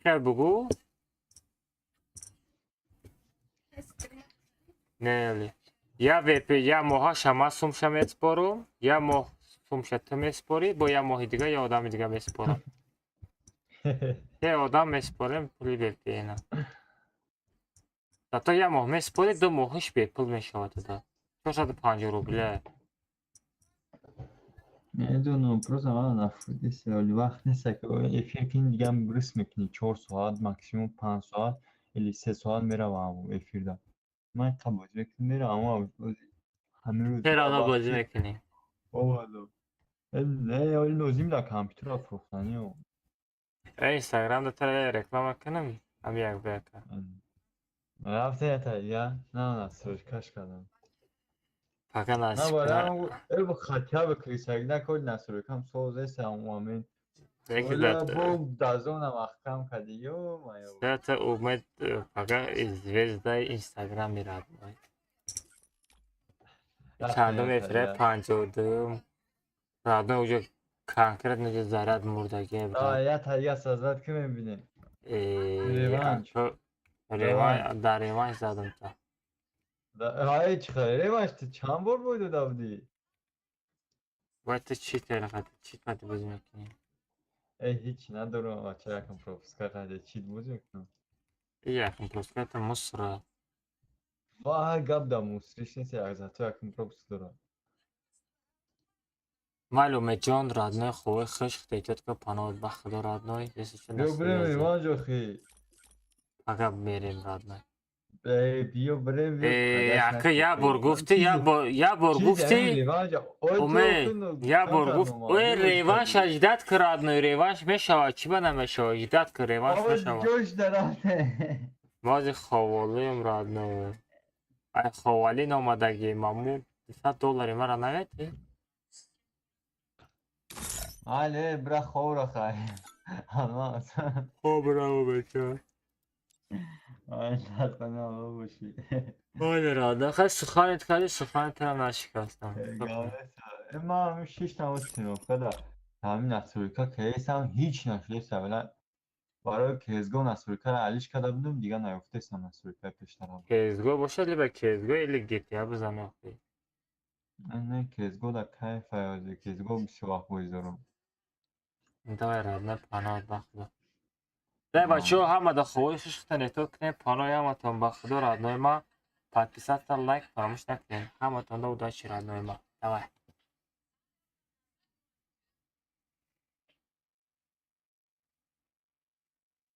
Хел бугӯ? Не, ле. Я VP, як моҳа шама сумша месупорум, як моҳ сумша ту месупорӣ, бо як моҳи дигар як одами дигар месупорам. Се одам месупорем пули VPN. Зато як моҳ месупорӣ, 2 моҳиш бепул мешавад туда. 450 рубля. Медонам, просто ман нафудист, вале вақт нест, ки эфир кунӣ, дига рис мекунӣ 4 соат, максимум 5 соат или 3 соат меравам эфирда. Ман инқа бозӣ мекунам, меравам ҳамин рӯз. Чаро бозӣ мекунӣ? Не, оли лозим да компютера фурӯхтанӣ. Инстаграм да тара реклама кунам, ҳам як ба яка. Рафта ята я на настройкаш кардам. Пока На барам хотя бы крисак накор настройкам созеса момент. Бо дазона маҳкам кади, ё-моё. Это умед пока звездаи Инстаграм мирад. Чандум эфире? 52-м. Родной, уже конкретно заряд мурдаги. Я та я создать ки мебинем. Реванш. Реванш, дар реванш задам та. Ай, чӣ хеле реванш, ту чанд бор бой дода будӣ? Бояд ту читер қати, чит қати бозӣ мекунӣ. Э, ҳеч надорам, бача, якам пропуска қаде чит бозӣ мекунам. И якам пропуска мусора. Ва гап да мусориш нест, як зато якам пропуск дорам. Майли, Умедҷон, родной, хувои хишк, тетётка, паноҳ ба худо, родной. Биё бирем реванш охи. Ага, мерем, родной. Биё бирем. Ака, як бор гуфтӣ, як бор гуфтӣ, Умед, як бор гуфт, ой, реванш ждать ки, родной, реванш мешавад, чӣ ба намешавад, ждать ки, реванш мешавад. Ҷош дарате. Бози ховолием, родной. Ай, ховалӣ номадагӣ, маму 100 доллари мара наметӣ? Але бира, ховра хай. Алмаз. Хоб раво, беча. Ай, латфана бошӣ. Ой, родной, хай, суханет кардӣ, суханетам нашикастам. Ман ҳамин шиш намоз тренировка да ҳамин настройка кесам, ҳеҷ нашудеста, вала барои КСГО настройкаро алиш карда будам, дига наёфтестам настройкаи пештарам. КСГО бошад, либо КСГО или GTA бизан охи. Не, КСГО да кайф аязи, КСГО бисёр вақт бозӣ дорам. Давай, родной, паноҳ ба худо. Дай, бачаҳо, ҳама да ховои шишхта нето кунем, паноҳи ҳаматон ба худо, родной ма. Подписаться, лайк фаромӯш накунед. Ҳаматон да удачи, родной ма. Давай.